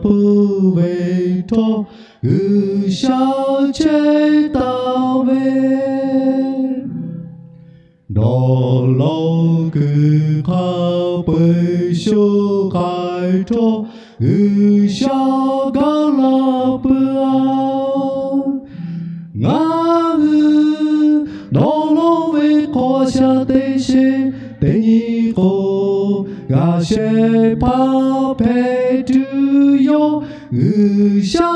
puiˉ ve htawˇ, G'uiˬsha chehˇ taˍ ve. Dawˇ law kuiˬ hk'a peu-eˬ shuˍ k'ai htawˇ, G'uiˬsha gaˇ la puiˉ-a. Ngaˬ hui dawˇ law ve hk'aw a shaꞈ teꞈ sheˍ teˇ nyi k'o, g'a shehˍ hpaˇ hpehꞈ tuˬ yawˇ, G'uiˬsha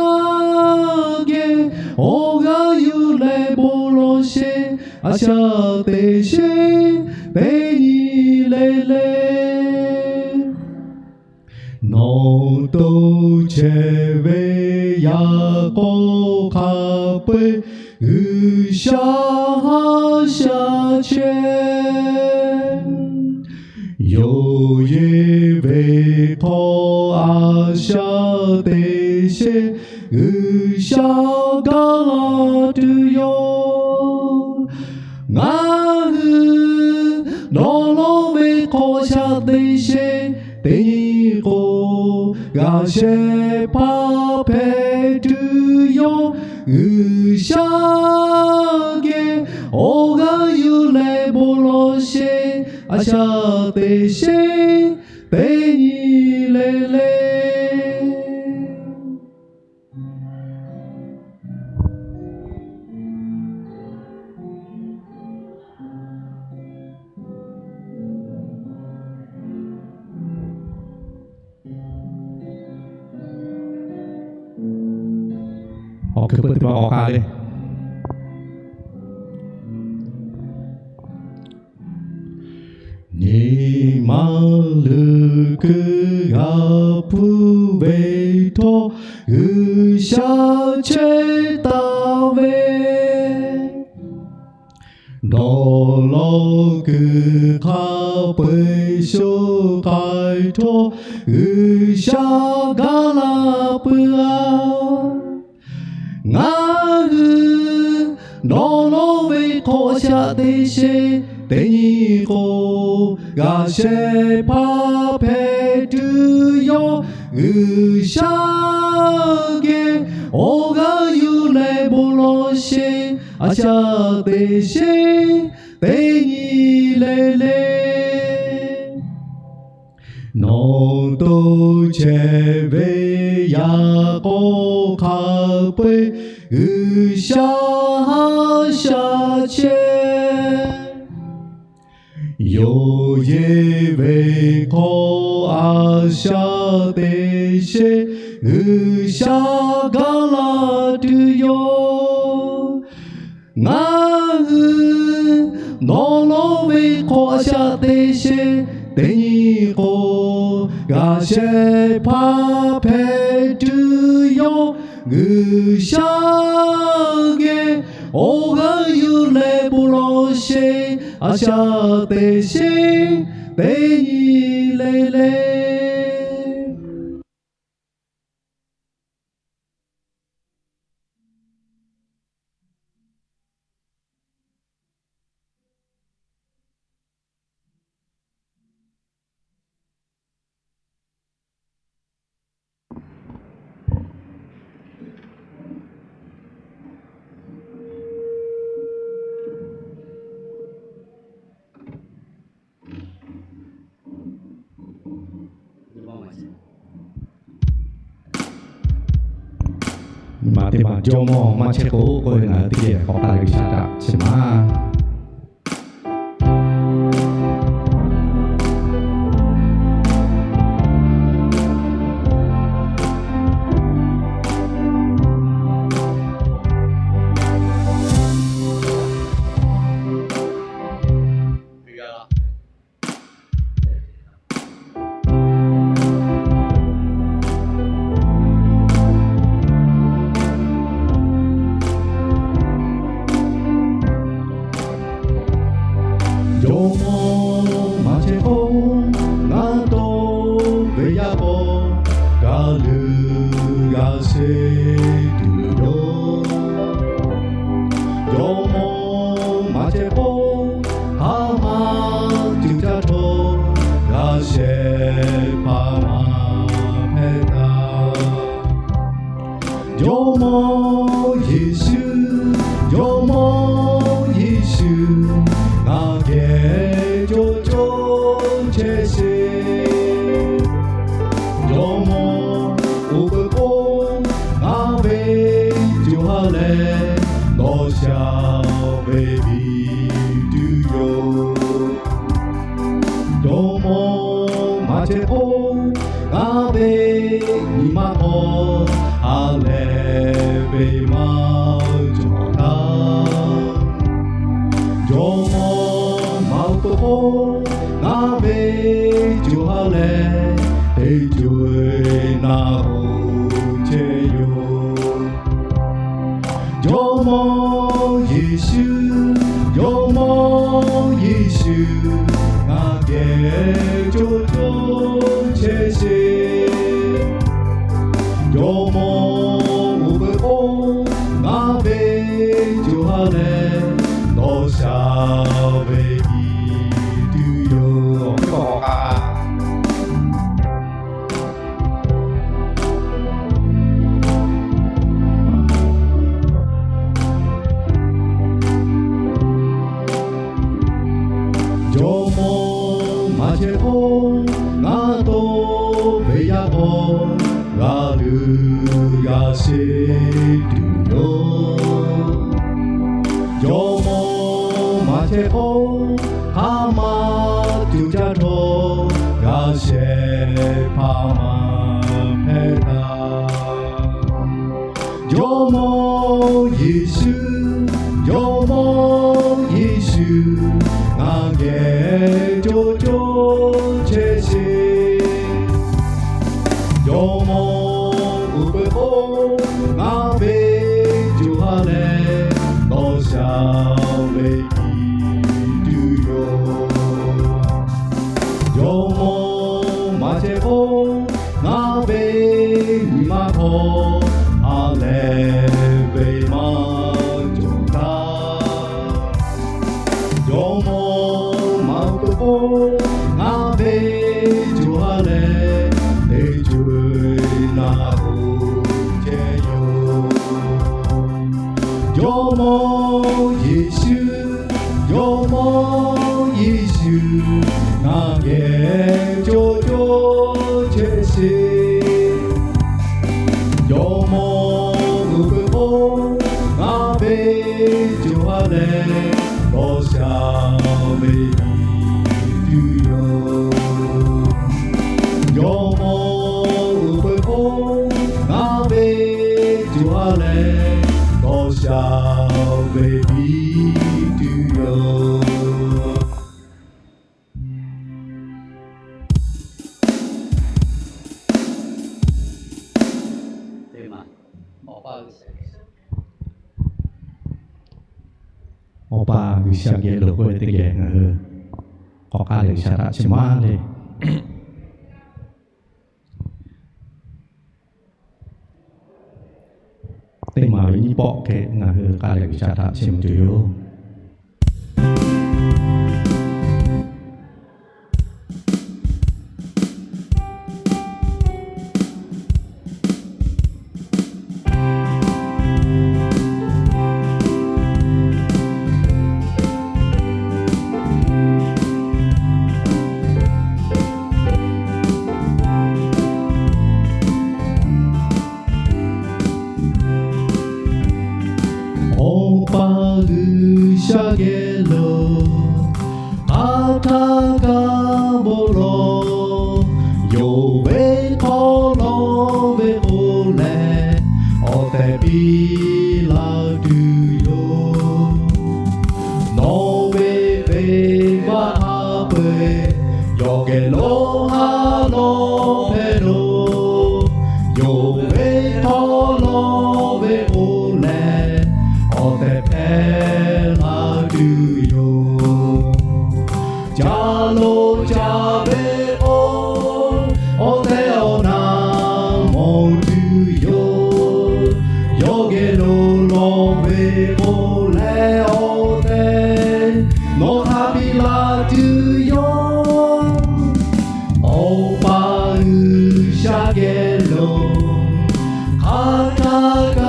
geh awˬ g'aˇ yuˬ leh bon lawˬ sheˍ, a shaꞈ teꞈ sheˍ teˇ nyi le le. Nawˬ to chehˇ ve yaꞈ k'aw hk'a peu-eˬ, G'uiˬsha haˉ shaꞈ chehˇ. Yonˍ yeˬ ve hk'aw a shaꞈ teꞈ sheˍ, G'uiˬsha gaˇ la tuˬ yoˬ. Ngaˬ hui dawˇ law ve hk'aw a shaꞈ teꞈ sheˍ teˇ nyi k'o, g'a shehˍ hpaˇ hpehꞈ tuˬ yawˇ, G'uiˬsha geh awˬ g'aˇ yuˬ leh bon lawˬ sheˍ, a shaꞈ teꞈ sheˍ teˇ nyi le le. Awˬ hk'e peu teˇ hpaˍ awˬ k'a le. Nyi ma leuˬ kuiˬ g'a hpuˇ ve htawˇ, G'uiˬsha chehˇ taˍ ve. Dawˇ law kuiˬ hk'a peu-eˬ shuˍ k'ai htawˇ, G'uiˬsha gaˇ la puiˉ-a. Ngaˬ hui dawˇ law ve hk'aw a shaꞈ teꞈ sheˍ teˇ nyi k'o, g'a shehˍ hpaˇ hpehꞈ tuˬ yawˇ, G'uiˬsha geh awˬ g'aˇ yuˬ leh bon lawˬ sheˍ, a shaꞈ teꞈ sheˍ teˇ nyi le le. Nawˬ to chehˇ ve yaꞈ k'aw hk'a peu-eˬ, G'uiˬsha haˉ shaꞈ chehˇ. Yonˍ yeˬ ve hk'aw a shaꞈ teꞈ sheˍ, G'uiˬsha gaˇ la tuˬ yoˬ. Ngaˬ hui dawˇ law ve hk'aw a shaꞈ teꞈ sheˍ teˇ nyi k'o, g'a shehˍ hpaˇ hpehꞈ tuˬ yawˇ, G'uiˬsha geh awˬ g'aˇ yuˬ leh bon lawˬ sheˍ, a shaꞈ teꞈ sheˍ teˇ nyi le le. Nyi ma teˇ ma, Jawˇmawˇ maˇ chehˇ k'o k'oˆ ve ngaˬ hui teˇ geh k'awꞈ k'oˆ leh G'uiˬsha htaꞈ chi maˇ Jawˇmawˇ maˇ chehˇ k'o, ngaˬ tawˇ ve yaˇ k'aw g'a leuˬ g'a sheˍ tuˬ yoˬ. Jawˇmawˇ maˇ chehˇ k'o, haˉ maˇ tuˬ caˇ htawˇ, g'a shehˍ hpaˇ maˇ hpehꞈ taˍ. Jawˇmawˇ Yeˍsuˆ, Jawˇmawˇ Yeˍsuˆ, ngaˬ geh co co chehˇ sheˍ. Jawˇmawˇ oˇ peuˬ k'o, ngaˬ ve co ha leh nawˬ shaˍ ve biˇ tuˬ yoˬ. Jawˇmawˇ maˇ chehˇ k'o, ngaˬ ve nyi ma hk'aw ha lehˬ ve maˇ cawˬ htaˇ, Jawˇmawˇ maˇ oˇ peuˬ k'o, ngaˬ ve co ha leh teˇ co-e naˬ hoꞈ chehˇ yoˬ. Jawˇmawˇ Yeˍsuˆ, Jawˇmawˇ Yeˍsuˆ, ngaˬ geh co co chehˇ sheˍ. Jawˇmawˇ oˇ peuˬ k'o, ngaˬ ve co ha leh nawˬ shaˍ ve biˇ tuˬ yoˬ. Jawˇmawˇ maˇ chehˇ k'o, ngaˬ to ve yaˇ k'aw g'a luˬ g'a sheˍ tuˬ yoˬ. Jawˇmawˇ maˇ chehˇ k'o, hk'aˬ ma tuˬ caˇ htawˇ g'a shehˍ hpaˇ maˇ hpehˇ htaˇ, Jawˇmawˇ Yeˍsuˆ, Jawˇmawˇ Yeˍsuˆ, ngaˬ geh co co chehˇ sheˍ. Jawˇmawˇ oˇ peuˬ k'o, ngaˬ ve co ha leh nawˬ shaˍ ve biˇ tuˬ yoˬ. Jawˇmawˇ maˇ chehˇ k'o, ngaˬ ve nyi ma hk'aw ha lehˬ ve maˇ cawˬ htaˇ, Jawˇmawˇ maˇ oˇ peuˬ k'o, ngaˬ ve co ha leh teˇ co-e naˬ hoꞈ chehˇ yoˬ. Jawˇmawˇ Yeˍsuˆ, Jawˇmawˇ Yeˍsuˆ, ngaˬ geh co co chehˇ sheˍ. Jawˇmawˇ oˇ peuˬ k'o, ngaˬ ve co ha leh nawˬ shaˍ ve biˇ tuˬ yoˬ. Jawˇmawˇ oˇ peuˬ k'o, ngaˬ ve co ha leh nawˬ shaˍ ve biˇ tuˬ yoˬ. Awˬ pa G'uiˬsha geh lo k'oˆ ve teˇ geh ngaˬ hui k'awꞈ k'oˆ leh G'uiˬsha htaꞈ chi maˇ le. Teˇ maˬ ve nyiˇ pawˆ hk'e ngaˬ hui k'oˆ leh G'uiˬsha htaꞈ chiˇ mvuh tuˬ yoˬ. Awˬ pa G'uiˬsha geh lo hk'aˬ htaˇ kaꞈ bon lawˬ, yonˍ ve hk'aw lo ve k'o leh, awˬ tehˬ piˇ laˇ tuˬ yoˬ. Nawˬ ve venˇbaˆ hk'a peu-eˬ yawˬ geh lo ha lawˬ hpehꞈ lo, yonˍ ve hk'aw lo ve k'o leh, awˬ tehˬ hpehꞈ laˇ tuˬ yoˬ. Ca lo ca ve k'o, awˬ tehˬ awˬ na mawˬ tuˬ yoˬ. Yawˇ geh lo lawˬ ve k'o leh, awˬ tehˬ nawˬ htaꞈ piˇ laˇ tuˬ yoˬ. Awˬ pa G'uiˬsha geh lo hk'aˬ htaˇ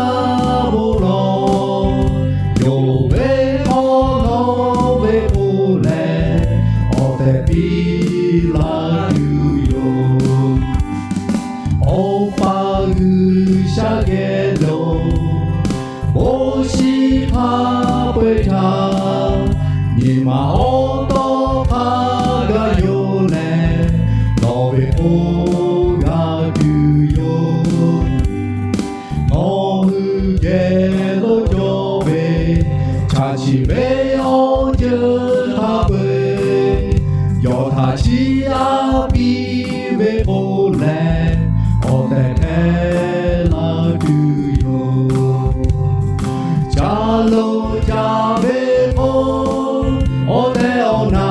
leh, awˬ tehˬ hpehˇ la tuˬ yoˬ. Ca lo ca ve k'o, awˬ tehˬ awˬ na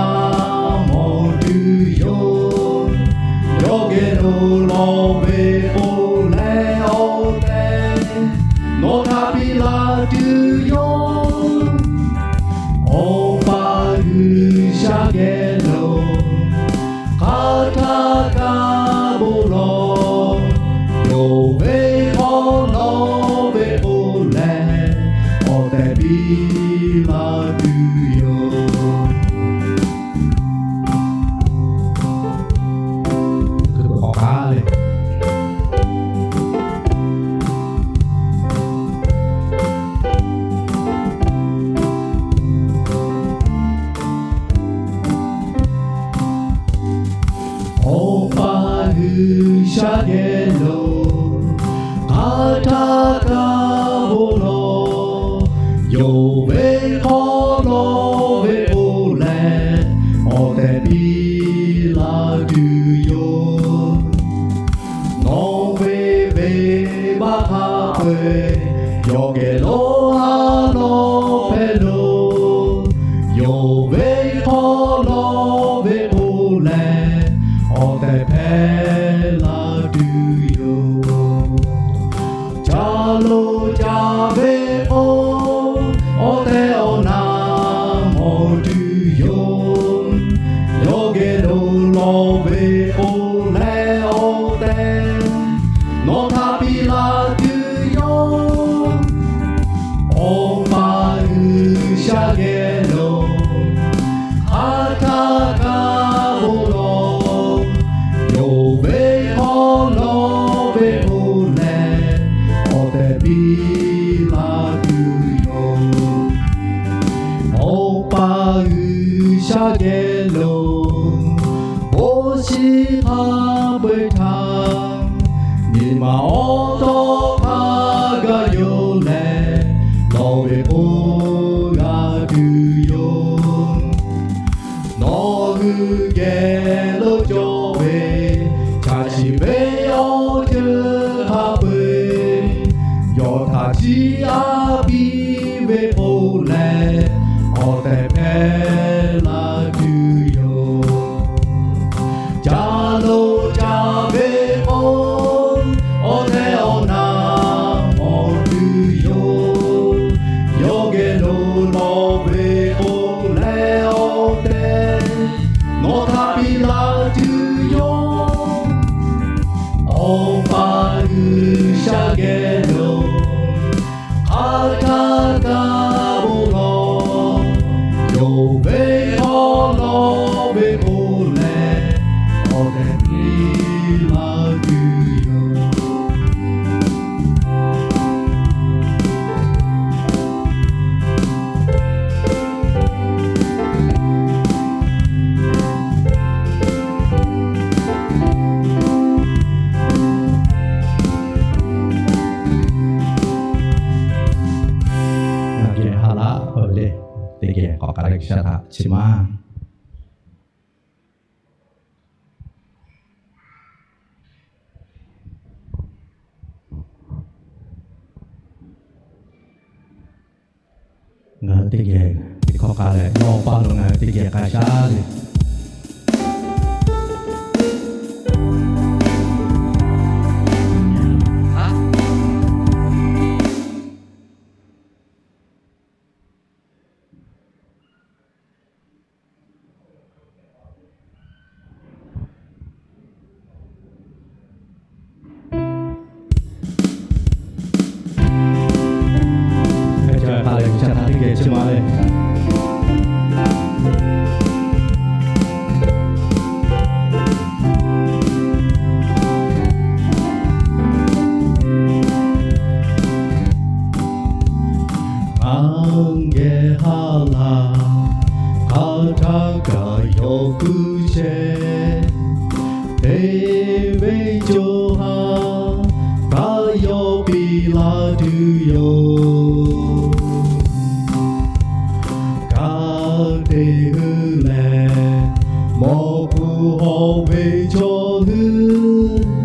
mawˬ tuˬ yoˬ. Yawˇ geh lo lawˬ ve k'o leh awˬ tehˬ, nawˬ htaꞈ piˇ la tuˬ yoˬ. Awˬ pa G'uiˬsha geh lo hk'aˬ htaˇ kaꞈ bon lawˬ. Yonˍ ve hk'aw lawˬ ve k'o leh, awˬ tehˬ piˇ la tuˬ yoˬ. Awˬ pa lehˬ, Awˬ pa G'uiˬsha geh lo hk'aˬ htaˇ kaꞈ bon lawˬ. Yonˍ ve hk'aw lawˬ ve k'o leh, awˬ tehˬ piˇ la tuˬ yoˬ. Nawˬ ve venˇbaˆ hk'a peu-eˬ yawˇ geh lo ha lawˬ hpehꞈ loˬ. Yonˍ ve hk'aw lawˬ ve k'o leh, awˬ tehˬ hpehˇ la tuˬ yoˬ. Ca lo ca ve k'o, awˬ tehˬ awˬ na mawˬ tuˬ yoˬ. Yawˇ geh lo lawˬ ve k'o leh awˬ tehˬ, nawˬ htaꞈ piˇ la tuˬ yoˬ. Awˬ pa G'uiˬsha geh lo hk'aˬ htaˇ kaꞈ bon lawˬ. Yonˍ ve hk'aw lawˬ ve k'o leh, awˬ tehˬ piˇ la tuˬ yoˬ. Awˬ pa G'uiˬsha geh lo bon shiˍ hk'a peu-eˬ htaꞈ nyi ma awˬ tawˇ hk'a gaˬ yoˬ leh, lawˬ ve k'o g'a tuˬ yoˬ. Nawˬ hui geh lo cawˬ ve chaꞈ chiꞈ ve awˬ ceuˬ hk'a peu-eˬ, yawˇ htaꞈ chiˇ aꞈ piˇ ve k'o leh, awˬ tehˬ hpehˇ la tuˬ yoˬ. Ca lo ca ve k'o, awˬ tehˬ awˬ na mawˬ tuˬ yoˬ. Yawˇ geh lo lawˬ ve k'o leh awˬ tehˬ, nawˬ htaꞈ piˇ la tuˬ yoˬ. Awˬ pa G'uiˬsha geh lo hk'aˬ htaˇ kaꞈ bon lawˬ. Yonˍ ve hk'aw lawˬ ve k'o leh, awˬ tehˬ piˇ la tuˬ yoˬ. Ngaˬ geh ha laꞈ k'oˆ ve le, teˇ geh k'awꞈ k'ai leh G'uiˬsha htaꞈ chi maˇ Ngaˬ hui teˇ geh teˇ hkawˇ k'ai leh, yawˇ pa lo ngaˬ hui teˇ geh k'ai shaˉ le. Ngaˬ geh ha laꞈ hk'aˬ htaˇ kaꞈ yawˇ kuˬ chehˇ, te ve co ha kaꞈ yawˇ piˇ la tuˬ yoˬ. Ka te hui lehˬ, mawꞈ hpu hawˬ ve chaw hui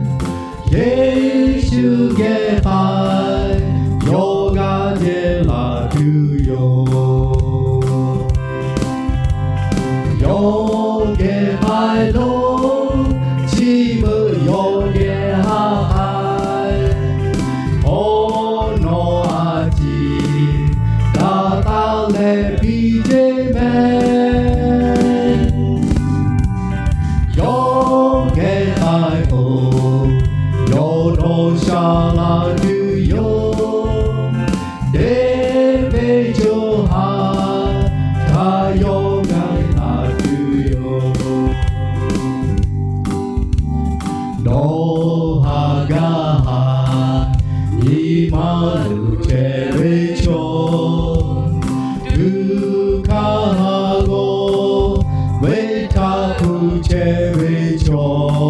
laˬ tuˬ yoˬ. Teˇ ve co ha htaꞈ yawˇ g'a laˬ tuˬ yoˬ. Dawˇ haˍ gaˇ haˍ nyi ma luˬ chehˇ ve chaw, tuꞈ hkaˇ haˍ g'awˇ ve htaꞈ hpu chehˇ ve chaw,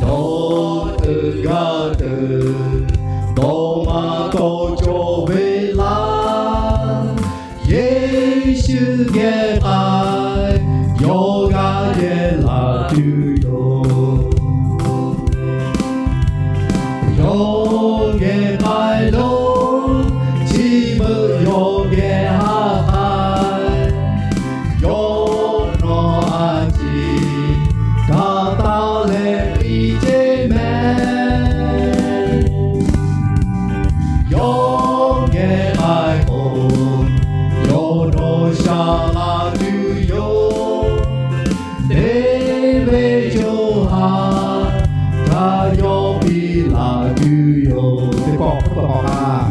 dawˇ teuꞈ gaˇ teuꞈ dawˇ maˇ tawˇ cawˬ ve laˇ, Yeˍsuˆ geh k'ai yawˇ g'aˇ yehˬ laˬ tuˬ yoˬ. Yawˇ geh k'ai lo chi beuꞈ yawˇ geh haꞈ k'ai, yawˇ nawˬ a ciˍ kaꞈ taˇ leh piˇ ceˇ mehˍ. Yawˇ geh k'ai k'o, yawˇ dawˇ sha laˬ tuˬ yoˬ. Teˇ ve co ha htaꞈ yawˇ piˇ laˬ tuˬ yoˬ. Teˇ pawˆ hk'oˆ peuˬ k'awꞈ k'ai.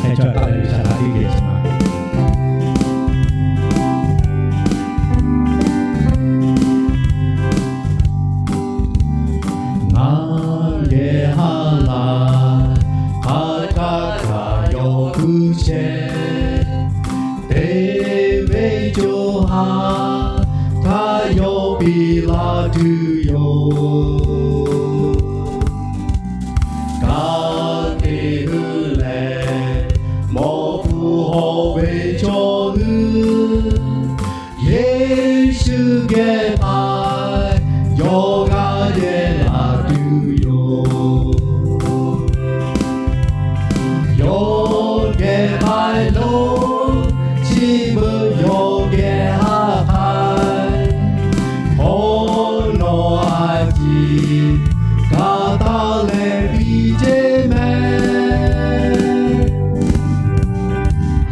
Heh chaw taˇ leh G'uiˬsha htaꞈ teˇ geh chi ma. Ngaˬ geh ha laˬ hk'aˬ htaˇ kaꞈ yawˇ hpu chehˇ, teˇ ve co ha htaꞈ yawˇ piˇ laˬ tuˬ yoˬ. Ka tiꞈ hui lehˬ, mawꞈ hpu hawˬ ve chaw hui Yeˍsuˆ geh k'ai yawˇ g'aˇ yehˬ laˬ tuˬ yoˬ. Yawˇ geh k'ai lo chi beuꞈ yawˇ geh haꞈ k'ai, hawˉ nawˬ a ciˍ kaꞈ taˇ leh piˇ ceˇ mehˍ.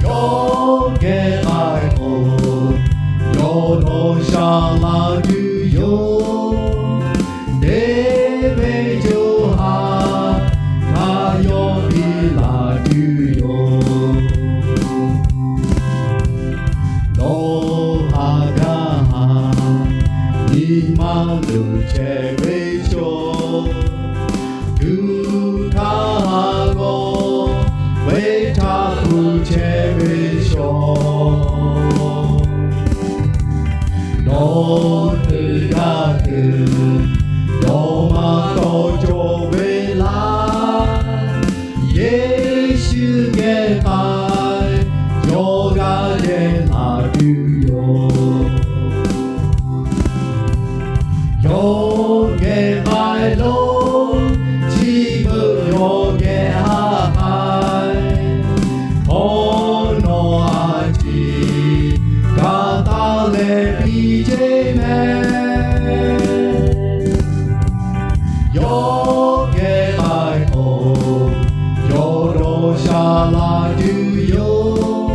Yawˇ geh k'ai k'o, yawˇ dawˇ sha laˬ tuˬ yoˬ. Teˇ ve co ha htaꞈ yawˇ piˇ laˬ tuˬ yoˬ. Dawˇ haˍ gaˇ haˍ nyi ma luˬ chehˇ ve chaw, tuꞈ hkaˇ haˍ g'awˇ ve htaꞈ hpu chehˇ ve chaw, dawˇ teuꞈ gaˇ teuꞈ dawˇ maˇ tawˇ cawˬ ve laˇ, Yeˍsuˆ geh k'ai yawˇ g'aˇ yehˬ laˬ tuˬ yoˬ. Yawˇ geh k'ai lo chi beuꞈ yawˇ geh haꞈ k'ai, hawˉ nawˬ a ciˍ kaꞈ taˇ leh piˇ ceˇ mehˍ. Yawˇ geh k'ai k'o, yawˇ dawˇ sha laˬ tuˬ yoˬ.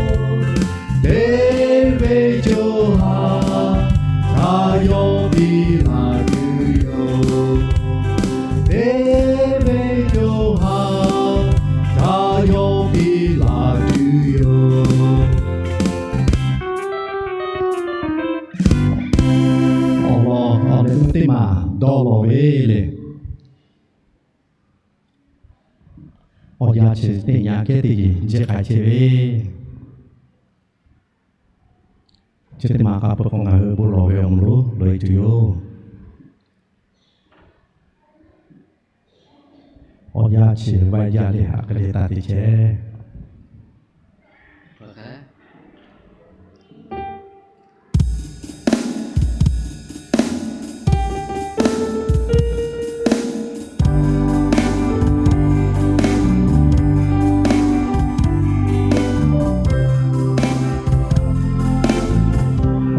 Teˇ ve co ha htaꞈ yawˇ piˇ laˬ tuˬ yoˬ. Teˇ ve co ha htaꞈ yawˇ piˇ laˬ tuˬ yoˬ. Awˬ lawn awˬ leh meuˇ teˇ maˬ dawˇ lawˬ ve le. Awˬ yanˇ chi teˇ nyi kehˉ teˇ yeˬ jiˆ k'ai chehˇ ve, chi teˇ maˬ k'a peu k'o ngaˬ hui bon lawˬ ve awˬ moˍ lonˉ loꞈ-e tuˬ yoˬ. Awˬ yanˇ chi vaˇ yaˇ le haꞈ hk'e le taˇ te chehˇ.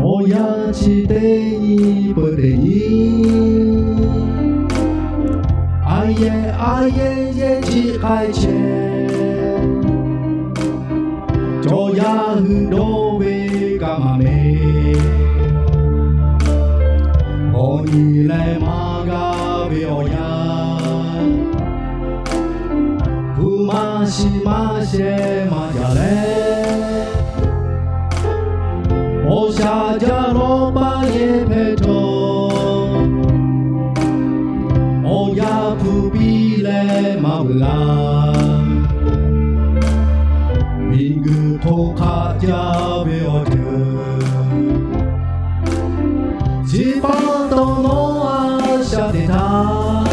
Awˬ yanˇ chi teˇ nyi peuˬ teˇ nyi, a yehˬ a yehˬ yehˬ chi k'ai chehˇ. Chaw yaˇ hui dawˇ ve kaꞈ maˇ mehˍ. Awˬ nyi leh maˇ g'a ve awˬ yanˇ, hpu maˇ shiˍ maˇ sheh maˇ jaˇ leh, awˬ shaˍ jaˇ lawˇ paˇ yehˬ hpehꞈ htawˇ, awˬ yanˇ hpu piˇ leh maˇ veuꞈ g'a. Miˬguiˬ hk'oˆ hk'aˆ jaˇ ve awˬ ceuˬ, chi pa taw nawˉ a shaꞈ teꞈ htaˇ,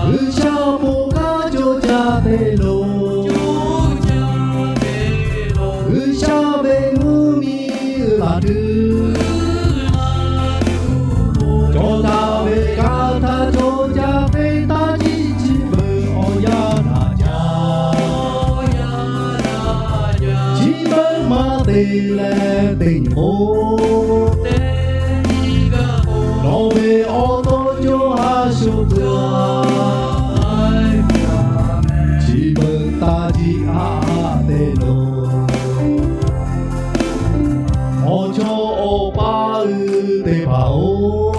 G'uiˬsha ponˬ kaˉ cawˬ jaˇ te loˬ. G'uiˬsha ve mvuhˇmiˬ uiˍ laˬ tuˬ, cawˬ taˍ ve kanˇ htaˇ cawˬ jaˇ ve taˇ jiˆ chi beuꞈ awˬ yanˇ daꞈ jaˇ. Chi beuꞈ maˇ te leh teˇ nyi k'o, nawˬ ve awˬ to co ha shuˍ tcuhˉ a. Chi beuꞈ taˇ jiˆ haˆ haˆ te loˬ. Awˬ chawˇ awˬ paˇ ui teˇ hpaˍ-oˬ,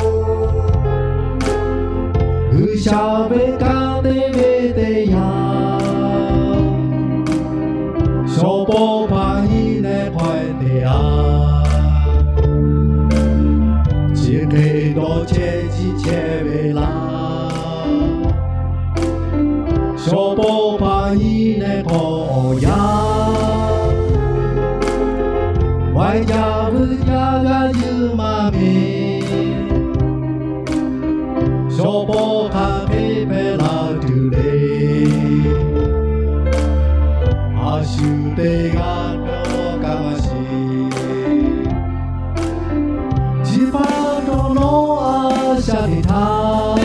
G'uiˬsha ve kanˇ te ve teˇ yanˇ, shawˍ pawˇ hpaˍ nyi neh hk'aw e te a. Chi hk'e dawˇ chehˇ jiˆ chehˇ ve laˇ. Shawˍ pawˇ hpaˍ nyi neh hk'aw awˬ yanˇ, vaiˬ jaˇ vuiˬ jaˇ g'a yuˬ maˇ miˬ. Shawˍ pawˇ hk'aˬ hk'e hpehꞈ la tuˬ le. A shu teˇ g'aˇ dawˇ kaꞈ maˇ shiˍ. Chi pa taw nawˉ a shaꞈ teꞈ htaˇ,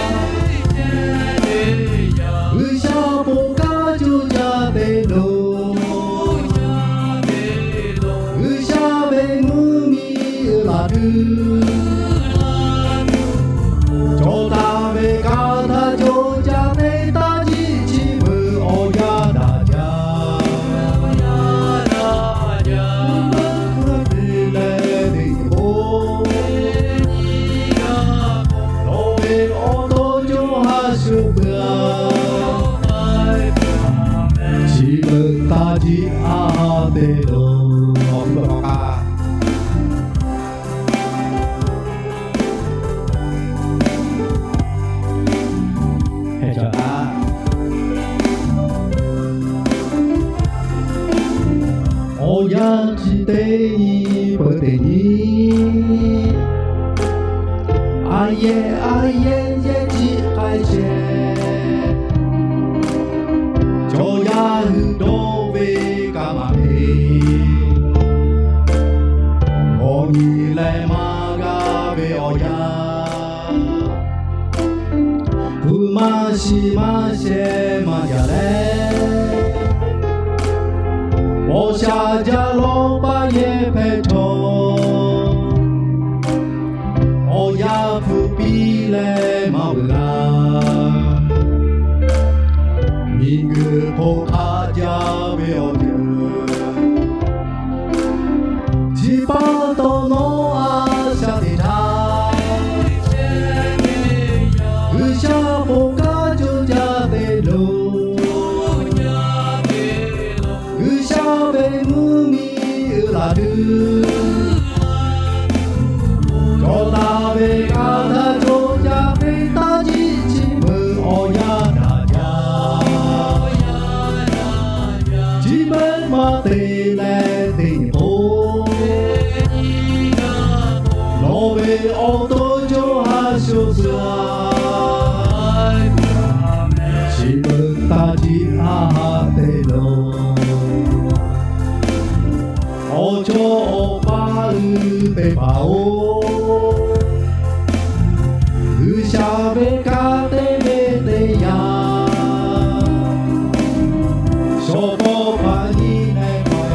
G'uiˬsha ponˬ kaˉ co jaˇ te loˬ. G'uiˬsha ve mvuhˇmiˬ uiˍ laˬ tuˬ, cawˬ taˍ ve kanˇ htaˇ co jaˇ ve taˇ jiˆ chi beuꞈ awˬ yanˇ daꞈ jaˇ. Te leh teˇ nyi k'o, nawˬ ve awˬ to co ha shuˍ peuˬ a. Chi beuꞈ taˇ jiˆ haˆ haˆ te loˬ. Awˬ yanˇ chi teˇ nyi peuˬ teˇ nyi, a yehˬ a yehˬ yehˬ jiˆ k'ai chehˇ. Chaw yaˇ hui dawˇ ve kaꞈ maˇ heˆ. Awˬ nyi leh maˇ g'a ve awˬ yanˇ, hpu maˇ shiˍ maˇ sheh maˇ jaˇ leh, awˬ shaˍ jaˇ lawˇ paˇ yehˬ hpehꞈ htawˇ, awˬ yanˇ hpu piˇ leh maˇ veuꞈ g'a. Miˬguiˬ hk'oˆ hk'aˆ jaˇ ve awˬ ceuˬ, chi pa taw nawˉ a shaꞈ teꞈ htaˇ, G'uiˬsha ponˬ kaˉ co jaˇ te loˬ. G'uiˬsha ve mvuhˇmiˬ uiˍ laˬ tuˬ, cawˬ taˍ ve kanˇ htaˇ co jaˇ ve taˇ jiˆ chi beuꞈ awˬ yanˇ daꞈ jaˇ. Chi beuꞈ maˇ te leh teˇ nyi k'o, nawˬ ve awˬ to co ha shuˍ tcuhˉ a. Chi beuꞈ taˇ jiˆ haˆ haˆ te loˬ. Awˬ chawˇ awˬ paˇ ui teˇ hpaˍ-oˬ, G'uiˬsha ve kanˇ te ve teˇ yanˇ, shawˍ pawˇ hpaˍ nyi neh hk'aw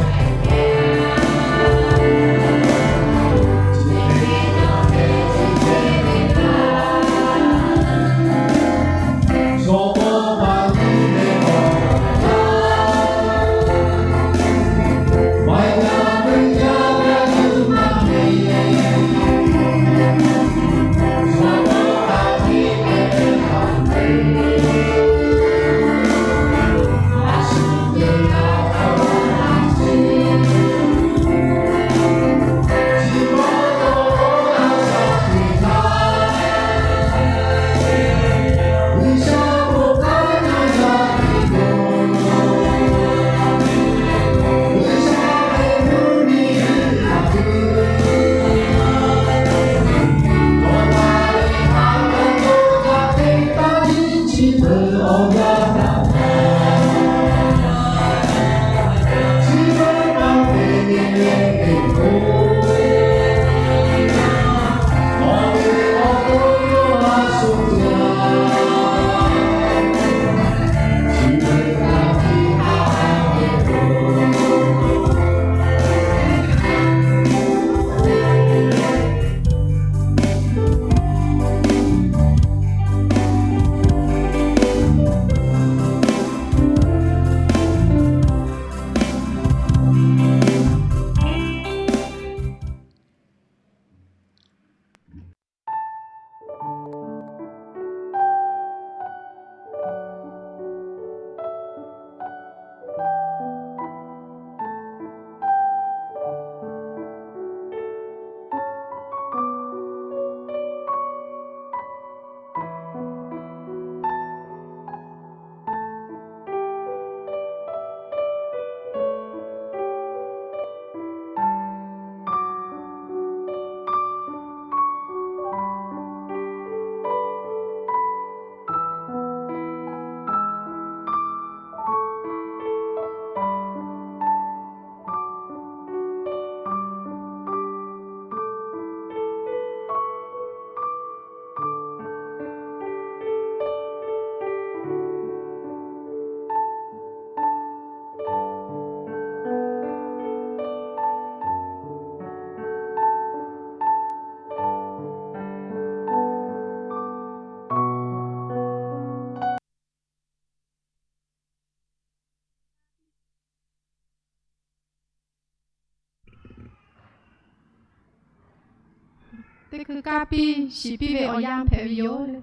teˇ hkui kaˇ piˇ shiˍ piˇ ve awˬ yanˇ hpehꞈ ve yoˬ le.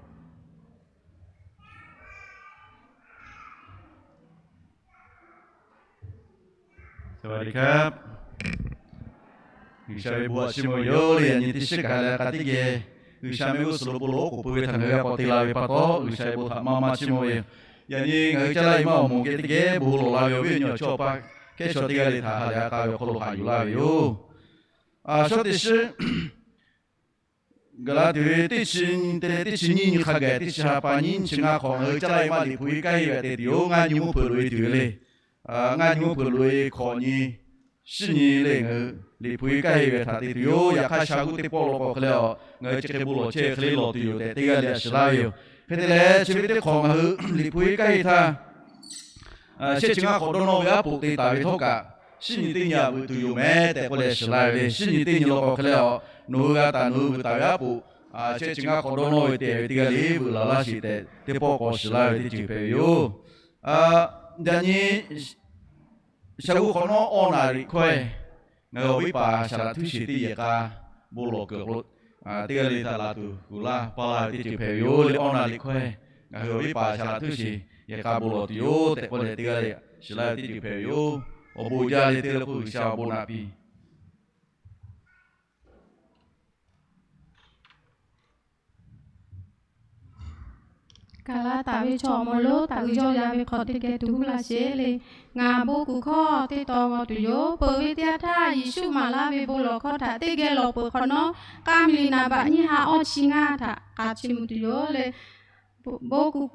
G'uiˬsha ve bon htaꞈ chiˇ mvuh ve yoˬ le. Yaꞈ nyi teˇ shiˉ kaꞈ ha lehˬ k'a teˇ geh G'uiˬsha mehˆ g'uˇ suhˍ lo bon lawˬ k'oˍ pui ve htaꞈ ngaˬ hui g'a k'awꞈ te la ve pa taw, G'uiˬsha ve bon htaꞈ maˇ maˇ chiˇ mvuh ve yoˬ. Yaꞈ nyi ngaˬ hui caˇ laˇ ve maˇ awˬ moˍ geh teˇ geh bon lawˬ la ve awˬ viˉ awˬ nyi awˬ chawˇ awˬ paˇ hkehˉ shaw teˇ g'aˇ le htaꞈ ha lehˬ a k'a ve awˬ hk'aw lo haꞈ yuˬ laˇ ve yoˬ. Shawˉ teˇ shiˉ gaˬ la tuˬ ve teˇ chi nyi te leh teˇ chi nyiˇ nyi hk'a gaˬ teˇ chi ha pa nyiˇ chi ngaˇ hk'awꞈ ngaˬ hui caˇ laˇ ve maˇ Liꞈ hpu ve kaˇ heˆ ve teꞈ tuˬ yoˬ. Ngaˇ nyi mvuhˇ hpeuꞈ loꞈ e tuˬ ve le. Ngaˇ nyi mvuhˇ hpeuꞈ loꞈ e hk'awꞈ nyi shiˉ nyi le ngaˬ hui Liꞈ hpu ve kaˇ heˆ ve htaꞈ te tuˬ yoˬ. Yaꞈ hk'aˇ sha g'uˇ teˇ pawˆ law k'o hk'e leh a, ngaˬ hui chi hk'e bon lawˬ chehˇ hk'e le lawˬ tuˬ yoˬ tehꞈ teˇ g'aˇ le a shiˍ laˇ ve yoˬ. Hk'e te leh chi ve teˇ hk'awꞈ ngaˬ hui Liꞈ hpu ve kaˇ heˆ htaˇ shehˆ chi ngaˇ hk'awꞈ dawˇ nawˇ ve aˉ poꞈ te taˍ ve htawˇ kaꞈ, shiˉ nyi teˇ nyi a veuꞈ tuˬ yoˬ mehˍ tehꞈ k'oˆ leh shiˍ laˇ ve le. Shiˉ nyi teˇ nyi law k'o hk'e leh a, nawˬ hui g'a taˍ nawˬ hui veuꞈ taˍ ve aˉ poꞈ shehˆ chi ngaˇ hk'awꞈ dawˇ nawˇ ve te ve teˇ g'aˇ le veuꞈ laˬ laˇ sheˍ tehꞈ teˇ pawˆ k'awꞈ shiˍ laˇ ve teˇ ceuˬ hpehꞈ ve yoˬ. Yaꞈ nyi sha g'uˇ hk'awꞈ nawˉ awˇ naˍ riˍ hkawˇ e ngaˬ hui awˬ viˉ paˍ Saˍ laꞈ Htuˇsheˍ teˇ yehˬ k'a bon lawˬ kuiˬ awˬ hk'aw lo teˇ g'aˇ le htaꞈ laˬ tuˬ kuˬ laˇ paˇ laˇ ve teˇ ceuˬ hpehꞈ ve yoˬ le. Awˇ naˍ riˍ hkawˇ e ngaˬ hui awˬ viˉ paˍ Saˍ laꞈ Htuˇsheˍ yehˬ k'a bon lawˬ tuˬ yoˬ tehꞈ k'oˆ leh teˇ g'aˇ le shiˍ laˇ ve teˇ ceuˬ hpehꞈ ve yoˬ. Awˬ bon jaˇ le teˇ g'aˇ le k'o G'uiˬsha awˬ bon naꞈ piˇ. Kaˍ laˇ taˍ ve chaw awˬ moˍ lonˉ htaꞈ g'uiˬ yawˇ yaˇ ve hk'aw teˇ geh tuˬ huˉ laˇ sheˍ le. Ngaˬ bon kuˬ hkawˇ teˇ taw g'aw tuˬ yoˬ. Peuˬ ve teˇ yanˇ htaˇ Yeˍsuˆ maˍ laˇ ve bon lawˬ hkawˇ htaꞈ teˇ geh lawˬ peuˬ hk'awꞈ nawˉ, k'a miˬ liꞈ naˍ baꞈ nyiˇ ha awˇ chi ngaˇ htaꞈ k'a chiˇ mvuh tuˬ yoˬ le. Bon kuˬ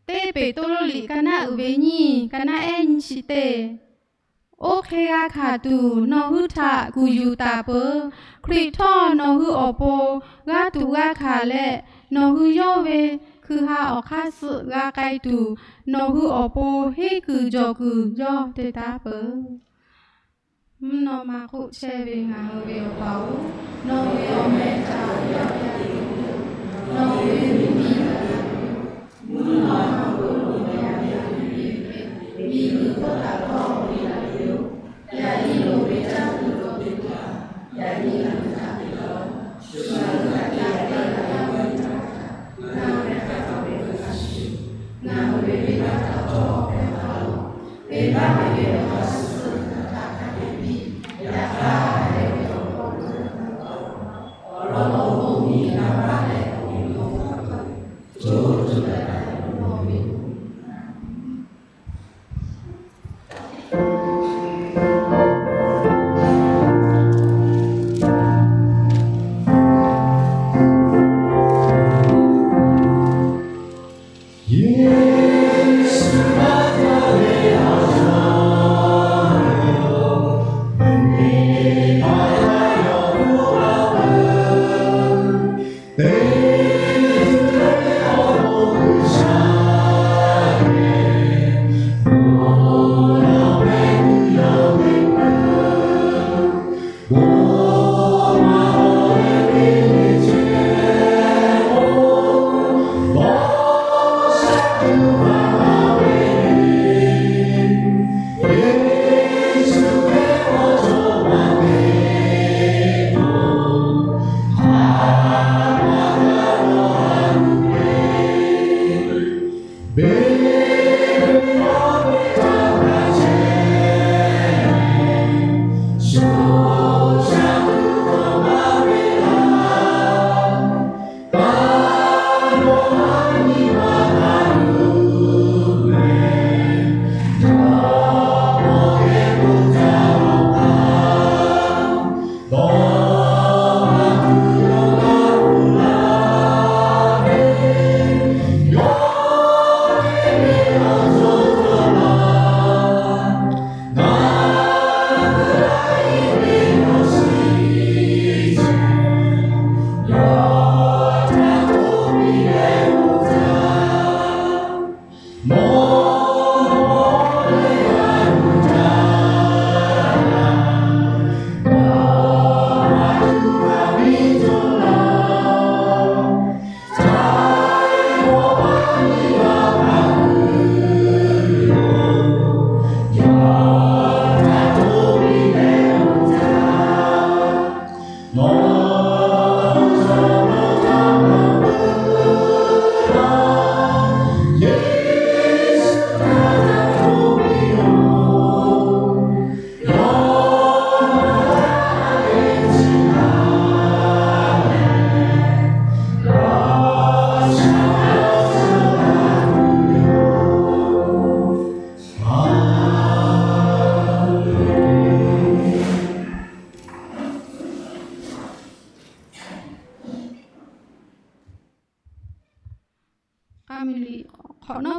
teˇ Peˍtruˆ liꞈ ka naˆ uiˍ ve nyiˇ, ka naˆ ehˉ nyiˇ chi teˇ. Oˇ hk'e g'a hkanˍ tuˬ nawˬ hui htaꞈ kuˬ yuˬ taˍ peuˬ. Hkriꞈ htawˇ nawˬ hui awˬ pon g'aˇ tuꞈ g'a hkanˍ leh, nawˬ hui yawˇ ve hkui ha awˬ hk'aˇ suh g'a k'ai tuˬ, nawˬ hui awˬ pon henˇ kuiˬ jawˬ kuiˬ yawˇ te taˍ peuˬ. Mvuhˇ naw ma hk'oˆ chehˇ ve ngaˬ hui ve Awˬ pa-oˬ, nawˬ ve awˬ meh htaꞈ yaꞈ ve yoˬ. Nawˬ ve miˬ miˬ yaꞈ ve yoˬ. Mvuhˇ naw ma hk'oˆ lo yaꞈ ve miˬ miˬ ve miˬ guiˬ hkawˇ htaꞈ htawˇ ve yaꞈ ve yoˬ. Yaꞈ nyi loˍ ve caˇ tuˬ loˍ ve htaꞈ yaꞈ nyi ngaˬ hui htaꞈ te lawˬ. Shu ngaˬ hui htaꞈ te yaꞈ ve yaꞈ ve htaꞈ ngaˬ hui hk'a cawˬ ve hk'a shuˍ shuˍ, ngaˬ hui ve venˇbaˆ htaꞈ cawˬ hpehˇ hk'a lo, venˇbaˆ ve venˇbaˆ hk'a suh htaꞈ hk'a hpehꞈ piˇ. Yaꞈ hk'aˇ, hk'a hpehꞈ ve awˬ hk'aw lo awˬ lawn awˬ bon miˬ g'a baˆ leh awˬ miˬ awˬ hk'aw lo co co taiˍ taiˍ lo mawˬ ve yoˬ.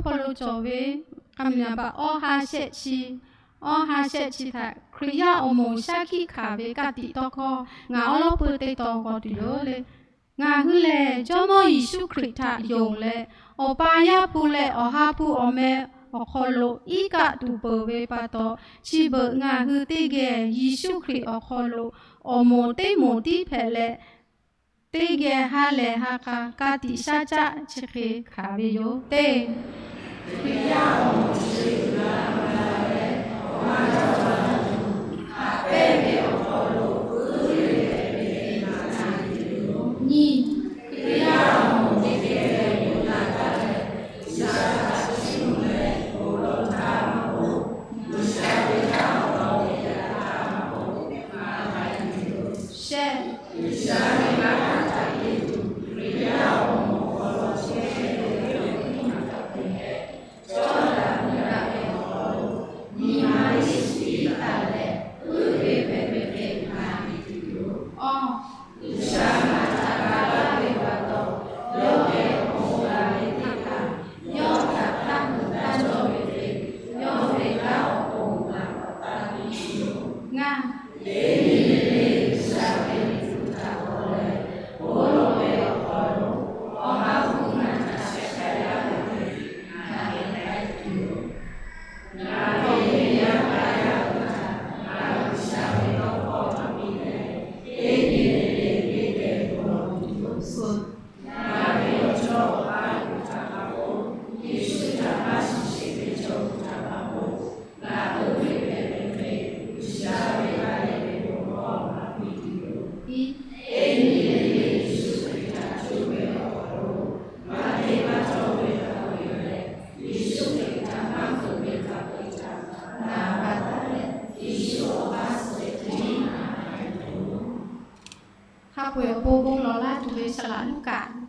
hk'aw lo cawˬ ve k'a miˬ naˍ baꞈ awˇ ha shehˆ chi, awˇ ha shehˆ chi htaꞈ Hkriꞈ yaˇ awˬ moˍ shaˉ hkiˆ hkanˍ ve ka tiꞈ tawˇ hkawˇ ngaˬ awˉ lawˉ peuˇ teˇ taw g'aw tuˬ yoˬ le. Ngaˬ hui lehˬ Jawˇmawˇ Yeˍsuˆ Hkriꞈ htaꞈ yonˍ leh, Awˬ pa Yaˇ hpu leh Awˬ ha hpu awˬ meh awˬ hk'aw lo iˉ kaˆ tuˬ peuˬ ve pa taw, chi beuꞈ ngaˬ hui teˇ geh Yeˍsuˆ Hkriꞈ awˬ hk'aw lo awˬ moˍ teˇ moˍ tiˉ hpehꞈ leh, teˇ geh ha lehˬ ha k'a ka tiꞈ shaˉ caˆ chi hk'e hkanˍ ve yoˬ teˇ. Nyiˇ, shehˆ, awˇ, ngaˇ, hk'a peu-eˬ awˬ pon bon lawˬ laˇ tuˬ ve saˍ laꞈ Luˉkaꞈ.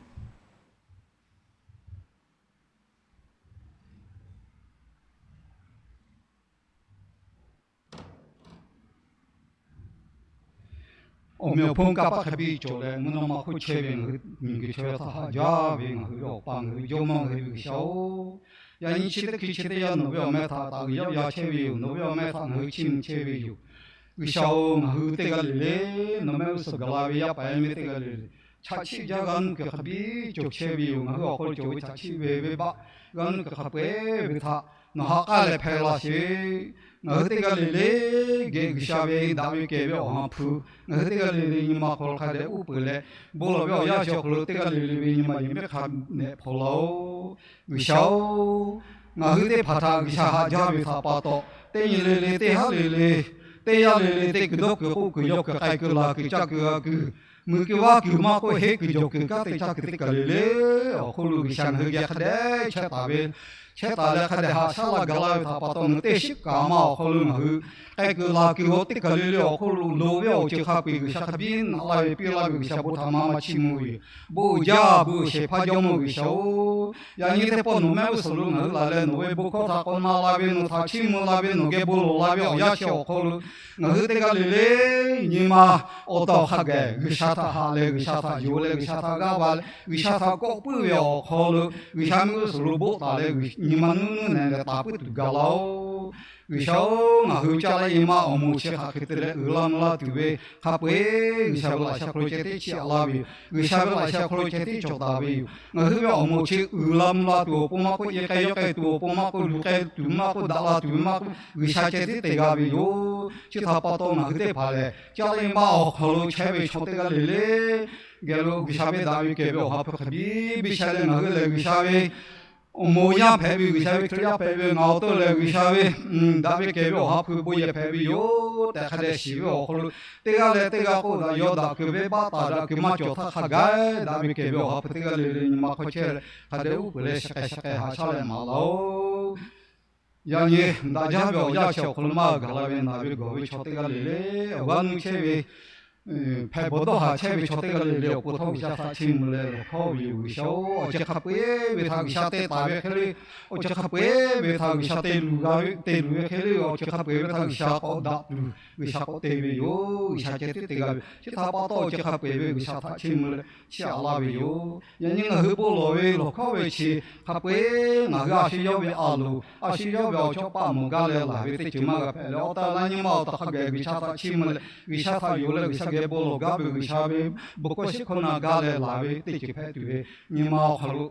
Awˬ meꞈ awˬ hponˇ kanˇ paˆ hk'a biˇ cawˬ leh, mvuhˇ naw ma hk'oˆ chehˇ ve ngaˬ hui miˬguiˬ chaw yaˇ htaꞈ haꞈ jaˇ ve ngaˬ hui ve Awˬ pa, ngaˬ hui ve Jawˇmawˇ, ngaˬ hui ve G'uiˬsha oˬ. Yaꞈ nyi chi teˇ hkui chi teˇ yanˇ nawˬ ve awˬ meh htaꞈ taˍ uiˍ yaˇ yaˇ chehˇ ve yoˬ. Nawˬ ve awˬ meh htaꞈ ngaˬ hui chiˇ mvuh chehˇ ve yoˬ. G'uiˬsha oˬ, ngaˬ hui teˇ g'aˇ le le nawˬ mehˆ g'uˇ suhˍ gaˬ la ve yaˇ paˍ yaˇ miˇ teˇ g'aˇ le le chaꞈ chiˆ jaˇ g'a nuˇ kuiˬ hk'a biˇ cawˬ chehˇ ve yoˬ. Ngaˬ hui awˬ hk'aw lo cawˬ ve chaꞈ chiˆ ve venˇ baˆ g'a nuˇ kuiˬ hk'a peu-eˬ ve htaꞈ nawˬ ha k'aˉ leh hpehˇ laˇ sheˍ. Ngaˬ hui teˇ g'aˇ le le geh G'uiˬsha ve daꞈ ve kehˬ ve Awˬ ha hpu ngaˬ hui teˇ g'aˇ le le nyi ma hk'aw lo hk'a dehꞈ uˉ peunˍ leh, bon lawˬ ve awˬ yanˇ chi awˬ hk'aw lo teˇ g'aˇ le le ve nyi ma yehˬ miˉ hk'a nehꞈ hpaw laˇ oˬ. G'uiˬsha oˬ, ngaˬ hui teˇ hpaˍ htaꞈ G'uiˬsha haꞈ jaˇ ve htaꞈ pa taw, teˇ nyi le le, teˇ haˉ le le, teˇ yanˇ le le, teˇ kuiˬ dawˇ kuiˬ k'oˆ kuiˬ yaw kuiˬ k'ai kuiˬ laˬ kuiˬ caˇ kuiˬ g'a kuiˬ, muiˬ kuiˬ vaˇ kuiˬ maˇ k'oˆ, heˆ kuiˬ jawˬ kuiˬ kanˉ te caˇ kuiˬ teˇ kaˬ le le awˬ hk'aw lo G'uiˬsha ngaˬ hui geh hk'a dehꞈ chehˇ taˍ ve, chehˇ taˍ leh hk'a dehꞈ haꞈ shaˉ laˇ gaˬ laˇ ve htaꞈ pa taw, ngaˬ hui teˇ shiˉ kaꞈ ma awˬ hk'aw lo ngaˬ hui k'ai kuiˬ laˬ kuiˬ teˇ kaˬ le le awˬ hk'aw lo loˍ ve awˬ ceuˬ hk'a peu-eˬ G'uiˬsha hk'a biˇ naꞈ laˇ ve piˇ laˇ ve G'uiˬsha bon htaꞈ maˇ maˇ chiˇ mvuh ve yoˬ. Bon uiˍ jaˇ, bon uiˍ shehˍ hpaˇ Jawˇmawˇ G'uiˬsha oˬ, yaꞈ nyi teˇ pawˆ nawˬ mehˆ g'uˇ suhˍ lo ngaˬ hui laˬ leh nawˬ ve bon hkawˇ htaꞈ k'awꞈ na la ve, nawˬ htaꞈ chiˇ mvuh la ve, nawˬ geh bon lawˬ la ve awˬ yanˇ chi awˬ hk'aw lo ngaˬ hui teˇ g'aˇ le le nyi ma awˬ taw hk'a gaˬ G'uiˬsha htaꞈ haꞈ leh G'uiˬsha htaꞈ yonˍ leh G'uiˬsha htaꞈ g'aˇ va leh G'uiˬsha htaꞈ kawˆ puiˉ ve awˬ hk'aw lo G'uiˬsha mehˆ g'uˇ suhˍ lo boˆ taˍ leh nyi ma nuˇ nuˇ nehˬ leh taˍ puiˉ tuˬ gaˬ laˇ oˬ. G'uiˬsha oˬ, ngaˬ hui caˇ leh nyi ma awˬ moˍ chi hk'aˬ hk'e te leh uiˍ la mvuh la tuˬ ve hk'a peu-eˬ G'uiˬsha ve laꞈ sha hk'aw lo ceh tiˉ chiˇ aꞈ laˇ ve yoˬ. G'uiˬsha ve laꞈ sha hk'aw lo ceh tiˉ cawˬ taˍ ve yoˬ. Ngaˬ hui ve awˬ moˍ chi uiˍ la mvuh la tuˬ awˬ pon maˇ k'oˆ, yehˬ k'ai yawˇ k'ai tuˬ awˬ pon maˇ k'oˆ, luˬ k'ai tuˬ maˇ k'oˆ, daꞈ la tuˬ ve maˇ k'oˆ, G'uiˬsha ceh tiˉ te g'a ve yoˬ. Chi htaꞈ pa taw ngaˬ hui teˇ hpaˍ lehˬ, caˇ leh nyi ma awˬ hk'aw lo chehˇ ve chaw teˇ g'aˇ le le geh lo G'uiˬsha ve daꞈ ve kehˬ ve Awˬ ha hpu hk'a biˇ biˇ sha leh ngaˬ hui lehˬ G'uiˬsha ve awˬ moˍ yaˇ hpehꞈ ve, G'uiˬsha ve Hkriꞈ yaˇ hpehꞈ ve, ngaˬ awˬ to lehˬ G'uiˬsha ve daꞈ ve kehˬ ve Awˬ ha hpu bon yehˬ hpehꞈ ve yoˬ tehꞈ hk'a dehꞈ shiˍ ve awˬ hk'aw lo, teˇ g'aˇ leh teˇ g'aˇ k'oˆ daꞈ yaw daꞈ kuiˬ venˇ baˆ taˍ daꞈ kuiˬ maˇ cawˬ htaˇ hk'a gaˬ daꞈ ve kehˬ ve Awˬ ha hpu teˇ g'aˇ le le nyi ma hk'aw chehˇ leh hk'a dehꞈ uˉ peunˍ leh shaˍ k'ai shaˍ k'ai haꞈ shaˉ leh maˍ laˇ oˬ. Yaꞈ nyi daꞈ jaˇ ve awˬ yanˇ chi awˬ hk'aw lo maˇ gaˬ la ve naˬ ve gawˬ ve chaw teˇ g'aˇ le le awˬ g'aˇ nuˇ chehˇ ve hpehꞈ bawˬ dawˇ haˍ chehˇ ve chaw teˇ g'aˇ le le awˬ pon htawˇ G'uiˬsha htaꞈ chiˇ mvuh leh lawˬ hkawˇ ve yoˬ. G'uiˬsha-oˬ, awˬ ceuˬ hk'a peu-eˬ ve htaꞈ G'uiˬsha te taˍ ve hk'e le, awˬ ceuˬ hk'a peu-eˬ ve htaꞈ G'uiˬsha te luˬ g'a ve, te luˬ ve hk'e le, awˬ ceuˬ hk'a peu-eˬ ve htaꞈ G'uiˬsha k'awꞈ daꞈ tuˬ, G'uiˬsha k'awꞈ te ve yoˬ. G'uiˬsha ceh tiˉ te g'a ve chi htaꞈ pa taw, awˬ ceuˬ hk'a peu-eˬ ve G'uiˬsha htaꞈ chiˇ mvuh leh chiˇ aꞈ laˇ ve yoˬ. Yaꞈ nyi ngaˬ hui bon lawˬ ve lawˬ hkawˇ ve chi hk'a peu-eˬ ngaˬ hui a shu yawˇ ve a loˍ, a shu yawˇ ve awˬ chawˇ paˆ mawˬ gaˇ leh laˬ ve teˇ ceuˬ maˇ g'a hpehꞈ leh, awˬ tehˬ awˬ na nyi ma awˬ taꞈ hk'a gaˬ G'uiˬsha htaꞈ chiˇ mvuh leh, G'uiˬsha htaꞈ yonˍ leh G'uiˬsha geh bon lawˬ gaˇ ve, G'uiˬsha ve bon hkawˇ shiˉ hkawˇ na gaˇ leh laˬ ve teˇ ceuˬ hpehꞈ tuˬ ve nyi ma awˬ hk'aw lo,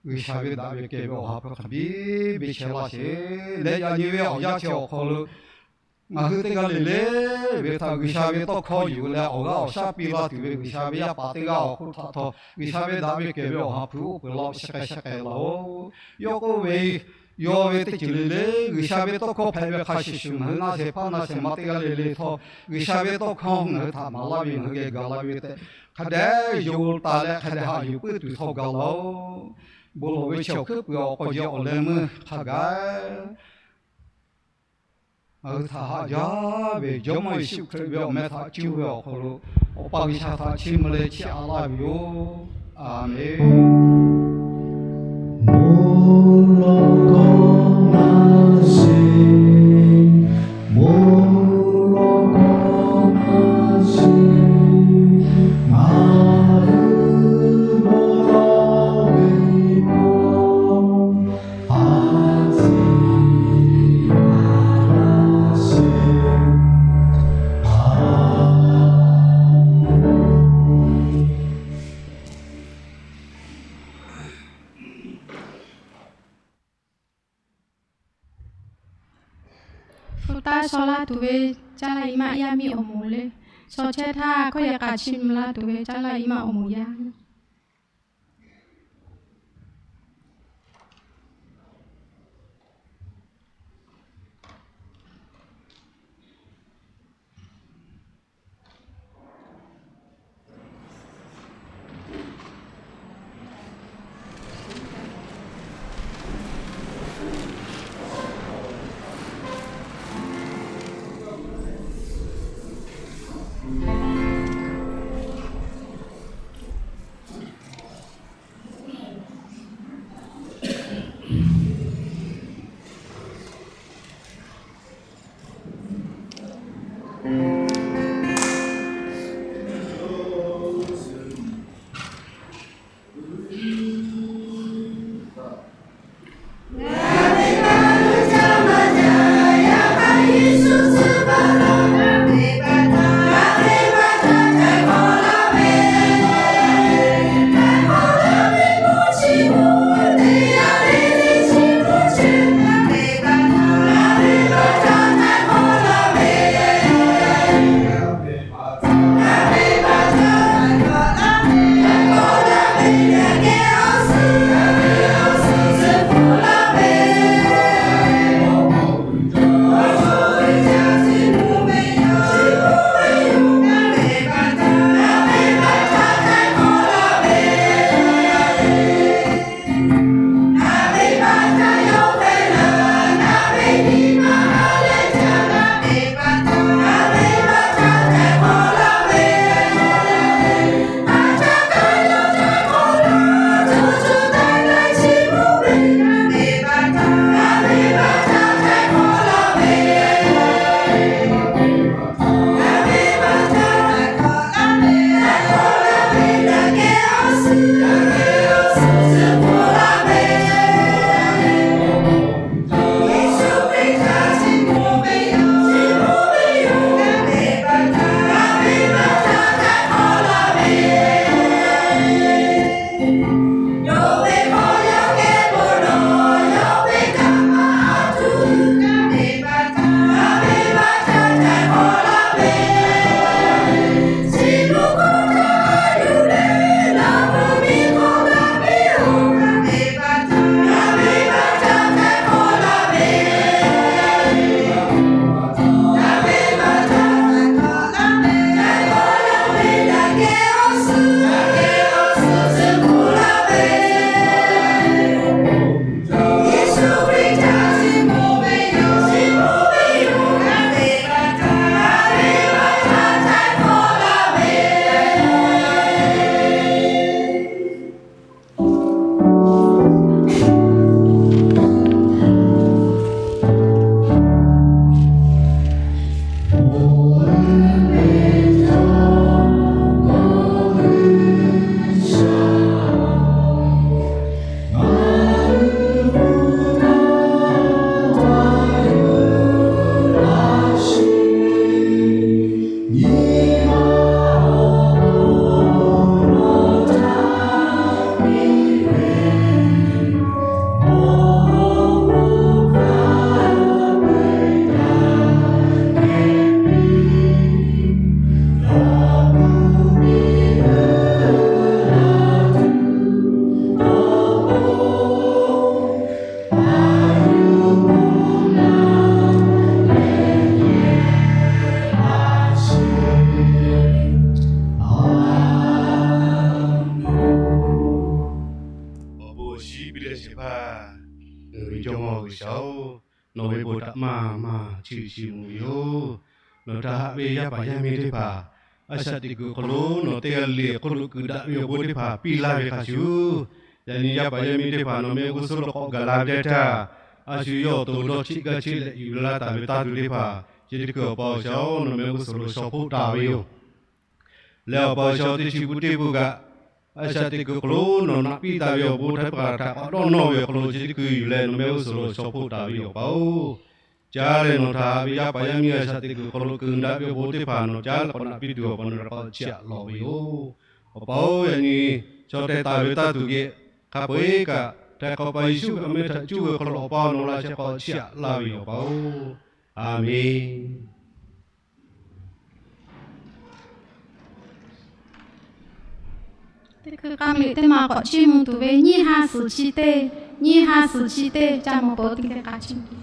G'uiˬsha ve daꞈ ve kehˬ ve awˬ ha hpu hk'a biˇ biˇ chehˇ laˇ sheˍ. Leh yaꞈ nyi ve awˬ yanˇ chi awˬ hk'aw lo ngaˬ hui teˇ g'aˇ le le ve htaꞈ G'uiˬsha ve tawˇ hkawˇ yuˬ leh awˬ g'aˇ awˬ shaˉ piˇ laˇ tuˬ ve G'uiˬsha ve yaˇ paˍ teˇ g'aˇ awˬ hk'oˆ htaꞈ htawˇ, G'uiˬsha ve daꞈ ve kehˬ ve awˬ ha hpu oˇ peuˬ laˇ-oˆ, sheh k'ai sheh k'ai laˇ-oˆ. Yawˇ k'oˆ ve, yawˇ ve teˇ ceuˬ le le G'uiˬsha ve tawˇ hkawˇ hpehꞈ ve hk'a shuˍ shuˍ ngaˬ hui naˆ shehˍ hpaˇ naˆ shehˍ ma teˇ g'aˇ le le htawˇ, G'uiˬsha ve tawˇ hkawˇ ngaˬ hui htaꞈ maˍ laˇ ve, ngaˬ hui geh gaˬ la ve tehꞈ, hk'a dehꞈ yonˍ taˍ leh hk'a dehꞈ haꞈ yuˬ puiˉ tuˬ htawˇ gaˬ laˇ-oˆ. Bon lawˬ ve chi awˬ hkuiˉ puiˍ awˬ k'aw jeˬ awˬ leh meuˇ hk'a gaˬ ngaˬ hui htaꞈ haꞈ jaˇ ve Jawˇmawˇ Yeˍsuˆ Hkriꞈ ve awˬ meh htaꞈ cuˇ ve awˬ hk'aw lo, Awˬ pa G'uiˬsha htaꞈ chiˇ mvuh leh chiˇ aꞈ laˇ ve yoˬ. A menˬ. Bon lawˬ k'awꞈ maˇ sheˍ, bon lawˬ k'awꞈ maˇ sheˍ, ngaˬ hui bon lawˬ ve k'o, Hpu taˇ shaw laˇ tuˬ ve caˇ laˇ i maˆ yaˇ miˇ awˬ moˍ le. Shaw chehˇ htaˇ hkawˇ yaꞈ k'a chiˇ mvuh laˇ tuˬ ve caˇ laˇ i maˆ awˬ moˍ yaˇ. nawˬ ve bon htaꞈ maˇ maˇ chiˇ chiˇ mvuh ve yoˬ. Nawˬ htaꞈ haꞈ ve yaˇ paˍ yaˇ miˇ teˇ hpaˍ, a shaꞈ teꞈ kuiˬ awˬ hk'aw lo nawˬ teˇ g'aˇ le awˬ hk'oˆ lo kuiˬ daꞈ ve awˬ bon teˇ hpaˍ piˇ laˇ ve hk'a shuˍ, yaꞈ nyi yaˇ paˍ yaˇ miˇ teˇ hpaˍ nawˬ meh g'uˇ suhˍ lo k'awꞈ gaˬ la ve teˇ htaˇ, a shu yawˇ awˬ to dawˇ chiˆ gaˇ chiˆ leh yuˬ laˇ taˍ ve taˇ tuˬ teˇ hpaˍ, chi teˇ hkui Awˬ pa Awˬ shaˍ-oˬ, nawˬ meh g'uˇ suhˍ lo shaw hpoˆ taˍ ve yoˬ. Leh Awˬ pa Awˬ shaˍ-oˬ, teˇ chi beuꞈ teˇ beuꞈ kaꞈ, a shaꞈ teꞈ kuiˬ awˬ hk'aw lo nawˬ naꞈ piˇ taˍ ve awˬ bon htaꞈ pa htaꞈ k'awꞈ dawˇ nawˇ ve awˬ hk'aw lo chi teˇ hkui yuˬ leh nawˬ meh g'uˇ suhˍ lo shaw hpoˆ taˍ ve yoˬ Awˬ pa-oˬ. Caˇ leh nawˬ htaꞈ haꞈ ve yaˇ paˍ yaˇ miˇ a shaꞈ teꞈ kuiˬ awˬ hk'aw lo kuiˬ daꞈ ve awˬ bon teˇ hpaˍ nawˬ caˇ leh k'awꞈ naꞈ piˇ tuˬ awˬ pa nawˬ htaꞈ k'awꞈ chiˇ aꞈ lawˬ ve yoˬ. Awˬ pa-oˬ, yaꞈ nyi chaw teh taˍ ve taˇ tuˬ geh hk'a peu-eˬ kaꞈ, htaiˍ hk'awꞈ paˍ Yeˍsuˆ Hkriꞈ awˬ meh htaꞈ cuˇ ve awˬ hk'aw lo Awˬ pa nawˬ laꞈ sheh k'awꞈ chiˇ aꞈ laˇ ve yoˬ Awˬ pa-oˬ. A menˬ. Teˇ hkui k'a meuꞈ teˇ ma k'awꞈ chiˇ mvuh tuˬ ve nyiˇ ha suhˍ chi teˇ, nyiˇ ha suhˍ chi teˇ ca mawˬ peuˬ teˇ hkui k'a chiˇ mvuh.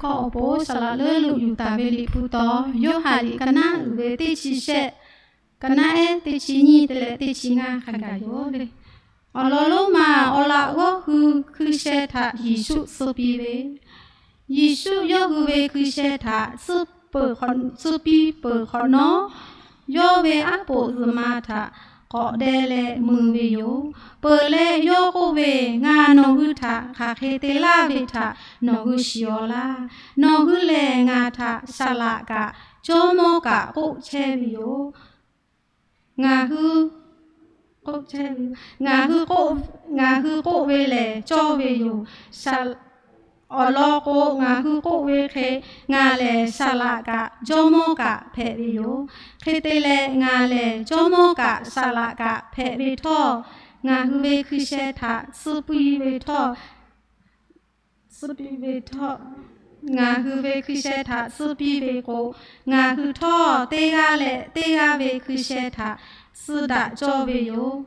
Awˬ pon saˍ laꞈ leuˉ lo yuˬ taˍ ve Liꞈ hpu taw, Yoˇhanˬ liꞈ ka naˉ uiˍ ve teˇ chi shehˆ, ka naˉ ehˉ teˇ chi nyiˇ te leh teˇ chi ngaˇ hk'a gaˬ yoˬ le. Awˬ lawn lonˉ ma awˬ laꞈ g'awˇ hui hkui sheh htaꞈ Yeˍsuˆ tcuh piˇ ve, Yeˍsuˆ yawˇ hui ve hkui sheh htaꞈ tcuh piˇ peuˬ hk'awꞈ nawˉ, yawˇ ve aˉ poꞈ zuhˬ ma htaꞈ k'awꞈ deh leh mui ve yoˬ. Peuˬ leh yawˇ k'oˆ ve, Ngaˬ nawˬ hui htaꞈ hk'aˬ hk'e te laˇ ve htaꞈ nawˬ hui shiˍ-aw laˇ. Nawˬ hui lehˬ ngaˬ htaꞈ saˍ laꞈ kaꞈ jawˇmawˇ kaꞈ k'oˆ chehˇ ve yoˬ. Ngaˬ hui, ngaˬ hui k'oˆ ve lehˬ cawˇ ve yoˬ. Awˬ lawn k'o, ngaˬ hui k'oˆ ve hk'e, ngaˬ lehˬ saˍ laꞈ kaꞈ jawˇmawˇ kaꞈ hpehꞈ ve yoˬ. Hk'e te leh, ngaˬ lehˬ jawˇmawˇ kaꞈ saˍ laꞈ kaꞈ hpehꞈ ve htawˇ, ngaˬ hui ve hkui sheh htaꞈ tcuh piˇ ve htawˇ, tcuh piˇ ve htawˇ, ngaˬ hui ve hkui sheh htaꞈ tcuh piˇ ve k'o, ngaˬ hui htawˇ teˇ g'aˇ leh teˇ g'aˇ ve hkui sheh htaꞈ tcuh daꞈ cawˇ ve yoˬ.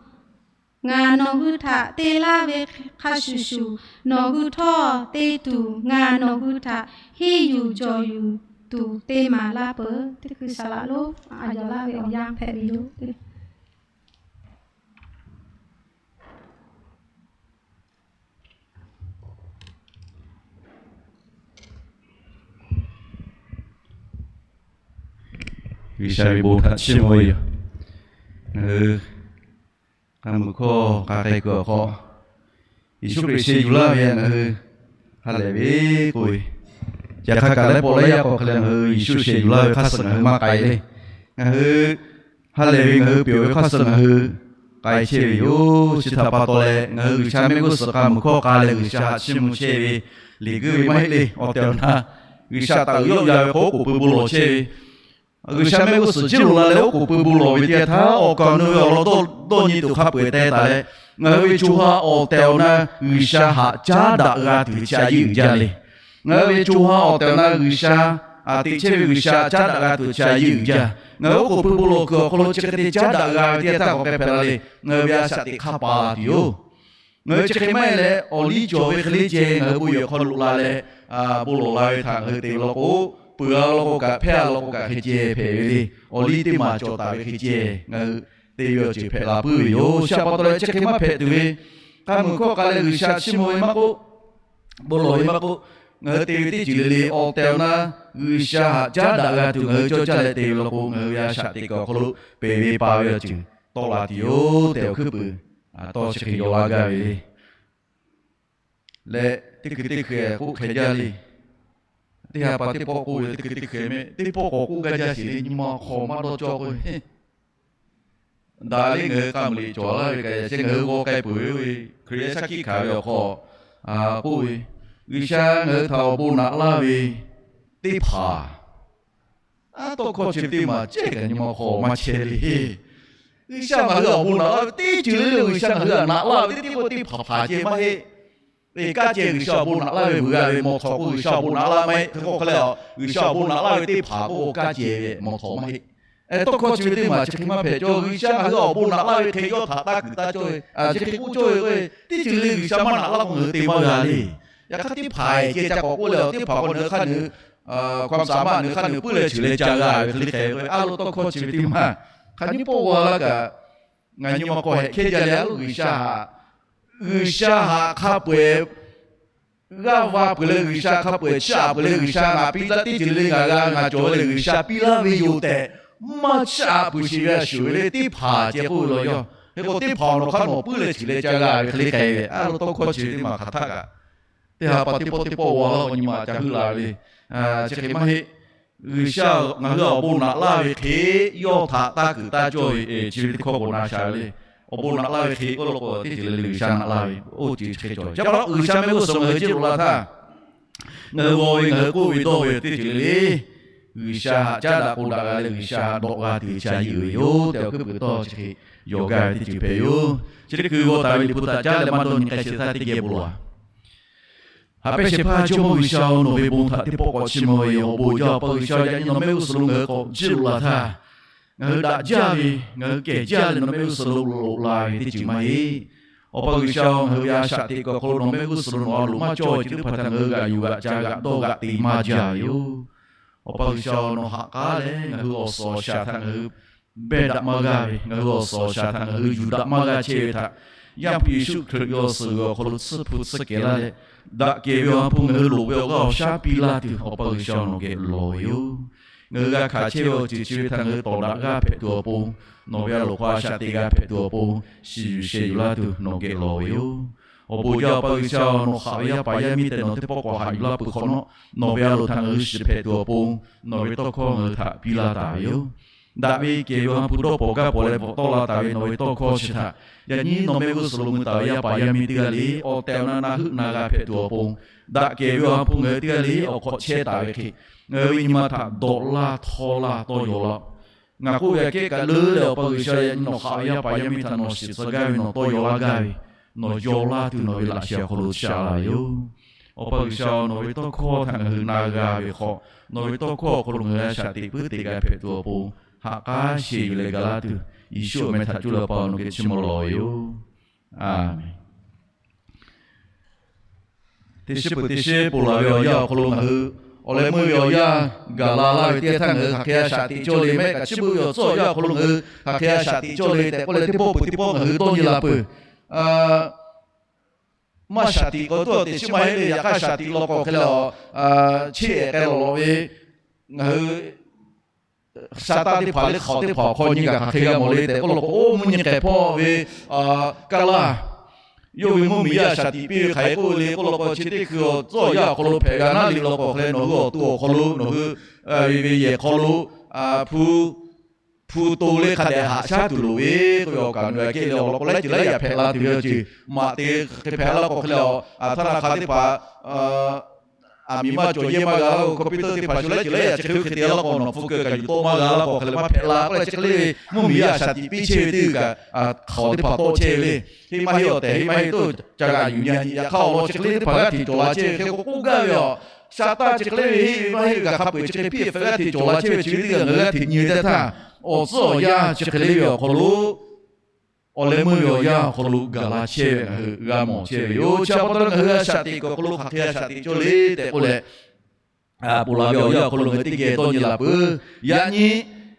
Ngaˬ nawˬ hui htaꞈ te laˇ ve hk'a shuˍ shuˍ, nawˬ hui htawˇ te tuˬ ngaˬ nawˬ hui htaꞈ henˇ yuˬ jawˬ yuˬ tuˬ te maˍ laˇ peuˬ. Teˇ hkui saˍ laꞈ lonˉ a yaw laˇ ve awˬ yanˇ hpehꞈ ve yoˬ. G'uiˬsha ve bon htaꞈ chiˇ mvuh ve yoˬ. Ngaˬ hui k'a muiˬ hkawˇ k'a k'ai kuiˬ awˬ hk'aw, Yeˍsuˆ Hkriꞈ sheh yuˬ laˇ ve ngaˬ hui ha lehˬ ve k'oˆ ve, yaꞈ hk'aˇ kaꞈ laiˉ pawˆ laiˉ yaˇ k'awꞈ hk'e leh ngaˬ hui Yeˍsuˆ sheh yuˬ laˇ ve hk'aˇ suh ngaˬ hui maˇ k'ai le. Ngaˬ hui ha lehˬ ve ngaˬ hui peuˬ ve hk'aˇ suh ngaˬ hui k'ai chehˇ ve yoˬ. Chi htaꞈ pa taw leh ngaˬ hui G'uiˬsha mehˆ g'uˇ suhˍ k'a muiˬ hkawˇ k'a leh G'uiˬsha htaꞈ chiˇ mvuh chehˇ ve liꞈ guiˇ ve maˇ heˆ le. Awˬ tehˬ awˬ na G'uiˬsha taˍ uiˍ yawˆ ya ve k'o, oˉ k'oˍ pui bon lawˬ chehˇ ve, G'uiˬsha mehˆ g'uˇ suhˍ jiˇ loꞈ la leh oˉ k'oˍ pui bon lawˬ ve teˇ yanˇ htaˇ, awˬ kaˍ awˬ nu ve awˬ lawn dawˇ nyi tuˬ hk'a peu-eˬ teh taˍ leh, ngaˬ hui ve co ha awˬ tehˬ awˬ na G'uiˬsha htaꞈ caˉ daꞈ g'a tuˬ ve chi a yeˇ uiˍ jaˇ le. Ngaˬ hui ve co ha awˬ tehˬ awˬ na G'uiˬsha, a teꞈ chehˇ ve G'uiˬsha caˉ daꞈ g'a tuˬ chi a yeˇ uiˍ jaˇ. Ngaˬ hui oˉ k'oˍ pui bon lawˬ kuiˬ awˬ hk'aw lo chi hk'e te caˉ daꞈ g'a ve teˇ yanˇ htaˇ k'awꞈ k'ai hpehꞈ la le. Ngaˬ hui ve a shaꞈ teꞈ hk'aˇ paˍ tuˬ yoˬ. Ngaˬ hui chi hk'e maˇ heˆ leh, awˬ liˇ cawˬ ve hk'e le ceh ngaˬ hui bon yehˬ awˬ hk'aw loꞈ la leh, bon lawˬ la ve htaꞈ ngaˬ hui te ve law k'o, peuˬ a law k'o kaꞈ, hpehˇ a law k'o kaꞈ hk'e ceh hpehꞈ ve le. Awˬ liˇ teˇ maˬ cawˬ taˍ ve hk'e ceh ngaˬ hui te ve awˬ ceuˬ hpehꞈ la puiˉ ve yoˬ. Chi htaꞈ pa taw leh chi hk'e maˇ hpehꞈ tuˬ ve, k'a muiˬ hkawˇ k'a leh G'uiˬsha chiˇ mvuh ve maˇ k'oˆ, bon lawˬ ve maˇ k'oˆ, ngaˬ hui te ve teˇ ceuˬ le le awˬ tehˬ awˬ na G'uiˬsha htaꞈ caˉ daꞈ g'a tuˬ ngaˬ hui cawˇ caˇ leh te ve law k'o, ngaˬ hui ve a shaꞈ teꞈ kuiˬ awˬ hk'aw lo pehˬ ve pa ve awˬ ceuˬ tawˆ la tuˬ yoˬ tehꞈ awˬ hkuiˉ puiˍ tawˇ chi hk'e yaw laˇ gaˇ ve le. Leh teˇ hkui teˇ hkui k'oˆ hk'e jaˇ le. Teˇ ha pa teˇ pawˆ k'oˆ ve, teˇ hkui teˇ hkui mehˆ teˇ pawˆ k'awꞈ k'oˆ gaˇ jaˇ sheˍ le. Nyi ma hk'aw maˇ dawˇ cawˇ k'oˆ ve, daꞈ le ngaˬ hui k'a muiˬ liꞈ cawˬ laˇ ve kaꞈ, chi ngaˬ hui g'aw k'ai peuˬ ve, Hkriꞈ yaˇ shaˉ hkiˆ hkanˍ ve awˬ hk'aw k'oˆ ve, G'uiˬsha ngaˬ hui htaꞈ awˬ bon naꞈ laˇ ve teˇ hpaˍ, a tawˇ hkawˇ chi ve teˇ maˬ cehˇ kaꞈ nyi ma hk'aw maˇ chehˇ le. G'uiˬsha ngaˬ hui awˬ bon naꞈ laˇ ve teˇ ceuˬ le le, G'uiˬsha ngaˬ hui htaꞈ naꞈ laˇ ve teˇ teˇ k'oˆ teˇ hpaˍ hpaˍ ceh maˇ heˆ. Eˬ, kaˇ ceh G'uiˬsha awˬ bon naꞈ laˇ ve vuiˬ g'a ve, mawˬ hk'awꞈ k'oˆ G'uiˬsha awˬ bon naꞈ laˇ maˇ heˆ. Hk'e k'o hk'a leh, G'uiˬsha awˬ bon naꞈ laˇ ve teˇ hpaˍ k'oˆ k'o kaˇ ceh ve mawˬ hk'awꞈ maˇ heˆ. Tawˇ hkawˇ chi ve teˇ maˬ chi hk'e maˇ hpehꞈ cawˇ. G'uiˬsha ngaˬ hui awˬ bon naꞈ laˇ ve hk'e yawˇ htaꞈ taˇ kuiˬ taˇ cawˇ ve, chi hk'e k'oˆ cawˇ ve k'o, teˇ ceuˬ le G'uiˬsha maˇ naꞈ laˇ k'o ngaˬ hui te maˇ g'a le. Yaꞈ hk'aˇ teˇ hpaˍ ceh ca k'awꞈ k'oˆ leh, teˇ hpaˍ k'o nawˬ hui hk'a nawˬ hui hkawˇ saˍ maˇ nawˬ hui hk'a nawˬ hui puiˉ leh cheuˬ leh ca g'a ve hk'e le hk'e ve, a lo tawˇ hkawˇ chi ve teˇ maˬ hk'aˬ nyiˇ pawˆ g'a laˇ kaꞈ, ngaˬ nyi ma hk'aw hehꞈ hkehˇ jaˇ leh, a lo G'uiˬsha htaꞈ, G'uiˬsha htaꞈ hk'a peu-eˬ g'aˇ va peuˬ leh, G'uiˬsha hk'a peu-eˬ chiˇ aꞈ peuˬ leh, G'uiˬsha ngaˬ piˇ laˇ teˇ ceuˬ le le ngaˬ g'a ngaˬ cawˬ ve leh G'uiˬsha piˇ laˇ ve yoˬ tehꞈ maˇ chiˇ aꞈ peuˬ sheˍ ve a shuˍ ve le teˇ hpaˍ ceh k'oˆ ve law yaˇ. Hk'e k'o teˇ hpaˍ awˬ nawˬ hk'a nawˬ puiˉ leh cheuˬ leh ca g'a ve hk'e le hk'e ve, a lo tawˇ hkawˇ chi ve teˇ maˬ hk'aˬ htaˇ kaꞈ, teˇ ha pa teˇ pawˆ teˇ pawˆ g'a laˇ k'o nyi ma ca heuˆ la ve le. Chi hk'e maˇ heˆ. G'uiˬsha ngaˬ hui awˬ bon naꞈ laˇ ve hk'e yawˇ htaꞈ taˇ kuiˬ taˇ cawˇ ve, chi ve teˇ hkawˇ k'o na sha ve le. Awˬ bon naꞈ laˇ ve hk'e k'oˆ law k'o teˇ ceuˬ le le G'uiˬsha naꞈ laˇ ve oˇ ceuˬ chi hk'e cawˬ. Chi pa taw G'uiˬsha mehˆ g'uˇ suhˍ ngaˬ hui jiˇ loꞈ la htaˇ, ngaˬ hui g'aw ve ngaˬ hui k'oˆ ve dawˇ ve teˇ ceuˬ le le G'uiˬsha htaꞈ caˉ daꞈ k'o daꞈ g'a leh G'uiˬsha dawꞈ g'a tuˬ ve chi a yeˇ uiˍ ve yoˬ tehꞈ awˬ hkuiˉ puiˍ tawˇ chi hk'e yaw gaˇ ve teˇ ceuˬ hpehꞈ ve yoˬ. Chi teˇ hkui g'aw taˍ ve Liꞈ hpu htaꞈ caˉ leh maˇ dawˇ nyi k'ai shehˍ htaˇ teˇ geh bon lawˬ a. Haꞈ pehnˇ shehˍ hpaˇ Jawˇmawˇ G'uiˬsha-oˬ, nawˬ ve bon htaꞈ teˇ pawˆ k'awꞈ chiˇ mvuh ve yoˬ. Awˬ bon uiˍ jaˇ, Awˬ pa G'uiˬsha, yaꞈ nyi nawˬ mehˆ g'uˇ suhˍ lo ngaˬ hui k'awꞈ jiˇ loꞈ la htaˇ, ngaˬ hui daꞈ jaˇ ve, ngaˬ hui kehˬ jaˇ leh nawˬ mehˆ g'uˇ suhˍ lo loꞈ la ve teˇ ceuˬ maˇ heˆ. Awˬ pa G'uiˬsha-oˬ, ngaˬ hui ve a shaꞈ teꞈ kuiˬ awˬ hk'aw lo nawˬ mehˆ g'uˇ suhˍ lo nawˬ a loˍ maˇ cawˬ ve chi teˇ hpaˍ htaꞈ ngaˬ hui g'aꞈ yuˬ g'aꞈ ca g'aꞈ dawˇ g'aꞈ te maˇ jaˇ ve yoˬ. Awˬ pa G'uiˬsha-oˬ, nawˬ haꞈ k'aˉ leh ngaˬ hui awˬ suhˍ awˬ shaˍ htaꞈ ngaˬ hui behˇ daꞈ maˇ g'a ve, ngaˬ hui awˬ suhˍ awˬ shaˍ htaꞈ ngaˬ hui yuˬ daꞈ maˇ g'a chehˇ ve htaꞈ Yaˇ hpu Yeˍsuˆ Hkriꞈ ve awˬ suhˍ g'uiˬ awˬ hk'aw lo tsuhˇ hpu tsuhˇ kehˬ laˇ leh, daꞈ kehˬ ve awˬ ha hpu ngaˬ hui loˍ ve awˬ g'aˇ awˬ shaˉ piˇ laˇ tuˬ, Awˬ pa G'uiˬsha nawˬ geh lawˬ ve yoˬ. Ngaˬ hui g'a hkanˍ chehˇ ve awˬ ceuˬ chi ve htaꞈ ngaˬ hui tawˍ daꞈ g'aˇ hpehꞈ tuˬ awˬ pon, nawˬ ve a loˍ hk'aw a shaꞈ teꞈ g'a hpehꞈ tuˬ awˬ pon, shiˍ yuˬ sheh yuˬ laˇ tuˬ nawˬ geh lawˬ ve yoˬ. Awˬ bon jaˇ Awˬ pa G'uiˬsha, nawˬ haꞈ ve yaˇ paˍ yaˇ miˇ tehꞈ nawˬ teˇ pawˆ k'awꞈ haꞈ yuˬ laˇ peuˬ hk'awꞈ nawˉ, nawˬ ve a loˍ htaꞈ ngaˬ hui shiˍ hpehꞈ tuˬ awˬ pon, nawˬ ve tawˇ hkawˇ ngaˬ hui htaꞈ piˇ laˇ taˍ ve yoˬ. Daꞈ ve kehˬ ve awˬ ha hpu dawˇ pawnˍ gaˇ pawnˍ leh bvuhꞈ tawˆ la taˍ ve nawˬ ve tawˇ hkawˇ chi htaꞈ, yaꞈ nyi nawˬ mehˆ g'uˇ suhˍ lo mui taˍ ve yaˇ paˍ yaˇ miˇ teˇ g'aˇ le awˬ tehˬ awˬ na na heuˆ na g'a hpehꞈ tuˬ awˬ pon, daꞈ kehˬ ve awˬ ha hpu ngaˬ hui teˇ g'aˇ le awˬ hk'awꞈ chehˇ taˍ ve hk'e, ngaˬ hui ve nyi ma htaꞈ dawꞈ laˇ htawˇ laˇ tawˇ yaw laˇ-oˬ. Ngaˬ k'oˆ ve aꞈ kehˉ kaꞈ leuˉ leh Awˬ pa G'uiˬsha, yaꞈ nyi nawˬ haꞈ ve yaˇ paˍ yaˇ miˇ htaꞈ nawˬ shiˍ tcuh gaˇ ve nawˬ tawˇ yaw laˇ gaˇ ve, nawˬ yaw laˇ tuˬ nawˬ ve laꞈ sheh awˬ hk'aw lo shaˍ laˇ ve yoˬ. Awˬ pa G'uiˬsha, nawˬ ve tawˇ hkawˇ htaꞈ ngaˬ hui na g'a ve hk'aw, nawˬ ve tawˇ hkawˇ awˬ hk'aw lo ngaˬ hui a shaꞈ teꞈ puiˉ te g'a hpehꞈ tuˬ awˬ pon, haꞈ k'aˉ sheˍ yuˬ leh gaˬ laˇ tuˬ, Yeˍsuˆ awˬ meh htaꞈ cuˇ leh Awˬ pa nawˬ geh chiˇ mvuh lawˬ ve yoˬ. Aˬmenˍ. Teˇ shiˉ peuˬ teˇ shiˉ ponˬ laˬ ve awˬ yanˇ awˬ hk'aw lo ngaˬ hui awˬ leh meuˇ ve awˬ yanˇ gaˬ la laˇ ve teˇ htaˇ ngaˬ hui hk'aˬ hk'e a shaꞈ teꞈ cawˇ le, mehˆ kaꞈ chi beuˆ ve awˬ tcuhˉ awˬ yanˇ awˬ hk'aw lo ngaˬ hui hk'aˬ hk'e a shaꞈ teꞈ cawˇ le tehꞈ k'oˆ leh, teˇ pawˆ peuˬ teˇ pawˆ ngaˬ hui dawˇ nyi la peuˬ. Maˇ shaꞈ teꞈ k'o tuˉ awˬ teꞈ chi maˇ heˆ le. Yaꞈ hk'aˇ shaꞈ teꞈ law k'o hk'e leh, a, cheˇ ehˍ k'ai lawˬ lawˬ ve, ngaˬ hui Saˍtanˍ teˇ hpaˍ leh hk'awꞈ teˇ hpaˍ awˬ hk'aw nyi kaꞈ hk'aˬ hk'e g'a mawˬ le tehꞈ k'oˆ law k'o, oˇ mvuhˇ nyi hk'ehꞈ hpawˇ ve, a, kaˇ laˇ, yawˇ ve mvuhˇmiˬ yaˇ a shaꞈ teꞈ piˇ ve hk'aˬ hk'e k'oˆ le k'oˆ law k'o, chi teˇ hkui awˬ tcuhˉ awˬ yanˇ awˬ hk'aw lo hpehꞈ ve a naˉ liꞈ law k'o hk'e leh, nawˬ hui awˬ to awˬ hk'aw lo, nawˬ hui ve yehˬ hk'aw lo, hpu, hpu to le hk'a dehꞈ haꞈ shaˉ tuˬ loˍ ve k'oˆ ve awˬ kaꞈ nawˬ hui a kehˉ leh awˬ lawn k'o laiˉ ceuˬ laiˉ yaꞈ hpehꞈ la tuˬ ve awˬ ceuˬ maꞈ te hk'e hpehꞈ la k'o hk'e leh, a, htaˇ na hk'a teˇ hpaˍ, aˬ miˍ maˇ cawˬ yehˇ maˇ g'a laˇ k'o, computer teˇ hpaˍ shu laiˉ ceuˬ laiˉ yaꞈ chi hk'e hk'e te laˇ k'o, nawˬ hpu keu kaꞈ yuˬ tawˆ maˇ g'a laˇ k'o hk'e leh maˇ hpehꞈ la k'oˆ leh, chi hk'e le ve mvuhˇmiˬ yaˇ a shaꞈ teꞈ piˇ chehˇ ve teˇ g'uiˬ kaꞈ, hk'awꞈ teˇ hpaˍ tawˆ chehˇ ve le. Heˆ maˇ heˆ awˬ tehˬ heˆ maˇ heˆ tuˬ ca g'a yuˬ nyi nyi. Yaꞈ hk'aˇ awˬ lawn chi hk'e le teˇ hpaˍ g'aˇ hteꞈ cawˬ la chehˇ ve hk'e k'o k'oˆ gaˇ ve aˬ. Saˍtanˍ chi hk'e le ve heˆ ve maˇ heˆ ve kaꞈ hk'a peu-eˬ chi hk'e piˇ hpehꞈ g'aˇ hteꞈ cawˬ la chehˇ ve chi ve teˇ g'uiˬ ngaˬ hui g'aˇ hteꞈ nyi ve teˇ htaˇ, awˬ tcuhˉ awˬ yanˇ chi hk'e le ve awˬ hk'aw lo, awˬ leh meuˇ ve awˬ yanˇ awˬ hk'aw lo gaˬ la chehˇ ve ngaˬ hui g'a mawˬ chehˇ ve yoˬ. Chi a pa taw ngaˬ hui a shaꞈ teꞈ kuiˬ awˬ hk'aw lo hk'aˬ hk'e a shaꞈ teꞈ cawˇ le tehꞈ k'oˆ leh, ponˬ laˬ ve awˬ yanˇ awˬ hk'aw lo ngaˬ hui teˇ geh dawˇ nyi la peuˬ. Yaꞈ nyi,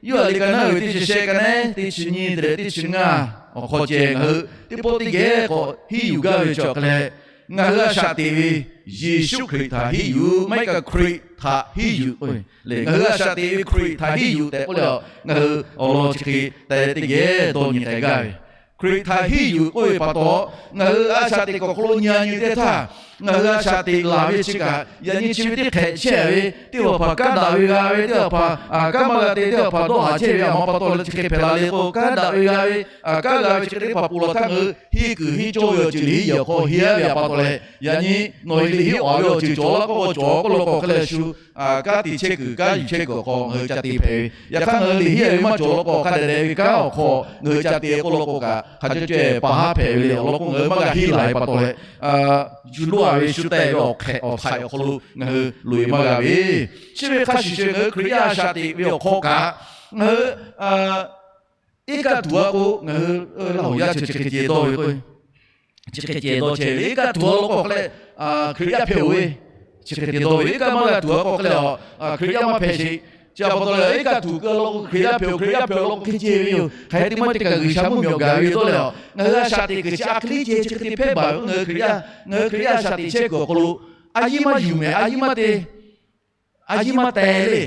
yawˇ a liꞈ ka naˉ ve teˇ chi shehˆ ka neˉ teˇ chi nyi te leh teˇ chi ngaˇ awˬ hk'aw ceh ngaˬ hui teˇ pawˆ teˇ geh k'awꞈ hiˉ yuˬ gaˇ ve chi awˬ hk'e leh, ngaˬ hui a shaꞈ teꞈ ve Yeˍsuˆ Hkriꞈ htaꞈ hiˉ yuˬ, maˇ heˆ kaꞈ Hkriꞈ htaꞈ hiˉ yuˬ k'o, lehˬ ngaˬ hui a shaꞈ teꞈ ve Hkriꞈ htaꞈ hiˉ yuˬ tehꞈ k'oˆ leh, ngaˬ hui awˬ lawn chi hk'e te teˇ geh dawˇ nyi k'ai gaˇ ve. Hkriꞈ htaꞈ hiˉ yuˬ k'oˆ ve pa taw, ngaˬ hui a shaꞈ teꞈ kuiˬ awˬ hk'aw lo nyi a nyi teˇ htaˇ, ngaˬ hui a shaꞈ teꞈ laˬ ve chi kaꞈ yaꞈ nyi chi ve teˇ hk'ehꞈ chehˇ ve, teˇ hpaˍ hpaˍ kanˉ daꞈ ve g'a ve, teˇ hpaˍ hpaˍ kanˉ maˇ g'a te, teˇ hpaˍ hpaˍ dawˇ haˍ chehˇ ve a ma pa taw leh chi hk'e hpehꞈ la le k'o, kanˉ daꞈ ve g'a ve, kanˉ g'a ve chi hk'e teˇ hpaˍ ponˬ laˬ htaˇ ngaˬ hui henˇ kuiˬ henˇ cawˇ ve awˬ ceuˬ liꞈ henˇ yaꞈ hk'aw henˇ a ve a pa taw leh, yaꞈ nyi nawˬ hui liꞈ henˇ awˬ ve awˬ ceuˬ cawˬ laˇ k'o k'o cawˬ k'oˆ law k'o hk'e leh shu, kanˉ te chehˇ kuiˬ kanˉ yuˬ chehˇ kuiˬ awˬ hk'aw ngaˬ hui ca te hpehꞈ ve. Yaꞈ hk'aˇ ngaˬ hui liꞈ henˇ a ve maˇ cawˬ law k'o hk'a dehꞈ dehꞈ ve kanˉ awˬ hk'aw ngaˬ hui ca te k'oˆ law k'o kaꞈ hk'a cawˇ cawˇ paˍ haˉ hpehꞈ ve le. Awˬ lawn k'o ngaˬ hui maˇ g'a henˇ laˬ ve pa taw leh, yuˬ loˇ a ve shu tehꞈ ve awˬ hk'ehꞈ awˬ htaiꞈ awˬ hk'aw lo ngaˬ hui loꞈ e maˇ g'a ve. Chi ve hk'a shuˍ shuˍ ngaˬ hui Hkriꞈ yaˇ a shaꞈ teꞈ ve awˬ hk'aw kaꞈ ngaˬ hui iˉ kaˆ tuˬ a k'o ngaˬ hui Laˇ huˍ yaˇ chi hk'e ceh dawˇ ve k'o, chi hk'e ceh dawˇ chehˇ ve iˉ kaˆ tuˬ a law k'o hk'e leh, Hkriꞈ yaˇ hpehꞈ-oˬ ve, chi hk'e ceh dawˇ ve iˉ kaˆ maˇ g'a tuˬ a k'o hk'e leh, Hkriꞈ yaˇ maˇ hpehꞈ sheˍ. Chi a pa taw leh iˉ kaˆ tuˬ keu law k'o Hkriꞈ yaˇ hpehꞈ-oˬ, Hkriꞈ yaˇ hpehꞈ-oˬ law k'o hk'e ceh ve yoˬ. Hk'aˬ hk'e te maˇ te kaꞈ G'uiˬsha mvuhˇmiˬ awˬ gaˬ ve dawˇ leh a, ngaˬ hui a shaꞈ teꞈ kuiˬ chi a hk'e le ceh chi hk'e te hpehˇ baˬ ve k'o ngaˬ hui Hkriꞈ yaˇ, ngaˬ hui Hkriꞈ yaˇ a shaꞈ teꞈ chehˇ kuiˬ awˬ hk'aw lo a yiˇ maˇ yuˬ mehˍ, a yiˇ maˇ te a yiˇ maˇ teh le.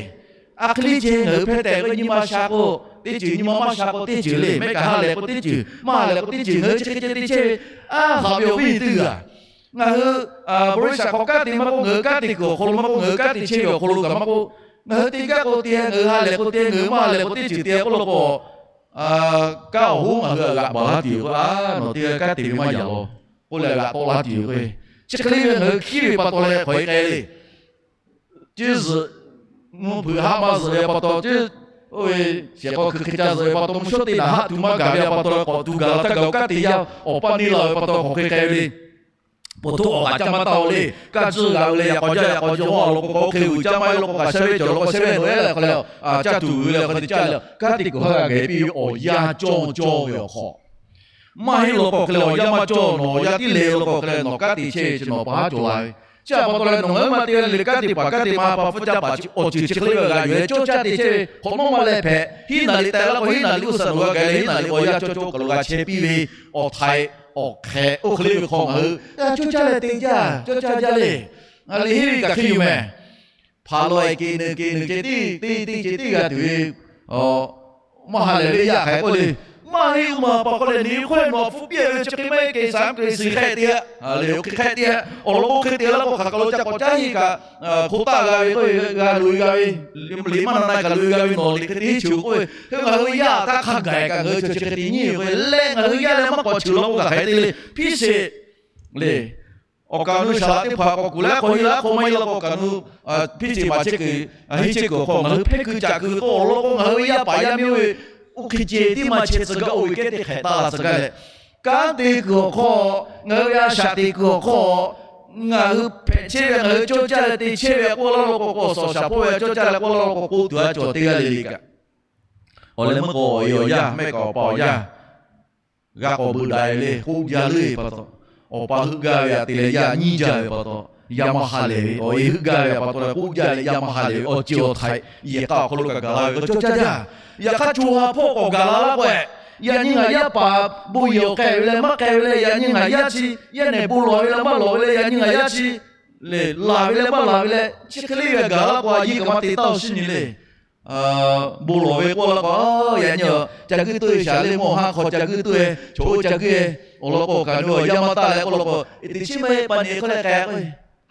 A hk'e le ceh ngaˬ hui hpehˇ tehꞈ k'o nyi ma sha k'o teˇ ceuˬ, nyi ma maˇ sha k'o teˇ ceuˬ le. Mehˆ kaꞈ ha lehˬ k'o teˇ ceuˬ, maˇ ha lehˬ k'o teˇ ceuˬ, ngaˬ hui chi hk'e ceh te chehˇ ve. A haꞈ ve awˬ viˉ nyi teˇ g'aˇ, ngaˬ hui บริษัท hk'aw kanˉ te maˇ k'oˆ, ngaˬ hui kanˉ te kuiˬ awˬ hk'aw lo maˇ k'oˆ, ngaˬ hui kanˉ te chehˇ ve awˬ hk'aw lo kaꞈ maˇ k'oˆ, ngaˬ hui te gaˇ k'o te, ngaˬ hui ha lehˬ k'o te, ngaˬ hui maˇ ha lehˬ k'o teˇ ceuˬ te k'oˆ law k'o, kanˉ awˬ hoˉ ngaˬ hui g'aꞈ baˬ laˇ tuˬ yoˬ k'o, nawˬ teˇ g'aˇ kanˉ te ve maˇ yaꞈ law k'oˆ leh g'aꞈ tawˆ laˇ tuˬ yoˬ k'o, chi hk'e le ve ngaˬ hui hkiˉ ve pa taw leh k'awꞈ e k'ai le. Ceˇ zuhꞈ mvuhˇ hpeuꞈ haˉ maˇ zuhꞈ ve pa taw, oˇ ve shehˍ k'aw hkui hk'e ca zuhꞈ ve pa taw, mvuhˇ shawˉ teˇ naꞈ haˆ tuˬ maˇ gaˬ ve pa taw, k'awꞈ tuˬ gaˬ la htaˇ gaˬ kanˉ te yaˇ awˬ paˇ neˇ la ve pa taw k'awꞈ hk'e k'ai ve le. Ponˬ htoˇ awˬ g'aꞈ ca maˇ taˇ-oˬ le. Kaˇ tcuhˇ g'aꞈ ve le, yaꞈ k'aw jaˇ yaꞈ k'aw jaˇ, awˬ lawn k'o k'awꞈ hk'e g'uiˬ caˇ maˇ heˆ law k'o kaꞈ sheh ve cawˬ law k'o sheh ve nawˬ ehˉ leh hk'aw leh, caˇ tuˬ g'uiˬ leh hk'aw te caˇ leh, kanˉ te kuiˬ haˉ g'a geh piˇ ve awˬ yanˇ cawˇ cawˇ ve awˬ hk'aw Maˇ heˆ law k'o hk'e leh awˬ yanˇ maˇ cawˇ. Nawˬ awˬ yanˇ tiˉ leh law k'o hk'e leh nawˬ kanˉ te chehˇ ve chi nawˬ pa haˉ cawˬ la ve. Chi a pa taw leh nawˬ ngaˬ hui maˇ te leh kanˉ te paˍ kanˉ te ma pa hpfuhˇ caˇ paˍ chi awˬ ceuˬ chi hk'e le ve g'a yuˬ leh cawˇ caˇ te chehˇ ve hk'awꞈ nawˉ maˇ leh hpehꞈ. Hiˉ naˍ liꞈ tehꞈ la k'o hiˉ naˍ liꞈ uˉ suhˍ nawˬ g'a gaˬ leh hiˉ naˍ liꞈ awˬ yanˇ cawˇ cawˇ kaˬ lo g'a chehˇ piˇ ve awˬ htaiˍ awˬ hk'ehꞈ oˇ hk'e le ve hk'aw ngaˬ hui g'a cawˇ caˇ leh te jaˇ cawˇ caˇ jaˇ le. Ngaˬ liꞈ henˇ ve kaꞈ hk'e yoˬ mehˍ. Hpaˍ lawˬ e keꞈ neu keꞈ neu ceh tiˉ teˇ teˇ ceh tiˉ g'a tuˬ ve maˇ ha lehˬ ve yaˇ hk'aiˍ k'oˆ le. Maˇ heˆ uˉ ma pa k'oˆ leh ni hk'oˆ nawˬ hpfuhˇ piˇ ve chi hk'e maˇ heˆ Keˍsaˍ Hkriꞈ suhˍ hk'ehꞈ te a le. Oˇ hk'e hk'ehꞈ te a awˬ lawn k'o hk'e te laˇ k'o hk'aˬ kaˬ lo ca k'awꞈ caˉ hiˆ kaꞈ hk'oˆ taˆ g'a ve k'oˆ ve g'a loꞈ e g'a ve, liꞈ maˇ na na kaꞈ loꞈ e g'a ve nawˬ liꞈ hk'e te hiˉ ceuˬ k'oˆ ve. Hk'e ngaˬ hui yaˇ htaˇ hk'a gaˬ kaꞈ ngaˬ hui chi chi hk'e te nyi ve k'o leh ngaˬ hui yaˇ leh maˇ k'awꞈ ceuˬ law k'o kaꞈ hk'aˬ hk'e te le. Hpiˇ sheˍ le. Awˬ kaˍ nu shaˍ laꞈ teˇ hpaˍ k'awꞈ kuˬ leh k'awꞈ heˆ laˇ k'o maˇ heˆ laˇ k'o awˬ kaˍ nu hpiˇ ceuˬ maˍ chehˇ kuiˬ, heˆ chehˇ kuiˬ awˬ hk'aw ngaˬ hui hpehˇ kuiˬ caꞈ kuiˬ ve k'o awˬ lawn k'o ngaˬ hui ve yaˇ paˍ yaˇ miˇ oˇ ve oˇ hk'e ceh tiˉ maˇ chehˇ tcuh gaˇ oˇ ve kehˉ teˇ hk'ehꞈ taˇ la tcuh gaˇ leh, kanˉ te kuiˬ awˬ hk'aw, ngaˬ hui ve a shaꞈ teꞈ kuiˬ awˬ hk'aw, ngaˬ hui hpehꞈ chehˇ ve ngaˬ hui cawˇ caˇ leh te chehˇ ve k'oˆ laˇ law k'o k'o awˬ suhˍ shaˍ hpawˇ ve cawˇ caˇ leh k'oˆ laˇ law k'o k'oˆ tuˬ a cawˬ teˇ g'aˇ le le kaꞈ, awˬ leh meuˇ k'o awˬ e awˬ yaˇ mehˆ kaꞈ awˬ pa awˬ yaˇ g'a k'awꞈ beuꞈ daꞈ ve le k'oˆ jaˇ le pa taw, awˬ pa heuˆ gaˇ ve aꞈ te leh yaˇ nyiˇ jaˇ ve pa taw, yaˇ maˇ ha lehˬ ve awˬ e heuˆ gaˇ ve pa taw leh k'oˆ jaˇ leh yaˇ maˇ ha lehˬ ve awˬ ceuˬ awˬ htaiꞈ yehˬ k'a awˬ hk'aw lo kaꞈ gaˬ la ve k'o cawˇ caˇ jaˇ. Yaꞈ hk'aˇ co ha hpawˇ k'awꞈ gaˬ la laˇ k'o, yaꞈ nyi ngaˬ yaˇ paˍ bon yehˬ awˬ k'ai ve leh maˇ k'ai ve leh yaꞈ nyi ngaˬ yaˇ chi yaˇ nehˬ bon lawˬ ve leh maˇ lawˬ ve leh yaꞈ nyi ngaˬ yaˇ chi lehˬ laˬ ve leh maˇ laˬ ve leh chi hk'e le ve g'a gaˬ la k'o a yeˇ kaꞈ maˇ te taˇ awˬ shinˉ nyi le. Bon lawˬ ve k'oˆ laˇ k'o, yaꞈ nyi ca guiˇ tuˇ ve shaˍ le mawˇ haˉ hk'aw ca guiˇ tuˇ ve chaw oˇ ca guiˇ ve awˬ lawn k'o kaꞈ nu awˬ yaˇ maˇ taˇ leh k'oˆ laˇ k'o, teꞈ chiˉ maˇ heˆ pa nyi hk'aw leh k'ai k'o,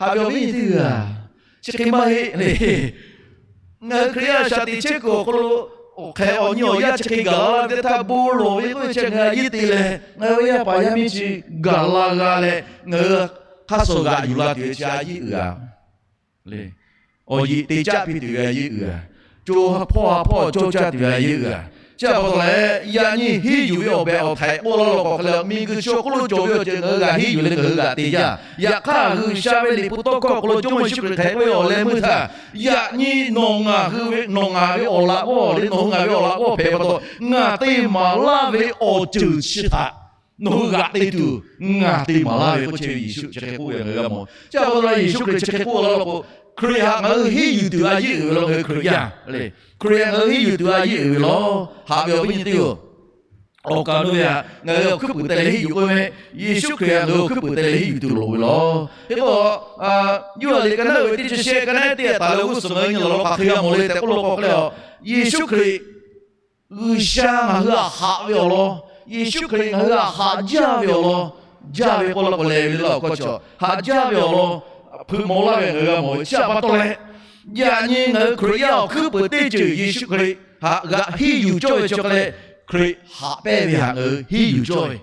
haꞈ ve awˬ viˉ nyi teˇ g'aˇ, chi hk'e maˇ heˆ le. Ngaˬ hui Hkriꞈ yaˇ shaˍ teꞈ chehˇ kuiˬ awˬ hk'aw lo, awˬ hk'ehꞈ awˬ nyi awˬ yaˇ chi hk'e gaˬ la ve teˇ htaˇ bon lawˬ ve k'oˆ ve chi ngaˬ hui a yeˇ te leh ngaˬ hui ve yaˇ paˍ yaˇ miˇ chi gaˬ la g'a leh ngaˬ hui hk'aˇ suh g'aꞈ yuˬ la tuˬ ve chi a yeˇ uiˍ a le. Awˬ yeꞈ te caˆ piˇ tuˬ ve a yeˇ uiˍ a, co ha hpawˇ ha hpawˇ cawˇ caˇ tuˬ ve a yeˇ uiˍ a. Chi a pa taw leh yaꞈ nyi henˇ yuˬ ve awˬ behˬ awˬ htaiꞈ k'oˆ laˇ law k'o hk'e le, miˬguiˬ chi awˬ hk'oˆ lo cawˬ ve awˬ ceuˬ ngaˬ hui g'aꞈ henˇ yuˬ leh ngaˬ hui g'aꞈ te jaˇ. Yaꞈ hk'aˇ G'uiˬsha ve liꞈ hpu tawˇ hkawˇ awˬ hk'aw lo Jawˇmawˇ Yeˍsuˆ Hkriꞈ hk'e k'oˆ ve awˬ leh meuˇ htaˇ, yaꞈ nyi nawˬ ngaˬ hui ve nawˬ ngaˬ ve awˬ laꞈ g'awˇ le nawˬ hui ngaˬ ve awˬ laꞈ g'awˇ hpehꞈ pa taw, ngaˬ te maˍ laˇ ve awˬ ceuˬ chi htaꞈ nawˬ hui g'aꞈ te tuˬ ngaˬ te maˍ laˇ ve k'oˆ chehˇ ve Yeˍsuˆ chi hk'e k'oˆ ve ngaˬ hui g'a mawˬ. Chi a pa taw Yeˍsuˆ Hkriꞈ chi hk'e k'oˆ laˇ law k'o, Hkriꞈ htaꞈ ngaˬ hui henˇ yuˬ tuˬ a yeˇ uiˍ ve law ngaˬ hui Hkriꞈ yaˇ le. Hkriꞈ htaꞈ ngaˬ hui henˇ yuˬ tuˬ a yeˇ uiˍ ve law. Haꞈ ve awˬ viˉ nyi teˇ-oˬ, awˬ kaˍ nu ve htaꞈ ngaˬ hui awˬ hkuiˉ puiˍ te leh henˇ yuˬ k'oˆ ve, Yeˍsuˆ Hkriꞈ htaꞈ ngaˬ hui awˬ hkuiˉ puiˍ te leh henˇ yuˬ tuˬ loˍ ve law. Hk'e k'o, Yoˇhanˬ liꞈ ka naˉ uiˍ ve teˇ chi shehˆ ka naˉ teˇ htaꞈ taˍ leh g'uˇ suhˍ ngaˬ hui nyi lawˬ law hk'aˬ hk'e g'a mawˬ le tehꞈ k'oˆ law k'o hk'e le, Yeˍsuˆ Hkriꞈ G'uiˬsha ngaˬ hui htaꞈ haꞈ ve awˬ lawn, Yeˍsuˆ Hkriꞈ ngaˬ hui htaꞈ haꞈ jaˇ ve awˬ lawn, jaˇ ve k'oˆ law k'o leh ve le laˇ awˬ hkawˇ chi, haꞈ jaˇ ve awˬ lawn hpeuꞈ maw laˇ ve ngaˬ hui g'a mawˬ ve chi a pa taw leh, yaꞈ nyi ngaˬ hui Hkriꞈ yaˇ awˬ hkuiˉ puiˍ teˇ ceuˬ Yeˍsuˆ Hkriꞈ htaꞈ g'aꞈ henˇ yuˬ cawˇ ve chi hk'e leh, Hkriꞈ haꞈ pehnˇ ve htaꞈ ngaˬ hui henˇ yuˬ cawˇ ve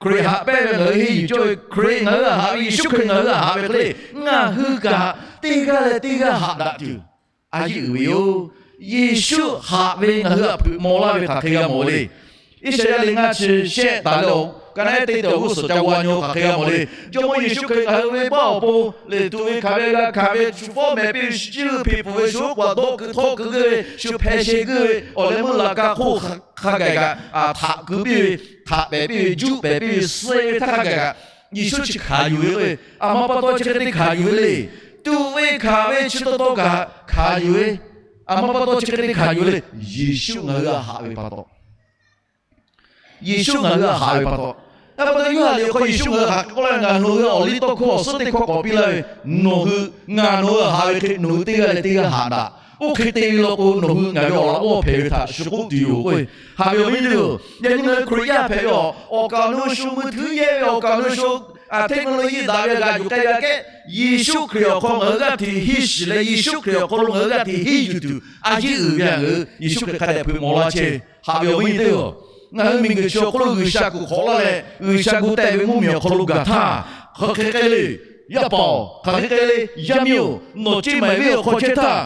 Hkriꞈ haꞈ pehnˇ ve ngaˬ hui henˇ yuˬ cawˇ ve, Hkriꞈ ngaˬ hui htaꞈ haꞈ ve, Yeˍsuˆ Hkriꞈ ngaˬ hui htaꞈ haꞈ ve hk'e le, ngaˬ hui kaꞈ teˇ g'aˇ leh teˇ g'aˇ haꞈ daꞈ tuˬ a yeˇ uiˍ ve yoˬ. Yeˍsuˆ haꞈ ve ngaˬ hui htaꞈ hpeuꞈ maw laˇ ve hk'aˬ hk'e g'a mawˬ le. Iˉsaˍyaˆ liꞈ ngaˇ chi shehˆ taˍ leh awˬ ka naˉ teˇ te awˬ g'uˇ suhˍ ca g'a nyi hk'aˬ hk'e g'a mawˬ le. Jawˇmawˇ Yeˍsuˆ Hkriꞈ ngaˬ hui ve baˆ awˬ pon lehˬ tuꞈ ve hkanˍ ve g'a hkanˍ ve shu fawˉ mehˍ piˇ ve, shu ciˇ pui hpfuhˍ ve, shu oˉ k'oˍ dawˇ keu htawˇ keu g'euˆ ve, shu hpeh sheh g'euˆ ve, awˬ leh meuˇ laꞈ ka hk'oˆ hk'a gaˬ kaꞈ htaꞈ keu piˇ ve, htaꞈ pehˍ piˇ ve, juˆ pehˍ piˇ ve, suh ve htaˇ hk'a gaˬ kaꞈ Yeˍsuˆ chi hkanˍ yuˬ ve k'o, a ma pa taw chi hk'e te hkanˍ yuˬ ve le. Tuꞈ ve hkanˍ ve chi taw taw kaꞈ hkanˍ yuˬ ve, a ma pa taw chi hk'e te hkanˍ yuˬ ve le. Yeˍsuˆ ngaˬ hui htaꞈ haꞈ ve pa taw, Yeˍsuˆ ngaˬ hui htaꞈ haꞈ ve pa taw, a pa taw Yoˇhanˬ liꞈ awˬ hk'aw Yeˍsuˆ ngaˬ hui htaꞈ hk'e k'oˆ laˇ ve, ngaˬ nawˬ hui awˬ liˇ tawˇ hkawˇ awˬ suhˉ teˇ hkawˇ k'awꞈ piˇ laˇ ve, nawˬ hui, ngaˬ nawˬ hui htaꞈ haꞈ ve hk'e nawˬ hui teˇ g'aˇ leh teˇ g'aˇ haꞈ daꞈ. Oˇ hk'e te ve law k'o nawˬ hui ngaˬ ve awˬ laꞈ g'awˇ hpehꞈ ve htaꞈ shu k'oˆ tuˬ yoˬ k'oˆ ve. Haꞈ ve awˬ viˉ nyi teˇ-oˬ, yaꞈ nyi ngaˬ hui Hkriꞈ yaˇ hpehꞈ ve awˬ, awˬ kaˍ awˬ nu shu mui htuiˉ yehˇ ve awˬ kaˍ awˬ nu shu, a hteˇ mvuhˇ lo yeˇ daꞈ ve g'a yuˬ k'ai ve aꞈ kehˉ, Yeˍsuˆ Hkriꞈ awˬ hk'aw ngaˬ hui g'aˇ hteꞈ henˇ shiˍ leh Yeˍsuˆ Hkriꞈ awˬ hk'aw lo ngaˬ hui g'aˇ hteꞈ henˇ yuˬ tuˬ a yeˇ uiˍ ve htaꞈ ngaˬ hui Yeˍsuˆ Hkriꞈ hk'a dehꞈ hpeuꞈ maw laˇ chehˇ ve. Haꞈ ve awˬ viˉ nyi teˇ-oˬ, ngaˬ hui miˬguiˬ chi awˬ hk'oˆ lo G'uiˬsha kuˬ hk'awꞈ laˇ leh G'uiˬsha gu teh ve mvuhˇmiˬ awˬ hk'aw lo gaˬ htaˇ, hk'aˬ hk'e k'ai le, yaˇ paˍ-oˬ, hk'aˬ hk'e k'ai le, yaˇ miˇ-oˬ, nawˬ ceˇ maˍ ve awˬ hk'aw chehˇ htaˇ,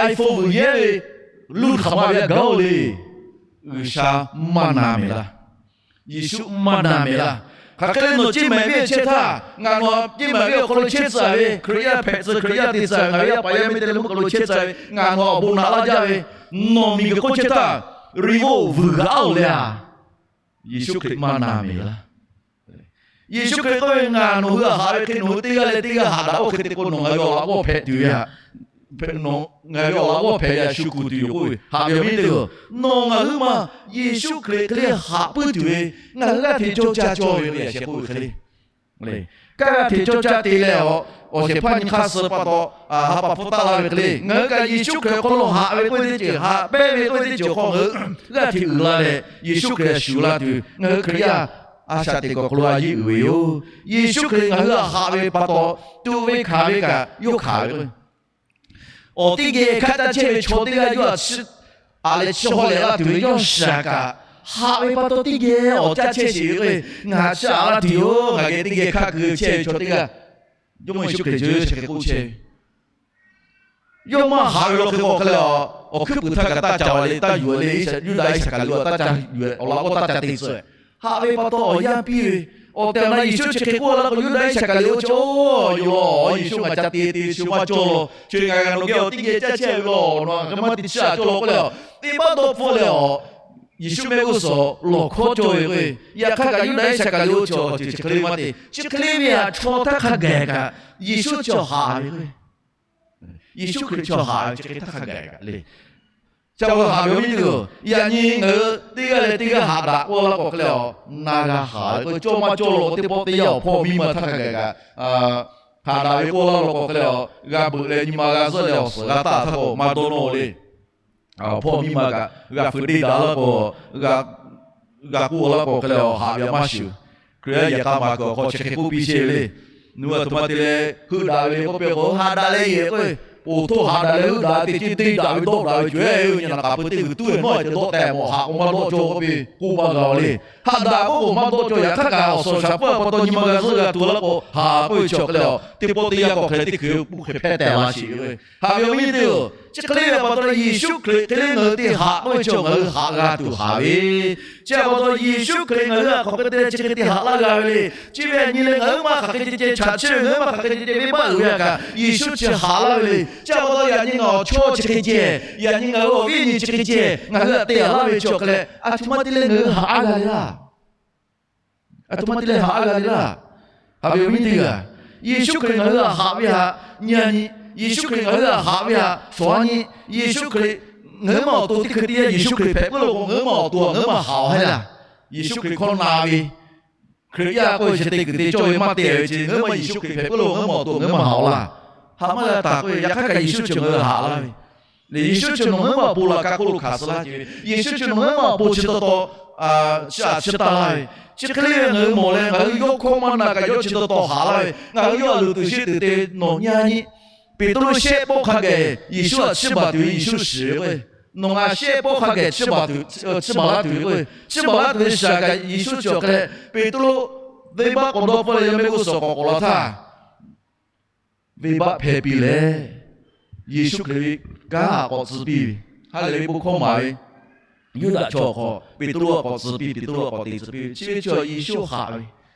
iPhone vuiˬ yehˇ ve, luˇ hk'aˬ ma ve a gaˬ-oˬ le. G'uiˬsha maˇ na mehˍ laˇ. Yeˍsuˆ maˇ na mehˍ laˇ. Hk'aˬ hk'e le nawˬ ceˇ maˍ ve chehˇ htaˇ, ngaˬ nawˬ ceˇ maˍ ve awˬ hk'aw lo chehˇ tcuh ve, Hkriꞈ yaˇ hpehꞈ tcuh, Hkriꞈ yaˇ te tcuh, ngaˬ ve yaˇ paˍ yaˇ miˇ te leh mvuhˇ kaˬ lo chehˇ tcuh ve, ngaˬ nawˬ htaꞈ awˬ bon naꞈ laˇ jaˇ ve, nawˬ miˬguiˬ hk'oˆ chehˇ htaˇ, Revo vuiˬ g'aˇ-oˬ le a. Yeˍsuˆ Hkriꞈ maˇ na mehˍ laˇ. Yeˍsuˆ Hkriꞈ k'oˆ ve, Ngaˬ nawˬ hui htaꞈ haꞈ ve hk'e nawˬ hui teˇ g'aˇ leh teˇ g'aˇ haꞈ daꞈ, oˇ hk'e te k'o nawˬ ngaˬ ve awˬ laꞈ g'awˇ hpehꞈ tuˬ ve htaꞈ, ngaˬ ve awˬ laꞈ g'awˇ hpehꞈ ve htaꞈ shu kuˬ tuˬ yoˬ k'oˆ ve. Haꞈ ve awˬ viˉ teˇ hpaˍ-oˬ, nawˬ ngaˬ huiˉ ma Yeˍsuˆ Hkriꞈ hk'e le haꞈ puiˉ tuˬ ve, ngaˬ hui g'aˇ hteꞈ cawˇ caˇ cawˇ ve k'o, yaꞈ sheh k'oˆ ve hk'e le, kaˇ g'aˇ hteꞈ cawˇ caˇ te leh, awˬ shehˍ hpaˇ nyi hk'aˇ suh pa taw, ha pa hpfuhˇ taˆ laˇ ve hk'e le, ngaˬ hui kaꞈ Yeˍsuˆ Hkriꞈ awˬ hk'aw lo haꞈ ve k'oˆ ve teˇ ceuˬ, haꞈ pehnˇ ve k'oˆ ve teˇ ceuˬ awˬ hk'aw ngaˬ hui g'aˇ hteꞈ uiˍ la leh, Yeˍsuˆ Hkriꞈ shuˍ la tuˬ, ngaˬ hui Hkriꞈ yaˇ a shaꞈ teꞈ kuiˬ awˬ hk'aw lo a yeˇ uiˍ ve yoˬ. Yeˍsuˆ Hkriꞈ ngaˬ hui htaꞈ haꞈ ve pa taw, tuꞈ ve hkanˍ ve kaꞈ yawˇ hkanˍ ve k'o, awˬ teˇ geh hkaˆ caˇ chehˇ ve chaw teˇ g'aˇ yawˇ htaꞈ chi, aꞈ leh chi haw lehˬ la tuˬ ve yawˇ shaˍ kaꞈ, haꞈ ve pa taw teˇ geh awˬ caˇ chehˇ sheˍ ve k'o, ngaˬ chi aꞈ la tuˬ yoˬ. Ngaˬ geh teˇ geh hkaˆ keu chehˇ ve chaw teˇ g'aˇ, Jawˇmawˇ Yeˍsuˆ Hkriꞈ ceuˬ chi hk'e k'oˆ chehˇ ve, yawˇ maˇ haꞈ ve law hk'e k'o hk'e leh, awˬ hkuiˉ puiˍ htaˇ kaꞈ taˇ ca le, taˇ yuˬ le, Yuˇdaꞈ Iˉsaˍkaˍriˍoˆ taˇ ca yuˬ, awˬ laꞈ g'awˇ taˇ ca te tcuh, haꞈ ve pa taw awˬ yanˇ piˇ ve. Awˬ tehˬ awˬ na Yeˍsuˆ chi hk'e k'oˆ laˇ k'o, Yuˇdaꞈ Iˉsaˍkaˍriˍoˆ chi, Oˬ, yawˇ Yeˍsuˆ ngaˬ ca te te shu maˇ cawˇ law, chi ngaˬ nawˬ geh awˬ teˇ geh caˇ chehˇ ve law, nawˬ hk'e maˇ te chiˇ aꞈ cawˇ law k'oˆ leh, teˇ baˆ dawˇ hpfuhˆ leh, Yeˍsuˆ mehˆ g'uˇ suhˍ lawˬ hkawˉ cawˇ ve k'o, yaꞈ hk'aˇ kaꞈ Yuˇdaꞈ Iˉsaˍkaˍriˍoˆ chi awˬ ceuˬ chi hk'e le maˇ te. Chi hk'e le ve htaꞈ chaw htaˇ hk'a gaˬ kaꞈ, Yeˍsuˆ chi awˬ haꞈ ve k'o, Yeˍsuˆ Hkriꞈ chi awˬ haꞈ ve chi hk'e htaˇ hk'a gaˬ kaꞈ le. Chi pa taw haꞈ ve awˬ viˉ teˇ hpaˍ-oˬ, yaꞈ nyi ngaˬ hui teˇ g'aˇ leh teˇ g'aˇ haꞈ daꞈ k'oˆ laˇ k'o hk'e leh, na g'a haꞈ ve k'o, cawˇ maˇ cawˇ law k'o, teˇ pawˆ teˇ yanˇ awˬ hpawˇ miˇ ma htaˇ hk'a gaˬ kaꞈ, haꞈ daꞈ ve k'oˆ laˇ law k'o hk'e leh, g'a beuꞈ leh nyi ma g'a zuhˆ leh awˬ suhˍ g'a taˆ htaˇ k'o maˇ dawˇ nawˇ le. Awˬ hpawˇ miˇ ma kaꞈ g'a fuiˍ deˇ daꞈ laˇ k'o, g'a k'oˆ laˇ k'o hk'e leh, haꞈ ve maˇ shuˍ. Hkriꞈ yaˇ yehˬ k'a maˬ kuiˬ awˬ hk'aw chi hk'e k'oˆ piˇ chehˇ ve le. Nawˬ hui aˬ htoꞈ ma te leh heuˆ daꞈ ve le k'oˆ piˇ k'o, haꞈ daꞈ leh yehˬ k'oˆ ve, poˬ htoˇ haꞈ daꞈ leh heuˆ daꞈ ve teˇ ceuˬ deˇ daꞈ ve dawˆ daꞈ ve cawˬ-e ve nyi naˍ k'aˍ pui teˇ g'uiˬ tuˉ ve nawˉ ceh dawˆ tehꞈ mawˬ haꞈ k'o maˇ dawˆ cawˇ k'oˆ piˇ k'oˆ maˇ g'a le. Haꞈ daꞈ k'oˆ k'o maˇ dawˆ cawˇ. Yaꞈ hk'aˇ kaꞈ awˬ suhˍ awˬ shaˍ pfuhˇ pa taw nyi ma g'a zuhˆ g'a tuˬ laˇ k'o, haꞈ k'oˆ ve chi awˬ hk'e leh, teˇ pawˆ teˇ yanˇ k'awꞈ hk'e leh teˇ hkui puˇ hk'e hpehˇ tehꞈ la sheˍ ve. Haꞈ ve awˬ viˉ teˇ-oˬ, chi hk'e le ve pa taw Yeˍsuˆ Hkriꞈ hk'e le ngaˬ hui te haꞈ k'oˆ ve chi ngaˬ hui haꞈ g'a tuˬ haꞈ ve. Chi pa taw Yeˍsuˆ Hkriꞈ ngaˬ hui htaꞈ hk'aˬ hk'e te leh chi hk'e te haꞈ laˇ g'a ve le. Chi ve htaꞈ nyi leh ngaˬ hui maˇ hk'aˬ hk'e ceh ceh chaꞈ chiˇ ve, ngaˬ hui maˇ hk'aˬ hk'e ceh ceh venˇbaˆ uiˍ ve htaꞈ kaꞈ Yeˍsuˆ chi haꞈ laˇ ve le. Chi pa taw yaꞈ nyi ngaˬ awˬ chawˇ chi hk'e ceh, yaꞈ nyi ngaˬ hui awˬ viˉ nyi chi hk'e ceh ngaˬ hui htaꞈ te haꞈ laˇ ve chi awˬ hk'e leh, aˬ htoꞈ ma te leh ngaˬ hui haꞈ aˉ g'a le laˇ. Aˬ htoꞈ ma te leh haꞈ aˉ g'a le laˇ. Haꞈ ve awˬ viˉ teˇ g'aˇ, Yeˍsuˆ Hkriꞈ ngaˬ hui htaꞈ haꞈ ve htaꞈ nyi a nyi, Yeˍsuˆ Hkriꞈ ngaˬ hui htaꞈ haꞈ ve htaꞈ shawˍ a nyi, Yeˍsuˆ Hkriꞈ ngaˬ hui maˇ awˬ to teˇ hkui teˇ yanˇ Yeˍsuˆ Hkriꞈ hpehꞈ puiˉ lo k'o, ngaˬ hui maˇ awˬ to ngaˬ hui maˇ haꞈ awˬ haiˉ laˇ. Yeˍsuˆ Hkriꞈ hkawˇ na ve Hkriꞈ yaˇ k'oˆ ve chi te kuiˬ te cawˇ ve maˇ te ve chi, ngaˬ hui maˇ Yeˍsuˆ Hkriꞈ hpehꞈ puiˉ lo ngaˬ hui maˇ awˬ to ngaˬ hui maˇ haꞈ awˬ laˇ. Haꞈ maˇ g'a taˍ k'oˆ ve, yaꞈ hk'aˇ kaꞈ Yeˍsuˆ chi ngaˬ hui haꞈ laˇ ve le. Yeˍsuˆ chi nawˬ ngaˬ hui maˇ awˬ pon laꞈ ka hk'oˆ lo hkanˍ suh laˇ ce ve, Yeˍsuˆ chi nawˬ ngaˬ hui maˇ awˬ pon chi taw taw chi aꞈ chi taˇ laˇ ve, chi hk'e le ve ngaˬ hui mawˬ leh ngaˬ hui yawˇ hkawˇ maˇ na kaꞈ yawˇ chi taw taw haꞈ laˇ ve, ngaˬ hui yawˇ htaꞈ luˬ tuˬ sheˆ tuˬ te nawˬ nyi a nyi. Peˍtruˆ shehˆ pawˆ hk'a gaˬ Yeˍsuˆ htaꞈ chiˇ baˬ tuˬ ve Yeˍsuˆ shiˍ ve k'o, nawˬ ngaˬ shehˆ pawˆ hk'a gaˬ chiˇ baˬ laˇ tuˬ ve k'o, chiˇ baˬ laˇ tuˬ ve shiˍ kaꞈ Yeˍsuˆ chi awˬ hk'e leh, Peˍtruˆ venˇbaˆ k'awꞈ dawˇ hpfuhˇ leh yawˇ mehˆ g'uˇ suhˍ k'awꞈ k'awꞈ la htaˇ, venˇbaˆ hpehˇ piˇ leh, Yeˍsuˆ Hkriꞈ ve kanˉ k'awꞈ tcuh piˇ ve, ha lehˬ ve bon hkawˇ maˍ ve Yuˇdaꞈ chaw awˬ hk'aw Peˍtruˆ k'awꞈ tcuh piˇ, Peˍtruˆ k'awꞈ te tcuh piˇ ve, chi ve chi Yeˍsuˆ haꞈ ve.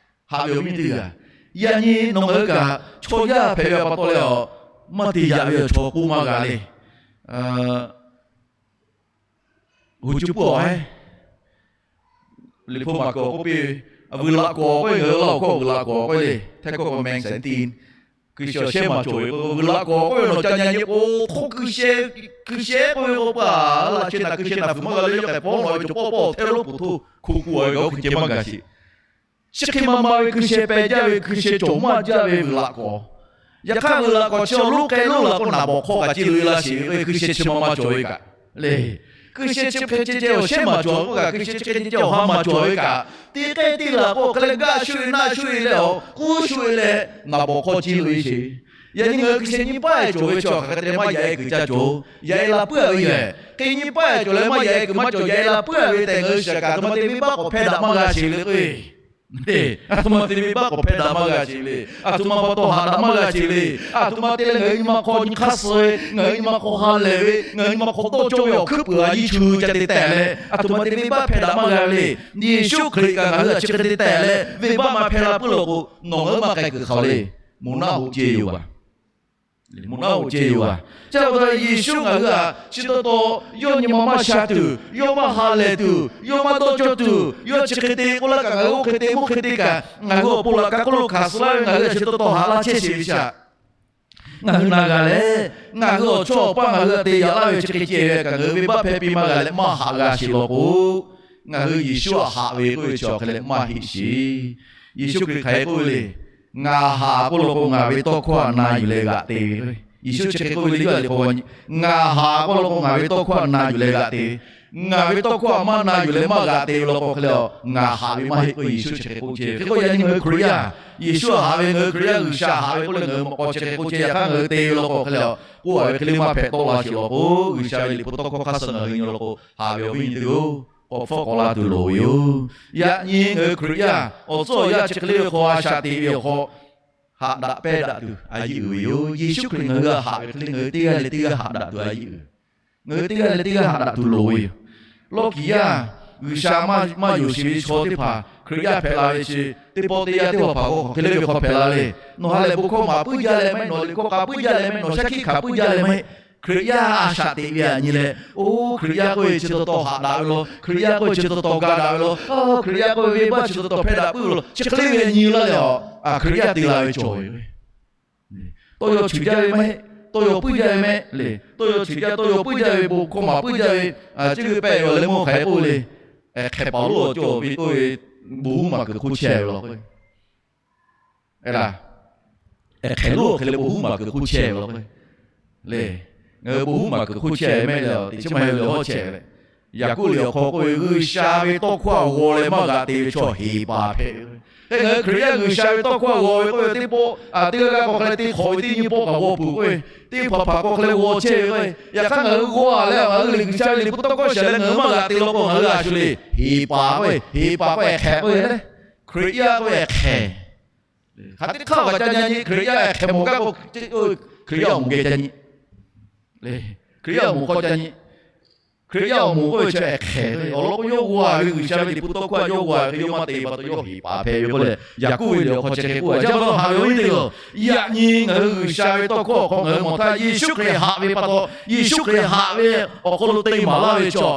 Haꞈ ve awˬ viˉ teˇ g'aˇ, yaꞈ nyi nawˬ ngaˬ hui kaꞈ chaw yaˇ hpehꞈ ve pa taw leh, maˇ te yaꞈ ve awˬ chaw k'oˆ maˇ g'a le. Hoˍ cuˇ puˇ awˬ haiˉ, liꞈ hpu maˬ kuiˬ awˬ k'oˆ piˇ ve, vuiˬ laꞈ k'awˍ k'oˆ ve, ngaˬ hui Laˇ huˍ hkawˇ vuiˬ laꞈ k'awˍ k'oˆ ve le, htaiˇ hkawˇ k'o mengˬ saˍ tiˇ, hkui sheh awˬ shehˉ maˍ cawˬ ve k'o, vuiˬ laꞈ k'awˍ k'oˆ ve nawˬ ca nyi a nyi k'o, hk'oˆ hkui sheh, hkui sheh k'oˆ ve k'o, paˍ laꞈ chehˇ naˍ hkui sheh naˍ fuiˍ maˇ g'a leh yawˇ k'ai pawˇ nawˬ ve cawˬ pawˆ pawˆ htehˇ lonˉ puˬ htoˇ hko ku a ve kaꞈ oˇ hkui ceh maˇ g'a sheˍ. Chi hk'e ma ma ve hkui sheh peh jaˇ ve, hkui sheh cawˬ maˇ jaˇ ve vuiˬ laꞈ k'awˍ. Yaꞈ hk'aˇ vuiˬ laꞈ k'awˍ chi awˬ lonˉ k'ai lonˉ laˬ k'o naˍ bawˍ hk'aw kaꞈ ce loꞈ e laˇ sheˍ ve k'o, hkui sheh chi ma ma cawˬ ve kaꞈ le. Hkui sheh chi hk'e ceh ceh awˬ shehˉ maˍ cawˬ k'oˆ kaꞈ, hkui sheh chi hk'e ceh ceh awˬ ha maˍ cawˬ ve kaꞈ, teˇ k'ehˉ teˇ laˬ k'o hk'e leh gaˆ shuˆ e naˆ shuˆ e leh awˬ k'uˉ shuˆ e leh naˍ bawˍ hk'aw ce loꞈ e sheˍ. Yaꞈ nyi ngaˬ hui hkui sheh nyiˇ paˆ cawˬ ve chi hk'aˬ hk'e te maˇ yaꞈ e kuiˬ ca cawˬ, yaꞈ e la puiˉ a ve yoˬ. Hk'e nyiˇ paˆ cawˬ leh maˇ yaꞈ e kuiˬ maˇ cawˬ, yaꞈ e la puiˉ a ve tehꞈ ngaˬ hui shiˍ kaꞈ aˬ htoꞈ ma te venˇbaˆ k'awꞈ hpehˇ daꞈ maˇ g'a sheˍ le k'o, aˬ htoꞈ ma te venˇbaˆ k'awꞈ hpehˇ daꞈ maˇ g'a sheˍ le. Aˬ htoꞈ ma pa taw haꞈ daꞈ maˇ g'a sheˍ le. Aˬ htoꞈ ma te leh ngaˬ hui nyi ma hk'aw nyi hk'aˇ suh ve, ngaˬ hui nyi ma hk'aw ha lehˬ ve, ngaˬ hui nyi ma hk'aw dawˇ cawˇ ve awˬ hkuiˉ puiˍ a nyi chu ca te tehꞈ leh, aˬ htoꞈ ma te venˇbaˆ hpehˇ daꞈ maˇ g'a ve le. Yeˍsuˆ Hkriꞈ kaꞈ ngaˬ hui a chi hk'e te tehꞈ leh venˇbaˆ maˇ hpehˇ la puiˉ lo k'o, nawˬ ngaˬ hui maˇ k'ai kuiˬ hk'aˬ le. Moˬ naˆ hoꞈ ce yoˬ a. Moˬ naˆ hoꞈ ce yoˬ a. Chi pa taw Yeˍsuˆ ngaˬ hui htaꞈ chi taw taw yawˇ nyi ma maˇ sha tuˬ, yawˇ maˇ ha lehˬ tuˬ, yawˇ maˇ dawˇ cawˇ tuˬ, yawˇ chi hk'e te k'oˆ laˇ kaꞈ, ngaˬ hui oˇ hk'e te mvuhˇ hk'e te kaꞈ, ngaˬ hui awˬ pon laꞈ ka hk'oˆ lo hkanˍ suh laˇ ve ngaˬ hui a chi taw taw haꞈ laˇ chehˇ sheˍ ve chi aꞈ. Ngaˬ hui na g'a leh, ngaˬ hui awˬ chawˇ awˬ paˇ ngaˬ hui a te yaꞈ laˇ ve chi hk'e ceh ve kaꞈ, ngaˬ hui venˇbaˆ hpehˇ piˇ maˇ g'a leh maˇ haꞈ g'a sheˍ law k'o, ngaˬ hui Yeˍsuˆ a haꞈ ve k'oˆ ve chi awˬ hk'e leh maˇ heˆ sheˍ. Yeˍsuˆ Hkriꞈ hk'aˬ hk'e k'oˆ ve le. Ngaˬ haꞈ k'oˆ law k'o, ngaˬ ve tawˇ hkawˇ htaꞈ na yuˬ leh g'aꞈ te ve. Yeˍsuˆ chi hk'e k'oˆ ve le, Yoˇhanˬ liꞈ hk'aw, ngaˬ haꞈ k'oˆ law k'o, ngaˬ ve tawˇ hkawˇ htaꞈ na yuˬ leh g'aꞈ te ve. Ngaˬ ve tawˇ hkawˇ htaꞈ maˇ na yuˬ leh maˇ g'aꞈ te ve law k'o hk'e leh, ngaˬ haꞈ ve maˇ heˆ k'oˆ Yeˍsuˆ chi hk'e k'oˆ chehˇ ve. Hk'e k'o yaꞈ nyi ngaˬ hui Hkriꞈ yaˇ, Yeˍsuˆ haꞈ ve ngaˬ hui Hkriꞈ yaˇ, G'uiˬsha haꞈ ve k'oˆ leh ngaˬ hui mawꞈ k'aw chi hk'e k'oˆ chehˇ. Yaꞈ hk'aˇ ngaˬ hui te ve law k'o hk'e leh, k'oˆ a ve hk'e le maˇ hpehꞈ tawˆ la sheˍ law k'o, G'uiˬsha ve liꞈ hpu tawˇ hkawˇ hk'aˇ suh ngaˬ hui nyi law k'o, haꞈ ve awˬ viˉ nyi teˇ g'aˇ k'awꞈ hpfuhˇ k'awꞈ la tuˬ loˍ ve yoˬ. Yaꞈ nyi ngaˬ hui Hkriꞈ yaˇ awˬ tcuhˉ awˬ yanˇ chi hk'e le ve hk'aw a shaꞈ teꞈ ve awˬ hk'aw, haꞈ daꞈ pehˇ daꞈ tuˬ a yeˇ uiˍ ve yoˬ. Yeˍsuˆ Hkriꞈ ngaˬ hui haꞈ ve hk'e le ngaˬ hui teˇ g'aˇ leh teˇ g'aˇ haꞈ daꞈ tuˬ a yeˇ uiˍ. Ngaˬ hui teˇ g'aˇ leh teˇ g'aˇ haꞈ daꞈ tuˬ loˍ ve yoˬ. Lawˇ kiˍ yaˇ G'uiˬsha maˇ yonˍ sheˍ ve chaw teˇ hpaˍ Hkriꞈ yaˇ hpehꞈ la ve chi, teˇ pawˆ teˇ yanˇ teˇ hpaˍ hpaˍ k'o hk'e le ve hk'aw hpehꞈ la le. Nawˬ ha lehˬ bon hkawˇ maˍ puiˉ jaˇ leh maˇ heˆ, nawˬ liꞈ hkawˇ k'a puiˉ jaˇ leh maˇ heˆ, nawˬ shaˉ hkiˆ hkanˍ puiˉ jaˇ leh maˇ heˆ, Hkriꞈ yaˇ a shaꞈ teꞈ ve aꞈ nyi leh, oˇ Hkriꞈ yaˇ k'oˆ ve chi taw taw haꞈ daꞈ ve law, Hkriꞈ yaˇ k'oˆ ve chi taw taw ga daꞈ ve law, Hkriꞈ yaˇ k'oˆ ve venˇbaˆ chi taw taw hpehˇ daꞈ puiˉ ve law, chi hk'e le ve nyi laˇ leh a, Hkriꞈ yaˇ te la ve cawˬ ve. Tawˇ yaw chuˬ jaˇ ve maˇ heˆ, tawˇ yaw puiˉ jaˇ ve maˇ heˆ le. Tawˇ yaw chuˬ jaˇ, tawˇ yaw puiˉ jaˇ ve, bon hkawˇ maˍ puiˉ jaˇ ve, chi hk'e pehꞈ ve awˬ leh mawˇ hk'aˬ hk'e k'oˆ ve le. Hk'ehˍ paˍ lonˉ awˬ cawˬ ve k'oˆ ve, bon huˉ maˬ kuiˬ hk'oˆ chehˇ ve law k'o, hk'ehˍ lonˉ awˬ hk'e leh bon huˉ maˬ kuiˬ hk'oˆ chehˇ ve law k'o, le, ngaˬ hui bon huˉ maˬ kuiˬ hk'oˆ chehˇ mehˆ leh, teꞈ chiˉ maˇ heˆ ve le hawˉ chehˇ ve le. Yaˍkoˆ liꞈ awˬ hk'aw k'oˆ ve, G'uiˬsha ve tawˇ hkawˇ htaꞈ g'aw leh maˇ g'aꞈ te ve chaw heˍ paˍ hpehꞈ ve. Hk'e ngaˬ hui Hkriꞈ yaˇ G'uiˬsha ve tawˇ hkawˇ htaꞈ g'aw ve k'oˆ ve teˇ pawˆ, teˇ g'aˇ g'aˇ k'awꞈ hk'e leh teˇ hk'awꞈ ve teˇ nyi pawˆ kaꞈ g'aw peuˬ k'oˆ ve, teˇ hpaˍ hpaˍ k'awꞈ hk'e leh g'aw chehˇ ve k'o, yaꞈ hk'aˇ ngaˬ hui g'aw leh ngaˬ hui lehˬ G'uiˬsha ve liꞈ hpu tawˇ hkawˇ shaˍ leh ngaˬ hui maˇ g'aꞈ te law k'o, ngaˬ hui a shu le heˍ paˍ k'oˆ ve, heˍ paˍ k'oˆ ve hk'ehˍ k'oˆ ve le, Hkriꞈ yaˇ k'oˆ ve hk'ehˍ. Hk'aˬ teˇ hk'aˇ kaꞈ ca nyi nyi, Hkriꞈ yaˇ hk'ehˍ mawˬ gaˇ k'o, Hkriꞈ yaˇ awˬ moˍ geh ca nyi. Hkriꞈ yaˇ awˬ moˍ hk'aw ca nyi. Hkriꞈ yaˇ awˬ moˍ k'oˆ ve chi hk'ehˍ ve awˬ lawn k'o, yawˇ g'aw ve G'uiˬsha ve liꞈ hpu tawˇ hkawˇ htaꞈ yawˇ g'aw ve hk'e yawˇ maˇ te pa taw yawˇ heˍ paˍ hpehꞈ ve k'oˆ leh, Yaˍkoˆ ve liꞈ awˬ hk'aw chi hk'e k'oˆ ve. Chi pa taw haꞈ ve awˬ viˉ teˇ g'aˇ, yaꞈ nyi ngaˬ hui G'uiˬsha ve tawˇ hkawˇ awˬ hk'aw ngaˬ hui mawˬ htaˇ, Yeˍsuˆ Hkriꞈ haꞈ ve pa taw, Yeˍsuˆ Hkriꞈ haꞈ ve awˬ hk'aw lo te maˍ laˇ ve chaw,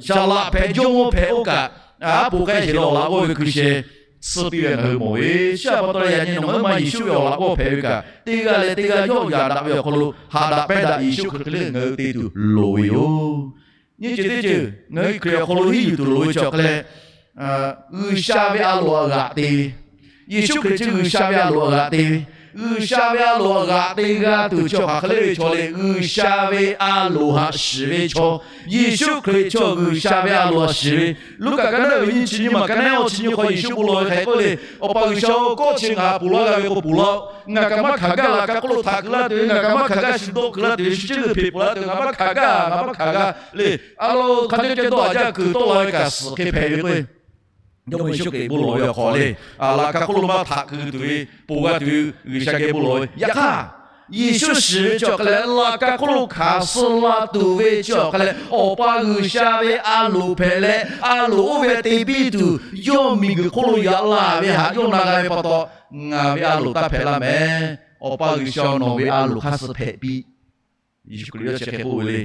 shaˍ laꞈ hpehꞈ jawˇmawˇ hpehꞈ oˇ kaꞈ, aˉ poˬ k'ai sheˍ leh awˬ laꞈ g'awˇ ve hkui sheh tsuhˇ piˇ ve ngaˬ hui mawˬ ve. Chi pa taw yaꞈ nyi nawˬ ngaˬ hui ma Yeˍsuˆ ve awˬ laꞈ g'awˇ hpehꞈ ve kaꞈ, teˇ g'aˇ leh teˇ g'aˇ yawˇ yaꞈ daꞈ ve awˬ hk'aw lo haꞈ daꞈ pehˇ daꞈ Yeˍsuˆ Hkriꞈ hk'e le ngaˬ hui te tuˬ loˍ ve yoˬ. Nyiˇ ceuˬ teˇ ceuˬ ngaˬ hui Hkriꞈ awˬ hk'aw lo hiˉ yuˬ tuˬ loˍ ve chi awˬ hk'e leh, G'uiˬsha ve a loˍ htaꞈ g'aꞈ te ve, Yeˍsuˆ Hkriꞈ chi G'uiˬsha ve a loˍ htaꞈ g'aꞈ te ve, G'uiˬsha ve a loˍ htaꞈ g'aꞈ te g'a tuˬ chi awˬ hk'aˬ hk'e le ve chaw le, G'uiˬsha ve a loˍ htaꞈ shiˍ ve chaw, Yeˍsuˆ Hkriꞈ chaw G'uiˬsha ve a loˍ htaꞈ shiˍ ve. Luˉkaꞈ ka naˉ ve nyiˇ chi nyiˇ maˬ ka naˉ awˬ chi nyiˇ hk'aw Yeˍsuˆ bon lawˬ ve hk'aˬ hk'e k'oˆ le, Awˬ pa G'uiˬsha-oˬ, kawˆ chi ngaˬ htaꞈ ponˬ laˇ g'a ve k'o ponˬ laˇ-oˆ. Ngaˬ kaꞈ maˇ hkanˍ gaˇ laꞈ ka hk'oˆ lo htaꞈ keu laˇ tuˬ ve, ngaˬ kaꞈ maˇ hkanˍ gaˇ shu dawˇ keu laˇ tuˬ ve, shu ceuˬ hpehꞈ ponˬ laˇ tuˬ, ngaˬ maˇ hkanˍ gaˇ, ngaˬ maˇ hkanˍ gaˇ le. A lo hk'a cawˇ cawˇ dawˇ a jaˇ kuiˬ tawˆ la ve kaꞈ suhˍ hk'e hpehꞈ ve k'o, Jawˇmawˇ Yeˍsuˆ Hkriꞈ bon lawˬ ve awˬ hk'aw le, laꞈ ka hk'oˆ lo maˇ htaꞈ keu tuˬ ve, ponˬ g'a tuˬ ve G'uiˬsha geh bon lawˬ ve. Yaꞈ hk'aˇ, Yeˍsuˆ shiˍ ve chi awˬ hk'e leh laꞈ ka hk'oˆ lo hkanˍ suh la tuˬ ve chi awˬ hk'e leh, Awˬ pa G'uiˬsha ve a loˍ hpehꞈ leh, a loˍ oˇ ve te piˇ tuˬ, yawˇ miˬguiˬ hk'oˆ lo yaꞈ la ve htaꞈ yawˇ na g'a ve pa taw, ngaˬ ve a loˍ taˇ hpehꞈ laˇ mehˍ. Awˬ pa G'uiˬsha-oˬ, nawˬ ve a loˍ hk'aˇ suh hpehꞈ piˇ. Yeˍsuˆ Hkriꞈ yawˇ chi hk'e k'oˆ ve le.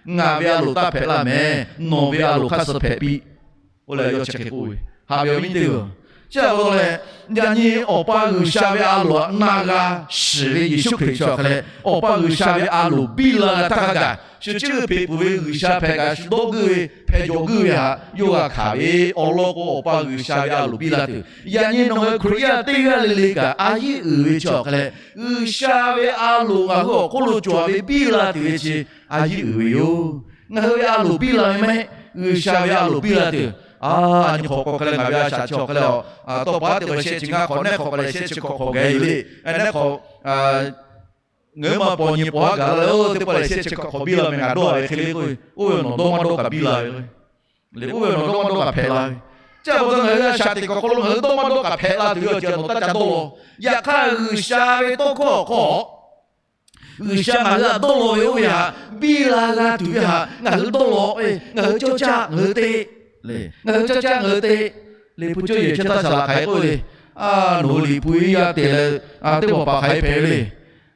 Ngaˬ ve a loˍ taˇ hpehꞈ laˇ mehˍ. Nawˬ ve a loˍ hk'aˇ suh hpehꞈ piˇ. Oˇ leh yawˇ chi hk'e k'oˆ ve, haꞈ ve awˬ viˉ teˇ g'aˇ. Chi pa taw leh, yaꞈ nyi Awˬ pa G'uiˬsha ve a loˍ htaꞈ na g'a shiˍ ve Yeˍsuˆ Hkriꞈ chi awˬ hk'e leh, Awˬ pa G'uiˬsha ve a loˍ biˇ la g'a htaˇ hk'a gaˬ, shu ceuˬ hpehꞈ peuˬ ve G'uiˬsha hpehꞈ kaꞈ shu dawˇ guiˇ ve, hpeh jawˬ guiˇ ve htaꞈ yawˇ g'a hkanˍ ve awˬ lawn k'o, Awˬ pa G'uiˬsha ve a loˍ biˇ la tuˬ. Yaꞈ nyi nawˬ ngaˬ hui Hkriꞈ yaˇ teˇ g'aˇ le le kaꞈ a yeˇ uiˍ ve chi awˬ hk'e leh, G'uiˬsha ve a loˍ ngaˬ hui awˬ hk'oˆ lo cawˬ ve biˇ la tuˬ ve chi a yeˇ uiˍ ve yoˬ. Ngaˬ hui ve a loˍ biˇ la ve maˇ heˆ. G'uiˬsha ve a loˍ biˇ la tuˬ. A, a nyi hk'awꞈ k'awꞈ hk'e leh ngaˬ ve a shaꞈ chi awˬ hk'e leh, tawˇ pa teˇ hk'awꞈ shehˆ chi ngaˇ hk'awꞈ, nehˉ hk'awꞈ k'awꞈ leh shehˆ chi hk'awꞈ hk'awꞈ gaˬ e le. Nehˉ hk'awꞈ, ngaˬ hui ma paw nyi paw haˉ gaˬ la leh, oˇ teˇ pawˆ lehˬ shehˆ chi hk'awꞈ hk'awꞈ biˇ la meh ngaˬ dawˇ ve hk'e le k'o, oˇ ve nawˬ dawˇ maˇ dawˇ kaꞈ biˇ la ve le. Oˇ ve nawˬ dawˇ maˇ dawˇ kaꞈ hpehꞈ la ve. Chi pa taw ngaˬ hui a shaꞈ teꞈ kaꞈ hk'aw lo ngaˬ hui dawˇ maˇ dawˇ kaꞈ hpehꞈ la tuˬ ve awˬ ceuˬ nawˬ taˇ ca dawˇ law. Yaꞈ hk'aˇ G'uiˬsha ve tawˇ hkawˇ awˬ hk'aw G'uiˬsha ngaˬ hui htaꞈ dawˇ law ve oˇ ve htaꞈ biˇ la g'a tuˬ ve htaꞈ ngaˬ hui dawˇ law. Ngaˬ hui cawˇ caˇ ngaˬ hui te, ngaˬ hui cawˇ caˇ ngaˬ hui te. Liꞈ hpu cawˇ yehˬ chi htaˇ shaˍ laꞈ hk'aˬ hk'e k'oˆ ve le. A, nawˬ hui Liꞈ hpu iˉ yaˇ te leh, teˇ hpaˍ hpaˍ hk'aˬ hk'e hpehꞈ ve le.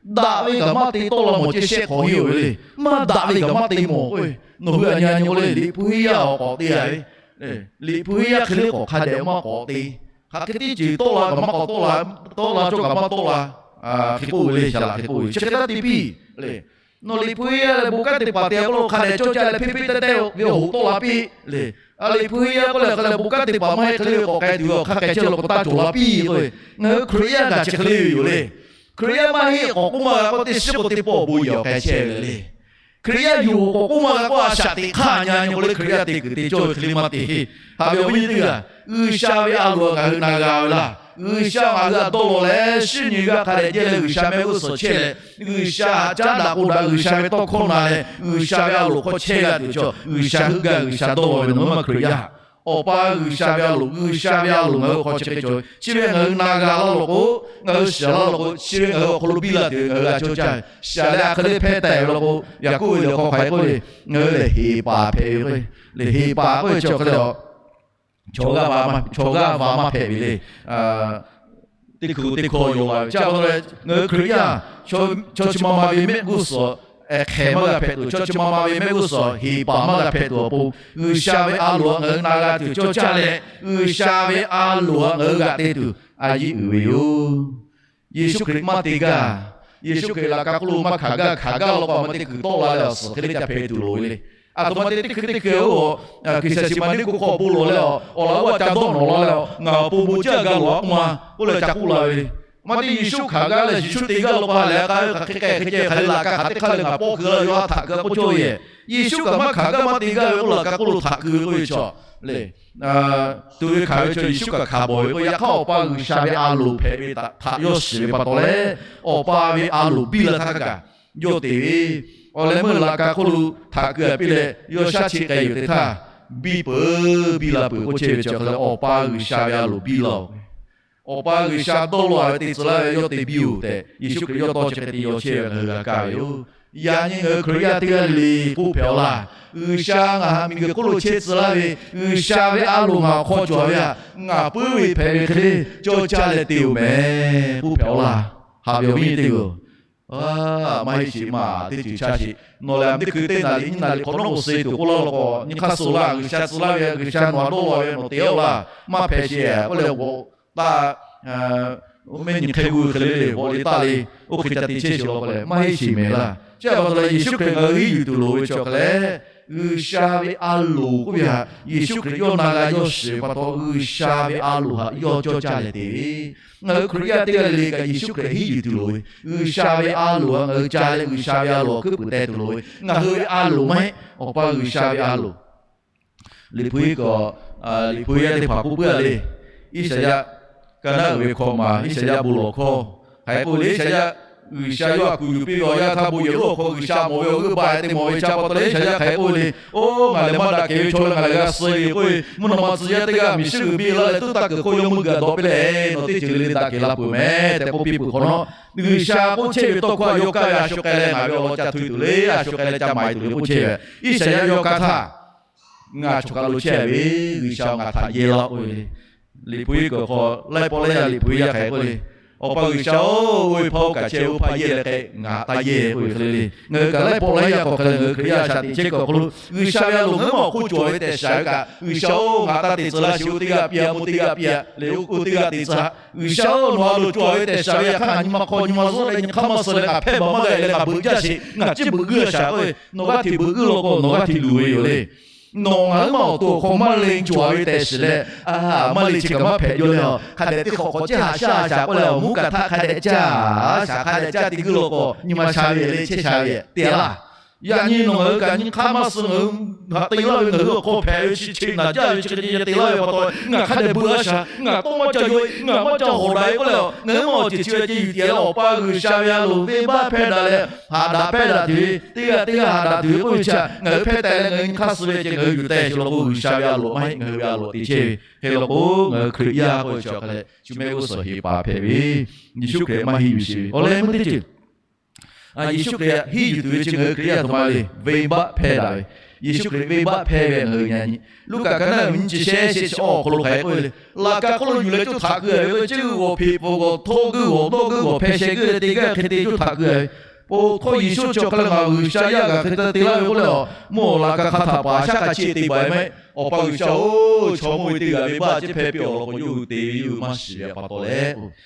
Daꞈ ve kaꞈ maˇ te tawˆ la mawˬ ceh shehˆ hk'awꞈ hiˉ-oˬ ve le. Maˇ daꞈ ve kaꞈ maˇ te mawˬ k'oˆ ve, nawˬ hui a nyi a nyi k'o le, Liꞈ hpu iˉ yaˇ awˬ k'awꞈ te a ve Liꞈ hpu yaˇ hk'e le k'awꞈ hk'a dehꞈ maˇ k'awꞈ te. Hk'aˬ hk'e teˇ ceuˬ tawˆ la kaꞈ maˇ k'awꞈ tawˆ la, tawˆ la cawˇ kaꞈ maˇ tawˆ la. Hk'e k'oˆ ve le, shaˍ laꞈ hk'e k'oˆ ve, chi hk'e taˇ te piˇ le. Nawˬ Liꞈ hpu yaˇ leh bon kanˉ te paˍ te k'oˆ lo hk'a dehꞈ cawˇ caˇ leh hpeˇ hpeˇ teh teh ve awˬ hoꞈ tawˆ la piˇ le. A, Liꞈ hpu yaˇ k'oˆ leh hk'a leh bon kanˉ te paˍ maˇ heˆ hk'e le ve k'awꞈ k'ai tuˬ ve awˬ hk'aˇ k'ai chehˇ law k'o taˇ cawˬ la piˇ k'oˆ ve. Ngaˬ hui Hkriꞈ yaˇ kaꞈ chi hk'e le ve yoˬ le. Hkriꞈ yaˇ maˇ heˆ k'awꞈ k'oˆ maˇ g'a k'o teˇ shiˉ k'o teˇ pawˆ awˬ bon yehˬ awˬ k'ai chehˇ ve le. Hkriꞈ yaˇ yoˬ k'awꞈ k'oˆ maˇ g'a k'o a shaꞈ teꞈ hk'aˇ nyi nyi k'o le Hkriꞈ yaˇ te kuiˬ te cawˇ ve hk'e le maˇ te. Haꞈ ve awˬ viˉ nyi teˇ g'aˇ, G'uiˬsha ve a loˍ ngaˬ hui na g'a ve laˇ. G'uiˬsha ngaˬ hui htaꞈ dawˇ law leh shinˉ nyi g'aˇ hk'a dehꞈ jehˇ leh G'uiˬsha mehˆ g'uˇ suhˍ chehˇ leh, G'uiˬsha htaꞈ caˉ daꞈ k'o daꞈ G'uiˬsha ve tawˇ hkawˇ na leh G'uiˬsha ve a loˍ hk'aw chehˇ g'a tuˬ chaw, G'uiˬsha heuˆ gaˇ G'uiˬsha dawˇ law ve nawˬ hui maˇ Hkriꞈ yaˇ. Awˬ pa G'uiˬsha ve a loˍ, G'uiˬsha ve a loˍ ngaˬ hui hk'aw chi hk'e cawˬ ve. Chi ve ngaˬ hui na g'a laˇ law k'o, ngaˬ hui shiˍ laˇ law k'o, chi ve ngaˬ hui awˬ hk'aw lo biˇ la tuˬ ve ngaˬ hui g'a cawˇ caˇ ve. Shiˍ leh a hk'e le hpehˇ tehꞈ ve law k'o, Yaˍkoˆ ve liꞈ hk'aw hk'aˬ hk'e k'oˆ le, ngaˬ hui lehˬ heˍ paˍ hpehꞈ ve k'o, lehˬ heˍ paˍ k'oˆ ve chi awˬ hk'e le a, chaw g'aˇ va maˇ hpehꞈ ve le. Teˇ hkui teˇ hkawˇ yaw la ve chi pa taw leh ngaˬ hui Hkriꞈ yaˇ, chaw chi ma ma ve mehˆ g'uˇ suhˍ, hk'ehˍ maˇ g'a hpehꞈ tuˬ, chaw chi ma ma ve mehˆ g'uˇ suhˍ heˍ paˍ maˇ g'a hpehꞈ tuˬ awˬ pon, G'uiˬsha ve a loˍ ngaˬ hui na g'a tuˬ cawˇ caˇ leh, G'uiˬsha ve a loˍ ngaˬ hui g'aꞈ te tuˬ a yiˇ uiˍ ve yoˬ. Yeˍsuˆ Hkriꞈ maˇ te gaˇ. Yeˍsuˆ Hkriꞈ laꞈ ka hk'oˆ lo maˇ hkanˍ gaˇ, hkanˍ gaˇ law k'o a ma te kuiˬ tawˆ la leh awˬ suhˍ hk'e le ca hpehꞈ tuˬ loˍ ve le. A htoꞈ ma te teˇ hkui teˇ hkui oˇ, G'uiˬsha chi ma neˇ k'oˆ hk'aw bon lawˬ leh a, awˬ laꞈ g'awˇ ca dawˇ nawˬ la leh a, ngaˬ awˬ pon bon jaˇ gaˇ lawˬ a k'oˆ ma k'oˆ leh ca k'oˆ la ve. Maˇ te Yeˍsuˆ hkanˍ gaˇ leh Yeˍsuˆ te gaˇ law k'o ha lehˬ k'ai ve hk'aˬ hk'e k'ai hk'e ceh hk'aˬ hk'e le laꞈ ka hk'aˬ teˇ hk'aˇ leh ngaˬ pawˆ keu la yawˇ ha htaꞈ keu k'oˆ cawˇ ve. Yeˍsuˆ kaꞈ maˇ hkanˍ gaˇ maˇ te gaˇ ve k'oˆ laꞈ ka hk'oˆ lo htaꞈ keu ve k'oˆ ve chaw le. Tuˬ ve hkanˍ ve chaw Yeˍsuˆ kaꞈ hkanˍ bawˬ ve k'o, yaꞈ hk'aˇ Awˬ pa G'uiˬsha ve a loˍ hpehꞈ ve htaꞈ yawˇ shiˍ ve pa taw leh, Awˬ pa ve a loˍ biˇ la htaˇ kaꞈ yawˇ te ve. Awˬ leh meuˇ laꞈ ka hk'oˆ lo htaꞈ keu a piˇ leh yawˇ shaˉ cheˆ k'ai yuˬ teˇ htaˇ, biˇ peuˬ biˇ la peuˬ k'oˆ chehˇ ve chi awˬ hk'e le Awˬ pa G'uiˬsha ve a loˍ biˇ la-oˬ. Awˬ pa G'uiˬsha dawˇ law ve te tcuh laˇ ve yawˇ te biˇ-oˬ tehꞈ Yeˍsuˆ Hkriꞈ yawˇ tawˇ chi hk'e te yaw chehˇ ve ngaˬ hui g'a kaˇ ve yoˬ. Yaꞈ nyi ngaˬ hui Hkriꞈ yaˇ teˇ g'aˇ le le k'oˆ hpehꞈ-aw laˇ. G'uiˬsha ngaˬ ha miˬguiˬ hk'oˆ lo chehˇ tcuh laˇ ve, G'uiˬsha ve a loˍ ngaˬ awˬ hk'aw cawˬ ve htaꞈ ngaˬ puiˉ ve hpehꞈ ve hk'e le cawˇ caˇ leh te-oˬ mehˍ k'oˆ hpehꞈ-aw laˇ. Haꞈ ve awˬ viˉ nyi teˇ g'aˇ-oˬ, maˇ heˆ sheˍ maˇ teˇ ceuˬ chaˇ sheˍ. Nawˬ lehˬ a teˇ hkui teˇ naˍ riˍ nyiˇ naˍ riˍ hk'awꞈ nawˉ k'o suh tuˬ k'oˆ laˇ law k'o, nyi hk'aˇ suh laˇ, G'uiˬsha tcuh laˇ ve, G'uiˬsha nawˬ htaꞈ dawˇ law ve nawˬ te-aw laˇ, maˇ hpehꞈ sheˍ k'oˆ leh g'awꞈ taˇ, oˇ mehˆ nyi hk'e g'uˇ hk'e le le g'awꞈ le taˇ le, oˇ hk'e ca te chehˇ sheˍ law k'o leh maˇ heˆ sheˍ mehˍ laˇ. Chi pa taw leh Yeˍsuˆ Hkriꞈ ngaˬ hui henˇ yuˬ tuˬ loˍ ve chi awˬ hk'e leh, G'uiˬsha ve a loˍ k'oˆ ve htaꞈ Yeˍsuˆ Hkriꞈ yawˇ na g'a yawˇ shiˍ ve pa taw, G'uiˬsha ve a loˍ htaꞈ yawˇ cawˇ caˇ leh te ve. Ngaˬ hui Hkriꞈ yaˇ teˇ g'aˇ le le kaꞈ Yeˍsuˆ Hkriꞈ henˇ yuˬ tuˬ loˍ ve, G'uiˬsha ve a loˍ htaꞈ ngaˬ hui ca leh G'uiˬsha ve a loˍ htaꞈ hkuiˉ puiˍ teh tuˬ loˍ ve, ngaˬ hui ve a loˍ maˇ heˆ, Awˬ pa G'uiˬsha ve a loˍ. Liꞈ hpu iˉ kaꞈ, Liꞈ hpu yaˇ teˇ hpaˍ k'oˆ puiˉ-a le. Iˉsaˍyaˆ, ka naˉ uiˍ ve hkawˇ ma Iˉsaˍyaˆ bon lawˬ hkawˇ hk'aˬ hk'e k'oˆ le, Iˉsaˍyaˆ, G'uiˬsha yawˇ htaꞈ kuˬ yuˬ piˇ ve awˬ yanˇ htaˇ bon yehˬ lonˉ awˬ hk'aw G'uiˬsha mawˬ ve awˬ g'euˆ ba te mawˬ ve chi pa taw leh Iˉsaˍyaˆ hk'aˬ hk'e k'oˆ le, Oˇ, ngaˬ lehˬ maˇ daꞈ kehˬ ve chaw leh ngaˬ lehˬ g'a suh ve k'oˆ ve, mvuhˇ naw ma tcuh yaˇ teˇ g'aˇ miˬ shiˉ g'uiˬ biˇ laˇ leh tuˉ taˇ kuiˬ hk'oˆ yawˇ meuˇ gaˬ dawꞈ piˇ leh, nawˬ teˇ ceuˬ le le daꞈ kehˬ la peuˬ mehˍ tehꞈ k'oˆ piˇ peuˬ hk'awꞈ nawˉ, G'uiˬsha k'oˆ chehˇ ve tawˇ hkawˇ htaꞈ yawˇ kaˇ ve, A shu k'ai leh ngaˬ ve awˬ lawn ca hto tuˬ le, a shu k'ai leh ca maˍ tuˬ le k'oˆ chehˇ ve. Iˉsaˍyaˆ yawˇ kaˇ htaˇ, Ngaˬ choˬ kaˬ lo chehˇ ve, G'uiˬsha ngaˬ htaꞈ yehˇ laˇ k'oˆ ve le. Liꞈ hpu iˉ kaꞈ awˬ hk'aw laiˉ pawˆ laiˉ yaˇ Liꞈ hpu yaˇ hk'aˬ hk'e k'oˆ le, Awˬ pa G'uiˬsha-oˬ, oˇ ve hpaˇ oˇ kaꞈ chehˇ oˇ hpaˇ yehˇ leh k'ai, ngaˬ htaꞈ yehˇ k'oˆ ve hk'e le le. Ngaˬ hui kaꞈ laiˉ pawˆ laiˉ yaˇ k'awꞈ hk'e le ngaˬ hui Hkriꞈ yaˇ shaꞈ teꞈ chehˇ kuiˬ awˬ hk'aw lo G'uiˬsha ve a loˍ ngaˬ hui maˇ awˬ hk'oˆ cawˬ ve tehꞈ shiˍ ve kaꞈ, G'uiˬsha-oˬ, ngaˬ htaꞈ te tcuh laˇ sheˍ, oˇ teˇ g'aˇ piˇ-a, mvuhˇ teˇ g'aˇ piˇ-a leh oˇ teˇ g'aˇ te tcuh-a. G'uiˬsha-oˬ, nawˬ a loˍ cawˬ ve tehꞈ shiˍ ve, yaꞈ hk'aˇ ngaˬ nyi ma hk'aw nyi ma zuhˆ leh nyi hk'aˇ maˇ suh leh ngaˬ hpehˇ baˬ maˇ g'a leh ngaˬ beuꞈ jaˇ sheˍ, ngaˬ ciˉ beuꞈ g'uiˇ-a shaˍ k'oˆ ve, nawˬ g'aˇ hteꞈ beuꞈ g'uiˇ law k'o nawˬ g'aˇ hteꞈ luˬ ve yoˬ le. Nawˬ ngaˬ hui maˇ awˬ to awˬ hk'aw maˇ le cawˬ ve tehꞈ shiˍ leh, maˇ le chi kaꞈ maˇ hpehꞈ jaw leh, hk'a dehꞈ teˇ hk'awꞈ hk'awꞈ ceˇ haꞈ shaˉ shaˍ k'oˆ leh awˬ mvuhˇ kaꞈ htaˇ hk'a dehꞈ caˇ shaˍ, hk'a dehꞈ caˇ te g'uiˇ law k'o nyi ma sha ve le chehˇ sha ve te laˇ. Yaꞈ nyi nawˬ ngaˬ hui kaꞈ nyi hk'aˇ maˇ suh, ngaˬ hui htaꞈ te laˇ ve ngaˬ hui awˬ hk'aw hpehꞈ ve chi chi naˬ jaˇ ve chi hk'e te laˇ ve pa taw, ngaˬ hk'a dehꞈ beuꞈ-a shaˍ, ngaˬ tawˇ maˇ ca yaw-e, ngaˬ maˇ ca hawꞈ daꞈ-e k'oˆ leh, ngaˬ hui maˇ awˬ ceuˬ chi ve ceh yuˬ tiˍ leh Awˬ pa G'uiˬsha ve a loˍ venˇbaˆ hpehˇ daꞈ leh, haꞈ daꞈ hpehˇ daꞈ tuˬ ve, teˇ g'aˇ teˇ g'aˇ haꞈ daꞈ tuˬ ve k'oˆ ve chi htaꞈ ngaˬ hui hpehˇ tehꞈ leh ngaˬ hui nyi hk'aˇ suh ve ceh ngaˬ hui yuˬ tehꞈ sheˍ law k'o, G'uiˬsha ve a loˍ maˇ heˆ, ngaˬ hui ve a loˍ te chehˇ ve hk'e law k'o, ngaˬ hui Hkriꞈ yaˇ k'oˆ ve chi awˬ hk'a leh shu mehˆ g'uˇ suhˍ heˍ paˍ hpehꞈ ve, Yeˍsuˆ Hkriꞈ maˇ henˇ yuˬ sheˍ ve. Awˬ leh meuˇ teˇ ceuˬ Yeˍsuˆ Hkriꞈ henˇ yuˬ tuˬ ve chi ngaˬ hui Hkriꞈ yaˇ aˬ htoꞈ ma le, venˇbaˆ hpehˇ daꞈ ve. Yeˍsuˆ Hkriꞈ venˇbaˆ hpehˇ ve ngaˬ hui nyi. Luˉkaꞈ ka naˉ uiˍ ve nyiˇ chi shehˆ shehˆ chi awˇ awˬ hk'aw lo hk'aˬ hk'e k'oˆ ve le, laꞈ ka hk'oˆ lo yuˬ leh cawˇ htaꞈ keu-a ve k'oˆ ve, ceuˇ g'awˬ hpeꞈ pfuhˍ g'awˬ htawˇ g'uiˇ g'awˬ dawˇ g'uiˇ g'awˬ hpeh sheh g'uiˇ leh te gaˇ hk'e te cawˇ htaꞈ keu-a ve, Awˬ hk'aw Yeˍsuˆ chi awˬ hk'aˇ lehˬ, ngaˬ G'uiˬsha yaˇ g'aꞈ hk'e te te laˇ ve k'oˆ leh, mvuhˇ awˬ laꞈ ka hk'a htaꞈ paˍ shaˉ k'a chi te baˬ ve mehˆ. Awˬ pa G'uiˬsha-oˬ, chaw mawˇ ve teˇ g'aˇ venˇbaˆ chi hpehꞈ piˇ awˬ lawn k'o, yawˇ hui te ve yawˇ hui maˇ shiˍ ve pa taw leh,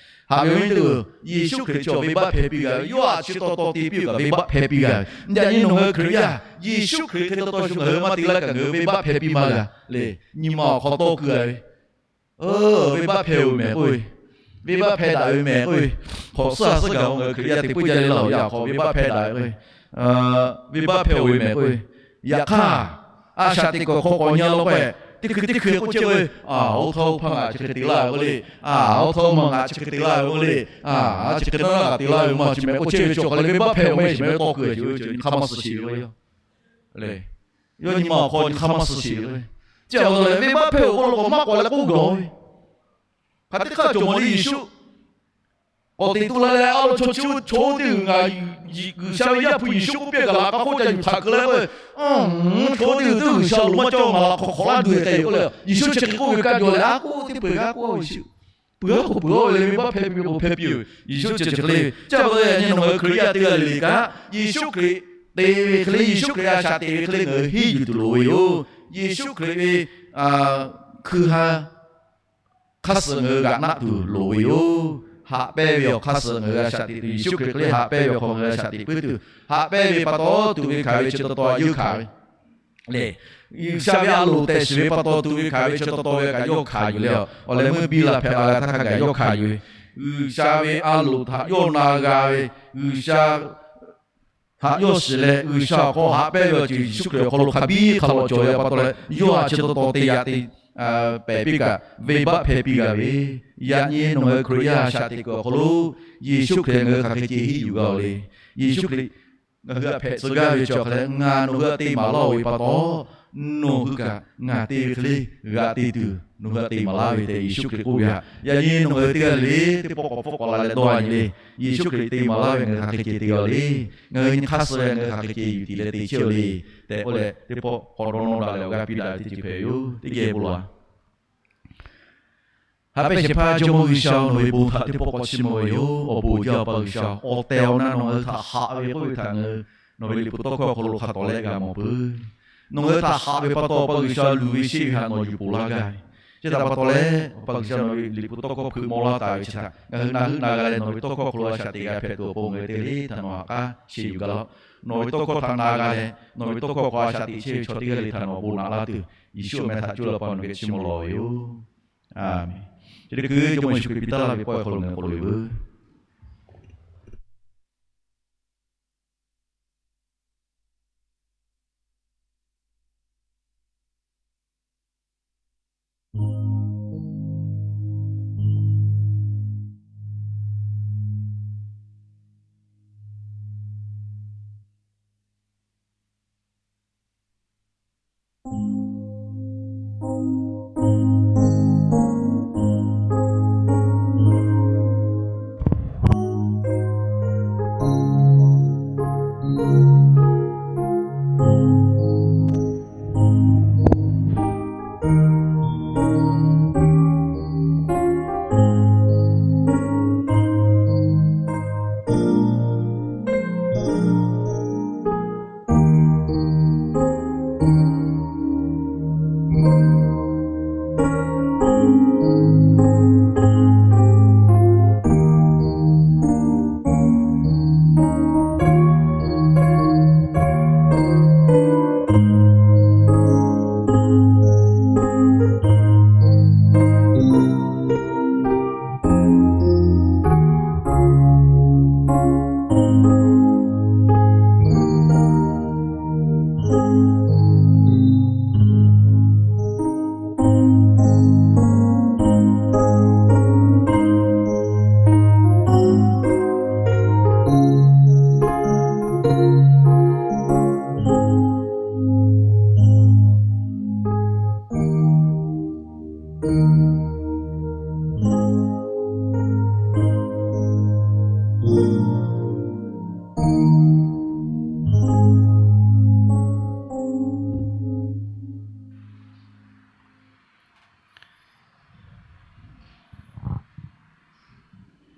haꞈ ve awˬ viˉ teˇ-oˬ, Yeˍsuˆ Hkriꞈ chi awˬ venˇbaˆ hpehꞈ piˇ g'a ve, yawˇ htaꞈ chi taw taw te piˇ kaꞈ venˇbaˆ hpehꞈ piˇ g'a ve. Yaꞈ nyi nawˬ ngaˬ hui Hkriꞈ yaˇ, Yeˍsuˆ Hkriꞈ hk'e te taw shu ngaˬ hui maˇ te laˇ kaꞈ ngaˬ hui venˇbaˆ hpehꞈ piˇ maˇ g'a le. Nyi ma awˬ hk'aw tawˇ keu a ve, venˇbaˆ hpehꞈ-oˬ mehˍ k'oˆ ve, venˇbaˆ hpehꞈ daꞈ ve mehˍ k'oˆ ve, hk'awꞈ suhˉ a suhˉ gaˬ-o, ngaˬ hui Hkriꞈ yaˇ teꞈ puiˉ jaˇ le laˇ-oˬ, yaꞈ hk'aw venˇbaˆ hpehꞈ daꞈ ve k'oˆ ve, venˇbaˆ hpehꞈ-oˬ ve mehˍ k'oˆ ve. Yaꞈ hk'aˇ, a shaꞈ teꞈ kuiˬ awˬ hk'aw k'awꞈ nyi-a law k'o, teˇ hkui teˇ hkui k'oˆ chehˇ ve, a, oˇ htaˇ oˇ hpaˇ ngaˬ chi hk'e te laˇ ve k'oˆ le, a, oˇ htaˇ oˇ ma ngaˬ chi hk'e te laˇ ve k'oˆ le, a, chi hk'e naˉ g'a te laˇ ve maˇ chi mehˍ k'oˆ chehˇ ve chi awˬ hk'aw leh venˇbaˆ hpehꞈ-oˬ mehˍ shiˍ mehˍ ve tawˇ keu a chi ve chi nyi hk'aˇ maˇ suh sheˍ ve yoˬ. Yawˇ nyi ma awˬ hk'aw nyi hk'aˇ maˇ suh sheˍ ve. Chi awˬ lawn leh venˇbaˆ hpehꞈ-oˬ k'oˆ law k'o maˇ k'awꞈ leh k'oˆ gaˬ-oˬ ve. Hk'aˬ teˇ hk'aˇ cawˬ mawˬ le Yeˍsuˆ k'awꞈ teꞈ tu la leh, a lo chaw chi chaw oˇ teˇ g'uiˬ ngaˬ G'uiˬsha ve Yaˇ hpu Yeˍsuˆ k'oˆ piˇ kaꞈ laꞈ k'a hk'oˆ ca yuˬ htaꞈ keu leh k'o, chaw oˇ teˇ g'uiˬ teˇ g'uiˬsha loˍ maˇ cawˇ ngaˬ laꞈ hk'aw hk'awꞈ laˇ duˬ-e k'ai yoˬ k'oˆ leh, Yeˍsuˆ chi hk'e k'oˆ ve kaꞈ jawˬ leh, a k'oˆ teˇ peu-eˬ g'a k'oˆ-a Yeˍsuˆ. Peuˬ-a k'o peuˬ-a ve le, venˇbaˆ hpehꞈ piˇ ve k'o hpehꞈ piˇ ve, Yeˍsuˆ chi chi hk'e le. Chi pa taw yaꞈ nyi nawˬ ngaˬ hui Hkriꞈ yaˇ teˇ g'aˇ le le kaꞈ, Yeˍsuˆ Hkriꞈ te ve hk'e le, Yeˍsuˆ Hkriꞈ a shaꞈ teꞈ ve hk'e le ngaˬ hui henˇ yuˬ tuˬ loˍ ve yoˬ. Yeˍsuˆ Hkriꞈ ve hkui ha hk'aˇ suh ngaˬ hui g'aꞈ naˆ tuˬ loˍ ve yoˬ. Haꞈ pehnˇ ve awˬ hk'aˇ suh ngaˬ hui a shaꞈ teꞈ tuˬ, Yeˍsuˆ Hkriꞈ hk'e le haꞈ pehnˇ ve awˬ hk'aw ngaˬ hui a shaꞈ teꞈ puiˉ tuˬ, haꞈ pehnˇ ve pa taw tuꞈ ve hkanˍ ve chi taw taw yawˇ hkanˍ ve le. G'uiˬsha ve a loˍ tehꞈ shiˍ ve pa taw tuꞈ ve hkanˍ ve chi taw taw ve kaꞈ yawˇ hkanˍ yuˬ le. Awˬ leh meuˇ biˇ la hpehꞈ la g'a htaˇ hk'a gaˬ yawˇ hkanˍ yuˬ ve, G'uiˬsha ve a loˍ htaꞈ yawˇ na g'a ve, G'uiˬsha htaꞈ yawˇ shiˍ leh G'uiˬsha awˬ hk'aw haꞈ pehnˇ ve awˬ ceuˬ Yeˍsuˆ Hkriꞈ awˬ hk'aw lo hk'a biˇ hk'a lawꞈ cawˬ ve pa taw leh, yawˇ a chi taw taw te yaꞈ te pehˍ piˇ kaꞈ venˇbaˆ hpehꞈ piˇ g'a ve. Yaꞈ nyi nawˬ ngaˬ hui Hkriꞈ yaˇ a shaꞈ teꞈ kuiˬ awˬ hk'aw lo Yeˍsuˆ Hkriꞈ ngaˬ hui hk'aˬ hk'e ceh henˇ yuˬ g'a-oˬ le. Yeˍsuˆ Hkriꞈ ngaˬ hui htaꞈ hpehꞈ tcuh gaˇ ve chi awˬ hk'a leh, ngaˬ nawˬ hui htaꞈ te maˍ laˇ-oˬ ve pa taw, nawˬ hui kaꞈ ngaˬ te ve hk'e le g'aꞈ te tuˬ nawˬ hui htaꞈ te maˍ laˇ ve tehꞈ Yeˍsuˆ Hkriꞈ k'oˆ ve htaꞈ yaꞈ nyi nawˬ ngaˬ hui teˇ g'aˇ le le teˇ pawˆ k'awꞈ hpfuhˆ k'awꞈ la leh dawˇ-a nyi le. Yeˍsuˆ Hkriꞈ te maˍ laˇ ve ngaˬ hui hk'aˬ hk'e ceh te g'a le. Ngaˬ hui nyi hk'aˇ suh leh ngaˬ hui hk'aˬ hk'e ceh yuˬ tiˍ leh te chehˇ-oˬ le tehꞈ k'oˆ leh, teˇ pawˆ k'awꞈ dawˇ nawˇ daꞈ leh awˬ g'aˇ piˇ daꞈ ve teˇ ceuˬ hpehꞈ ve yoˬ. Teˇ geh bon lawˬ-a. Haꞈ pehnˇ shehˍ hpaˇ Jawˇmawˇ G'uiˬsha, nawˬ ve bon htaꞈ teˇ pawˆ k'awꞈ chiˇ mvuh ve yoˬ. Awˬ bon uiˍ jaˇ, Awˬ pa G'uiˬsha, awˬ tehˬ awˬ na nawˬ ngaˬ hui htaꞈ haꞈ ve k'oˆ ve htaꞈ ngaˬ hui nawˬ ve liꞈ hpu tawˇ hkawˇ awˬ hk'aw lo hk'a tawˍ leh g'a mawˬ peuˬ. Nawˬ ngaˬ hui htaꞈ haꞈ ve pa taw, Awˬ pa G'uiˬsha, luˬ ve sheˆ ve htaꞈ nawˬ yuˬ poˬ laˇ gaˇ ve. Chi htaꞈ pa taw leh, Awˬ pa G'uiˬsha, nawˬ ve liꞈ hpu tawˇ hkawˇ hpeuꞈ maw laˇ taˍ ve chi htaꞈ ngaˬ hui na heuˆ na g'a leh, nawˬ ve tawˇ hkawˇ awˬ hk'aw lo a shaꞈ teꞈ g'a hpehꞈ tuˬ awˬ pon ngaˬ hui te le htaꞈ nawˬ ha k'aˉ sheˍ yuˬ gaˇ laˇ-oˆ. Nawˬ ve tawˇ hkawˇ htaꞈ na g'a leh, nawˬ ve tawˇ hkawˇ hk'aw a shaꞈ teꞈ chehˇ ve chaw teˇ g'aˇ le htaꞈ nawˬ bon naꞈ laˇ tuˬ, Yeˍsuˆ awˬ meh htaꞈ cuˇ leh Awˬ pa nawˬ geh chiˇ mvuh lawˬ ve yoˬ. Aˬmenˍ. Chi teˇ hkui Jawˇmawˇ Yeˍsuˆ Hkriꞈ piˇ taˉ laˇ ve pawehˇ hk'aw lo ngaˬ hui k'awꞈ loꞈ-e veuˬ.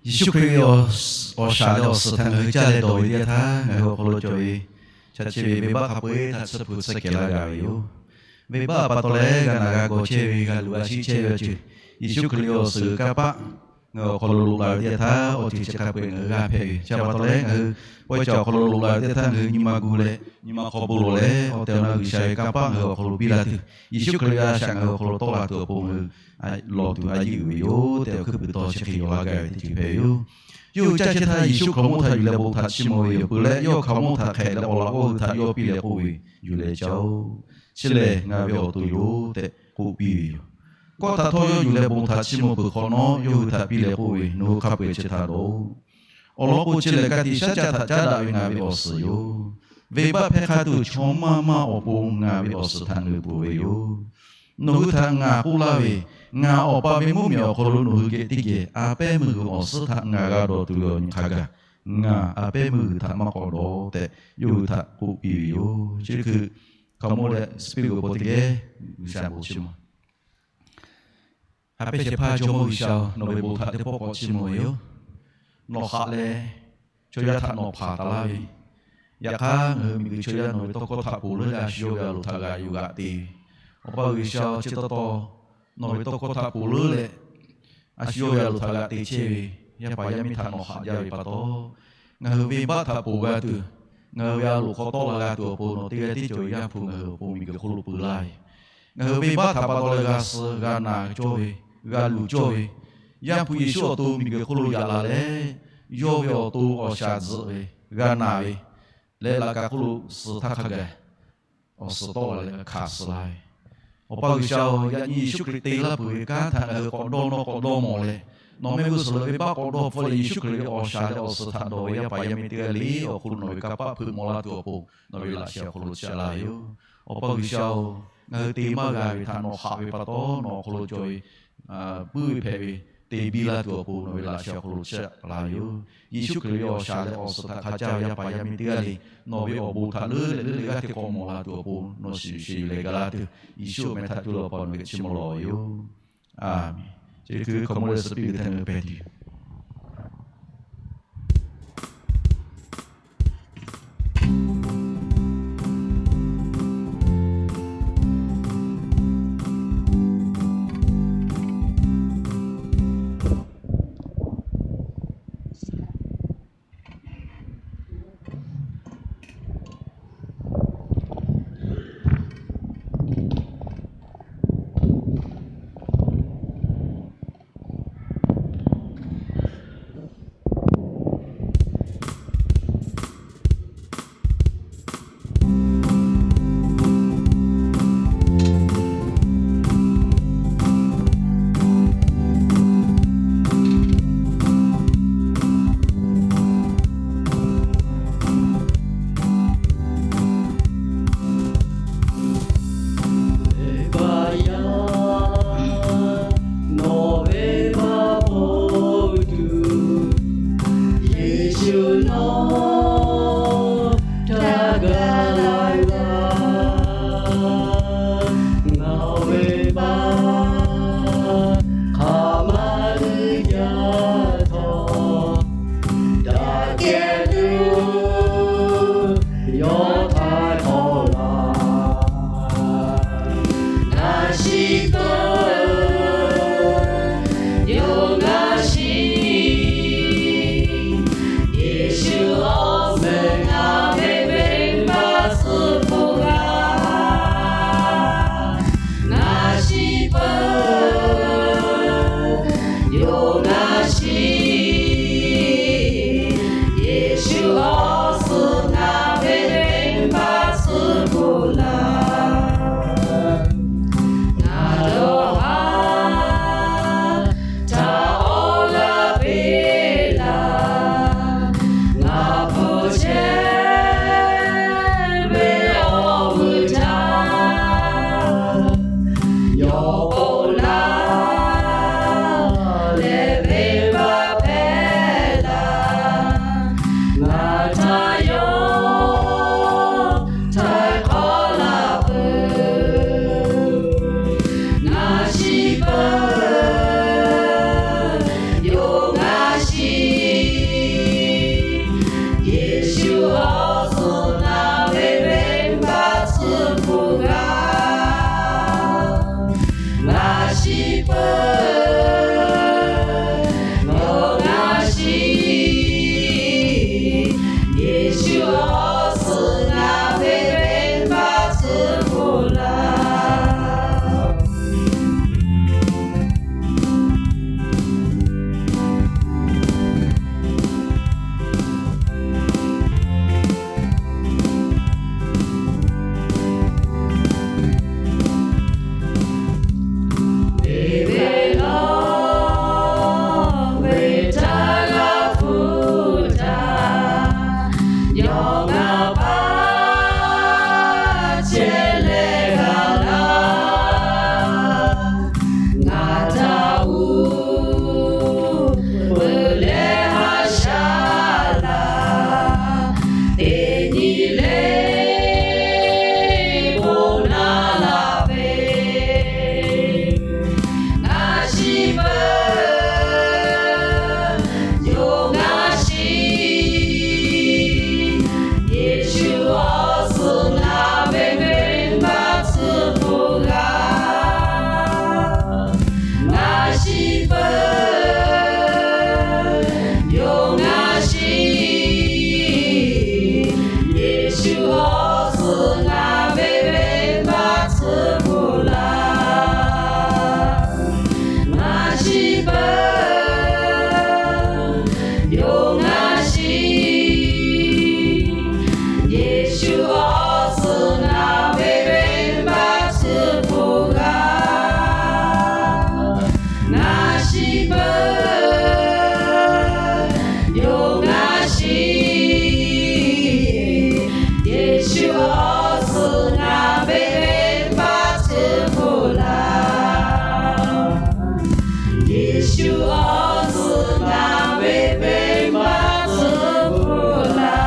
Yeˍsuˆ Hkriꞈ ve awˬ shaˍ leh awˬ suhˍ htaꞈ ngaˬ hui caˇ leh dawˬ ve teˇ yanˇ htaˇ, ngaˬ hui awˬ hk'aw lo cawˬ ve chaꞈ chi ve venˇbaˆ hk'a peu-eˬ htaꞈ tsuhˇ hpu tsuhˇ kehˬ laˇ g'a ve yoˬ. Venˇbaˆ pa taw leh g'a naˬ g'a gawˬ chehˇ ve, g'a luˬ g'a shiˆ chehˇ ve awˬ ceuˬ, Yeˍsuˆ Hkriꞈ ve awˬ suhˍ kanˇ paˆ ngaˬ hui awˬ hk'aw lo loꞈ la ve teˇ yanˇ htaˇ, awˬ ceuˬ chi hk'a peu-eˬ ngaˬ hui g'a hpehꞈ ve. Chi pa taw leh ngaˬ hui pawehˇ caˬ awˬ hk'aw lo loꞈ la ve teˇ yanˇ htaˇ, ngaˬ hui nyi ma gu leh nyi ma hk'aw bon lawˬ leh, awˬ tehˬ awˬ na G'uiˬsha ve kanˇ paˆ ngaˬ hui awˬ hk'aw lo biˇ la tuˬ, Yeˍsuˆ Hkriꞈ ve a shaꞈ ngaˬ hui awˬ hk'aw lo tawˆ la tuˬ awˬ pon ngaˬ hui lawˬ tuˬ a yeˇ uiˍ ve yoˬ tehꞈ, awˬ hkuiˉ puiˍ taw chi hk'e yaw laˇ gaˇ ve teˇ ceuˬ hpehꞈ ve yoˬ. Yawˇ hui caˇ chehˇ htaˇ, Yeˍsuˆ hkaoˍmonˇ htaꞈ yuˬ leh bon htaꞈ chiˇ mvuh ve yoˬ. Peuˬ leh yawˇ hkaoˍmonˇ htaꞈ hk'ehꞈ leh awˬ laꞈ g'awˇ hui htaꞈ yawˇ piˇ leh k'oˆ ve, Yuˬ leh caˇ-oˆ. Chi lehˬ ngaˬ ve awˬ to yoˬ tehꞈ k'oˆ piˇ ve yoˬ. Kawˆ htaꞈ htawˇ yawˇ yuˬ leh bon htaꞈ chiˇ mvuh peuˬ hk'awꞈ nawˉ, yawˇ hui htaꞈ piˇ leh k'oˆ ve, Nawˬ hui hk'a peu-eˬ chi htaꞈ dawˬ-oˆ. Awˬ lawn k'o, chi lehˬ ka tiꞈ shaˉ caˆ htaꞈ caˉ daꞈ ve ngaˬ ve awˬ suhˍ yoˬ. Venˇbaˆ hpehˇ hk'a tuˬ chaw maˇ maˇ awˬ pon ngaˬ ve awˬ suhˍ htaꞈ ngeuˍ peuˬ ve yoˬ. Nawˬ hui htaꞈ ngaˬ k'oˆ laˇ ve, ngaˬ Awˬ pa ve mvuhˇmiˬ awˬ hk'aw lo nawˬ hui geh teˇ geh a pehˉ meuˇ g'uiˬ awˬ suhˉ htaꞈ ngaˬ g'a dawˬ tuˬ ve awˬ nyi hk'a gaˬ, ngaˬ a pehˉ meuˇ g'uiˬ htaꞈ maˇ k'awꞈ dawˬ tehꞈ yawˇ hui htaꞈ k'oˆ piˇ ve yoˬ. Chi hkui hkaoˍmonˇ leh Spirit awˬ pon teˇ geh G'uiˬsha bon chiˇ mvuh. A pehˉ shehˍ hpaˇ Jawˇmawˇ G'uiˬsha-oˬ, nawˬ ve bon htaꞈ teˇ pawˆ k'awꞈ chiˇ mvuh ve yoˬ. Nawˬ haꞈ leh chaw yaˇ htaꞈ nawˬ hpanˍ taˍ laˇ ve, yaꞈ hk'aˇ ngaˬ hui miˬguiˬ chaw yaˇ nawˬ ve tawˇ hkawˇ htaꞈ ponˬ leuˉ leh a shu yawˇ ve a loˍ htaꞈ g'aꞈ yuˬ g'aꞈ te ve, Awˬ pa G'uiˬsha-oˬ, chi taw taw nawˬ ve tawˇ hkawˇ htaꞈ ponˬ leuˉ leh a shu yawˇ ve a loˍ htaꞈ g'aꞈ te chehˇ ve yaˇ paˍ yaˇ miˇ htaꞈ nawˬ haꞈ jaˇ ve pa taw, ngaˬ hui venˇbaˆ htaꞈ ponˬ g'a tuˬ, ngaˬ hui ve a loˍ hk'aw tawˆ la g'a tuˬ awˬ pon nawˬ teˇ g'aˇ tiˉ cawˬ ve Yaˇ hpu ngaˬ hui awˬ pon miˬguiˬ hk'oˆ lo peu laˇ ve. Ngaˬ hui venˇbaˆ htaꞈ pa taw leh g'a suh g'a naˬ cawˇ ve, g'a luˬ cawˇ ve, Yaˇ hpu Yeˍsuˆ awˬ to miˬguiˬ hk'oˆ lo yaꞈ la leh, yawˇ ve awˬ to awˬ shaˍ tzuhꞈ ve, g'a naˬ ve, leh laꞈ ka hk'oˆ lo suh htaˇ hk'a gaˬ awˬ suhˍ tawˆ la leh hkanˍ suh laˇ ve, Awˬ pa G'uiˬsha-oˬ, yaꞈ nyi Yeˍsuˆ Hkriꞈ te laˇ peuˬ ve kanˉ htaꞈ ngaˬ hui k'awꞈ dawˇ nawˇ k'awꞈ dawˇ mawˬ leh, nawˬ mehˆ g'uˇ suhˍ lo venˇbaˆ k'awꞈ dawˇ hpfuhˆ leh Yeˍsuˆ Hkriꞈ ve awˬ shaˍ leh awˬ suhˍ htaꞈ dawˬ ve yaˇ paˍ yaˇ miˇ teˇ g'aˇ le awˬ hk'oˆ lo nawˬ ve kanˇ paˆ hpeuꞈ maw laˇ tuˬ awˬ pon nawˬ ve laꞈ sheh awˬ hk'aw lo chiˇ aꞈ laˇ ve yoˬ. Awˬ pa G'uiˬsha-oˬ, ngaˬ hui te maˇ g'a ve htaꞈ nawˬ haꞈ ve pa taw, nawˬ awˬ hk'aw lo cawˬ ve puiˉ ve hpehꞈ ve te biˇ laˇ tuˬ awˬ pon nawˬ ve laꞈ sheh awˬ hk'aw lo chiˇ aꞈ laˇ ve yoˬ. Yeˍsuˆ Hkriꞈ ve awˬ shaˍ leh awˬ suhˍ htaꞈ hk'a caˇ ve yaˇ paˍ yaˇ miˇ teˇ g'aˇ le nawˬ ve awˬ bon htaꞈ leuˉ leh leuˉ leh g'aˇ hteꞈ k'awꞈ mawˬ la tuˬ awˬ pon nawˬ shiˍ yuˬ sheˍ yuˬ leh ga laˇ tuˬ, Yeˍsuˆ awˬ meh htaꞈ cuˇ leh Awˬ pa nawˬ geh chiˇ mvuh lawˬ ve yoˬ. Aˬ menˍ. Chi hkui hkaoˍmonˇ leh Spirit htaiˍ ngaˬ hui pehˬ tuˬ yoˬ. peuˬ, yawˇ ngaˬ shiˍ. Yeˍsuˆ awˬ suhˍ ngaˬ ve venˇbaˆ tsuhˇ hpu g'a. Ngaˬ shiˍ peuˬ, yawˇ ngaˬ shiˍ. Yeˍsuˆ awˬ suhˍ ngaˬ ve venˇbaˆ tsuhˇ hpu laˇ. Ngaˬ shiˍ peuˬ, yawˇ ngaˬ shiˍ. Yeˍsuˆ awˬ suhˍ ngaˬ ve venˇbaˆ tsuhˇ hpu g'a. Ngaˬ shiˍ peuˬ, yawˇ ngaˬ shiˍ. Yeˍsuˆ awˬ suhˍ ngaˬ ve venˇbaˆ tsuhˇ hpu laˇ. Yeˍsuˆ awˬ suhˍ ngaˬ ve venˇbaˆ tsuhˇ hpu laˇ.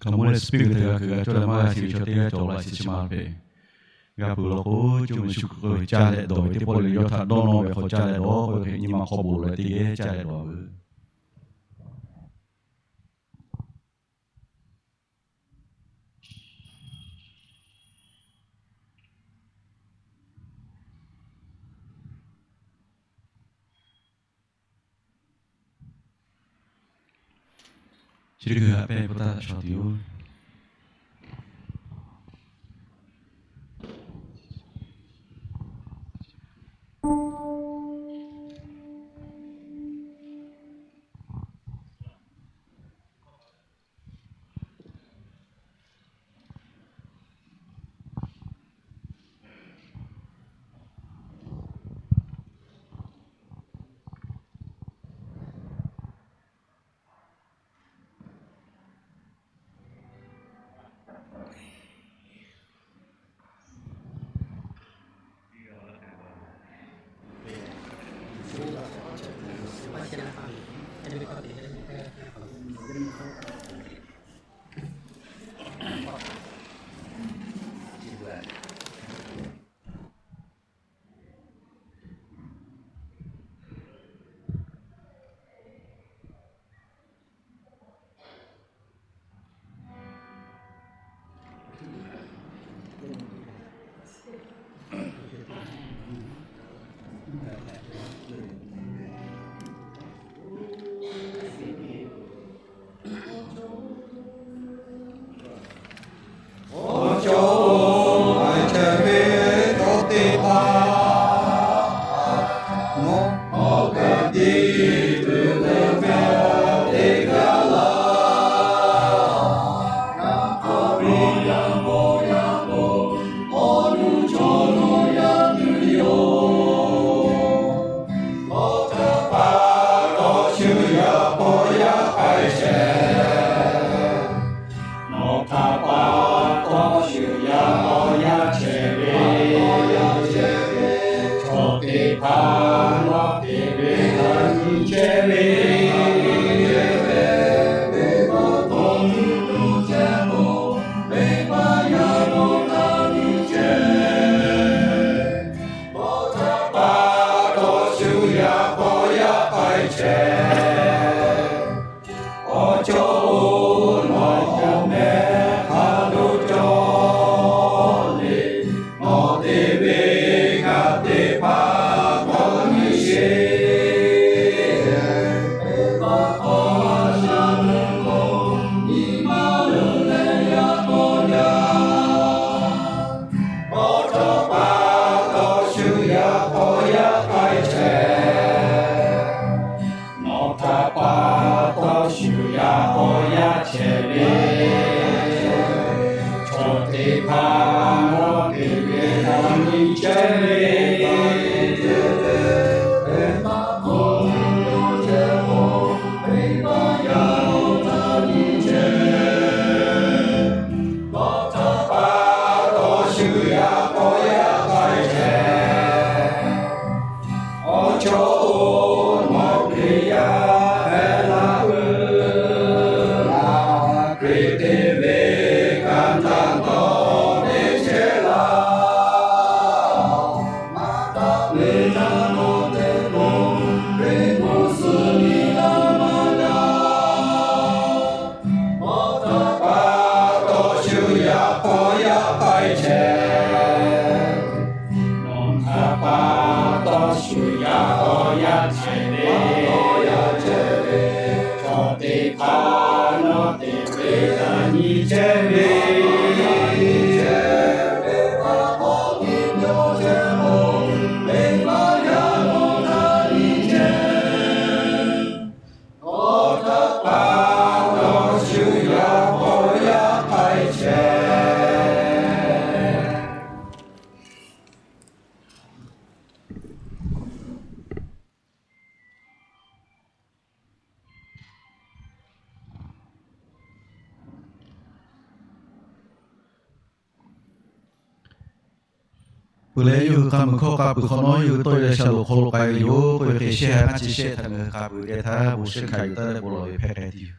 Hkaoˍmonˇ leh suhˍ piˇ kuiˬ htaꞈ g'a kuiˬ g'a cawˇ leh maˇ g'a shiˍ ve chaw teˇ g'aˇ cawˬ laˇ shiˍ chi ma hpehꞈ. G'a peuˬ law k'o, co meh shu kuiˬ k'oˆ ve caˇ leh dawˬ ve teˇ pawˆ lehˬ, yawˇ htaꞈ dawˇ nawˇ ve hk'aw caˇ leh dawˬ k'oˆ ve hk'e, nyi ma hk'aw bon lawˬ leh teˇ geh caˇ leh dawˬ ve. Chi teˇ hkui haꞈ pehnˇ ve pa taˇ shaw tuˬ yoˬ. Peuˬ leh, yawˇ hui k'a muiˬ hkawˇ k'a peuˬ hk'awꞈ nawˉ, yawˇ hui tawˇ yaˇ sha loˍ hk'aw lo k'ai ve yoˬ. K'oˆ ve hk'e, shehˆ ha maˇ chi shehˆ htaꞈ ngaˬ hui k'a peuˬ geh htaˇ, bon shiˉ hkanˍ yuˬ taˉ leh bon lawˬ ve hpehˇ k'ai tuˬ yoˬ.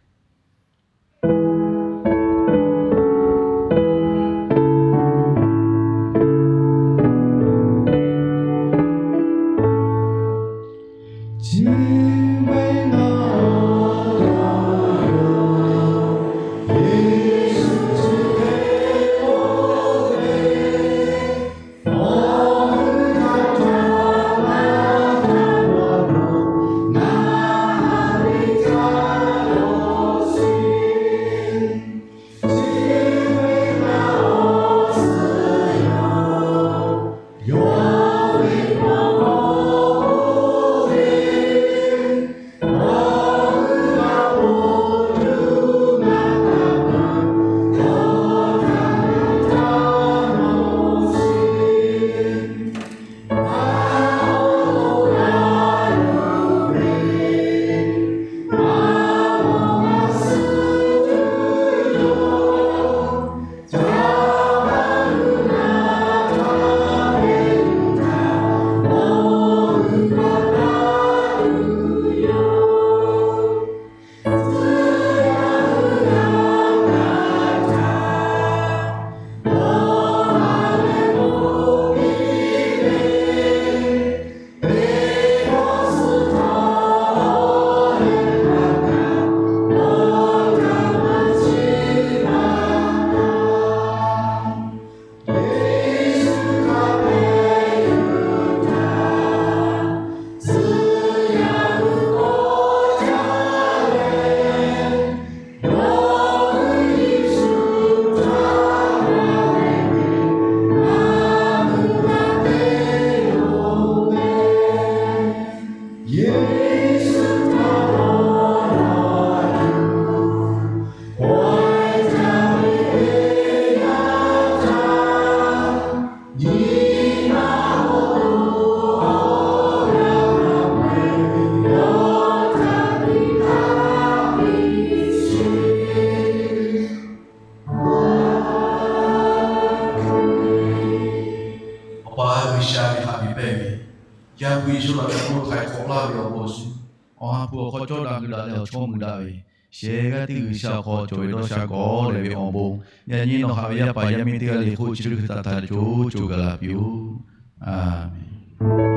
Awˬ pa G'uiˬsha ve haꞈ ve pehˇ ve, yaˇ hpu Yeˍsuˆ Hkriꞈ htaꞈ hk'awꞈ laˇ ve awˬ bon awˬ shinˉ, awˬ ha hpu awˬ hk'aw cawˇ daꞈ gu daꞈ leh awˬ chawˇ mui daꞈ ve, shehˍ g'aˇ teˇ G'uiˬsha awˬ hk'aw cawˬ ve dawˇ sha gawˬ leh ve awˬ bon, yaꞈ nyi nawˬ haꞈ ve yaˇ paˍ yaˇ miˇ teˇ g'aˇ le hk'oˆ chi teˇ hkui htaꞈ htaꞈ co co gaˬ la piˇ-oˆ. Aˬmenˍ.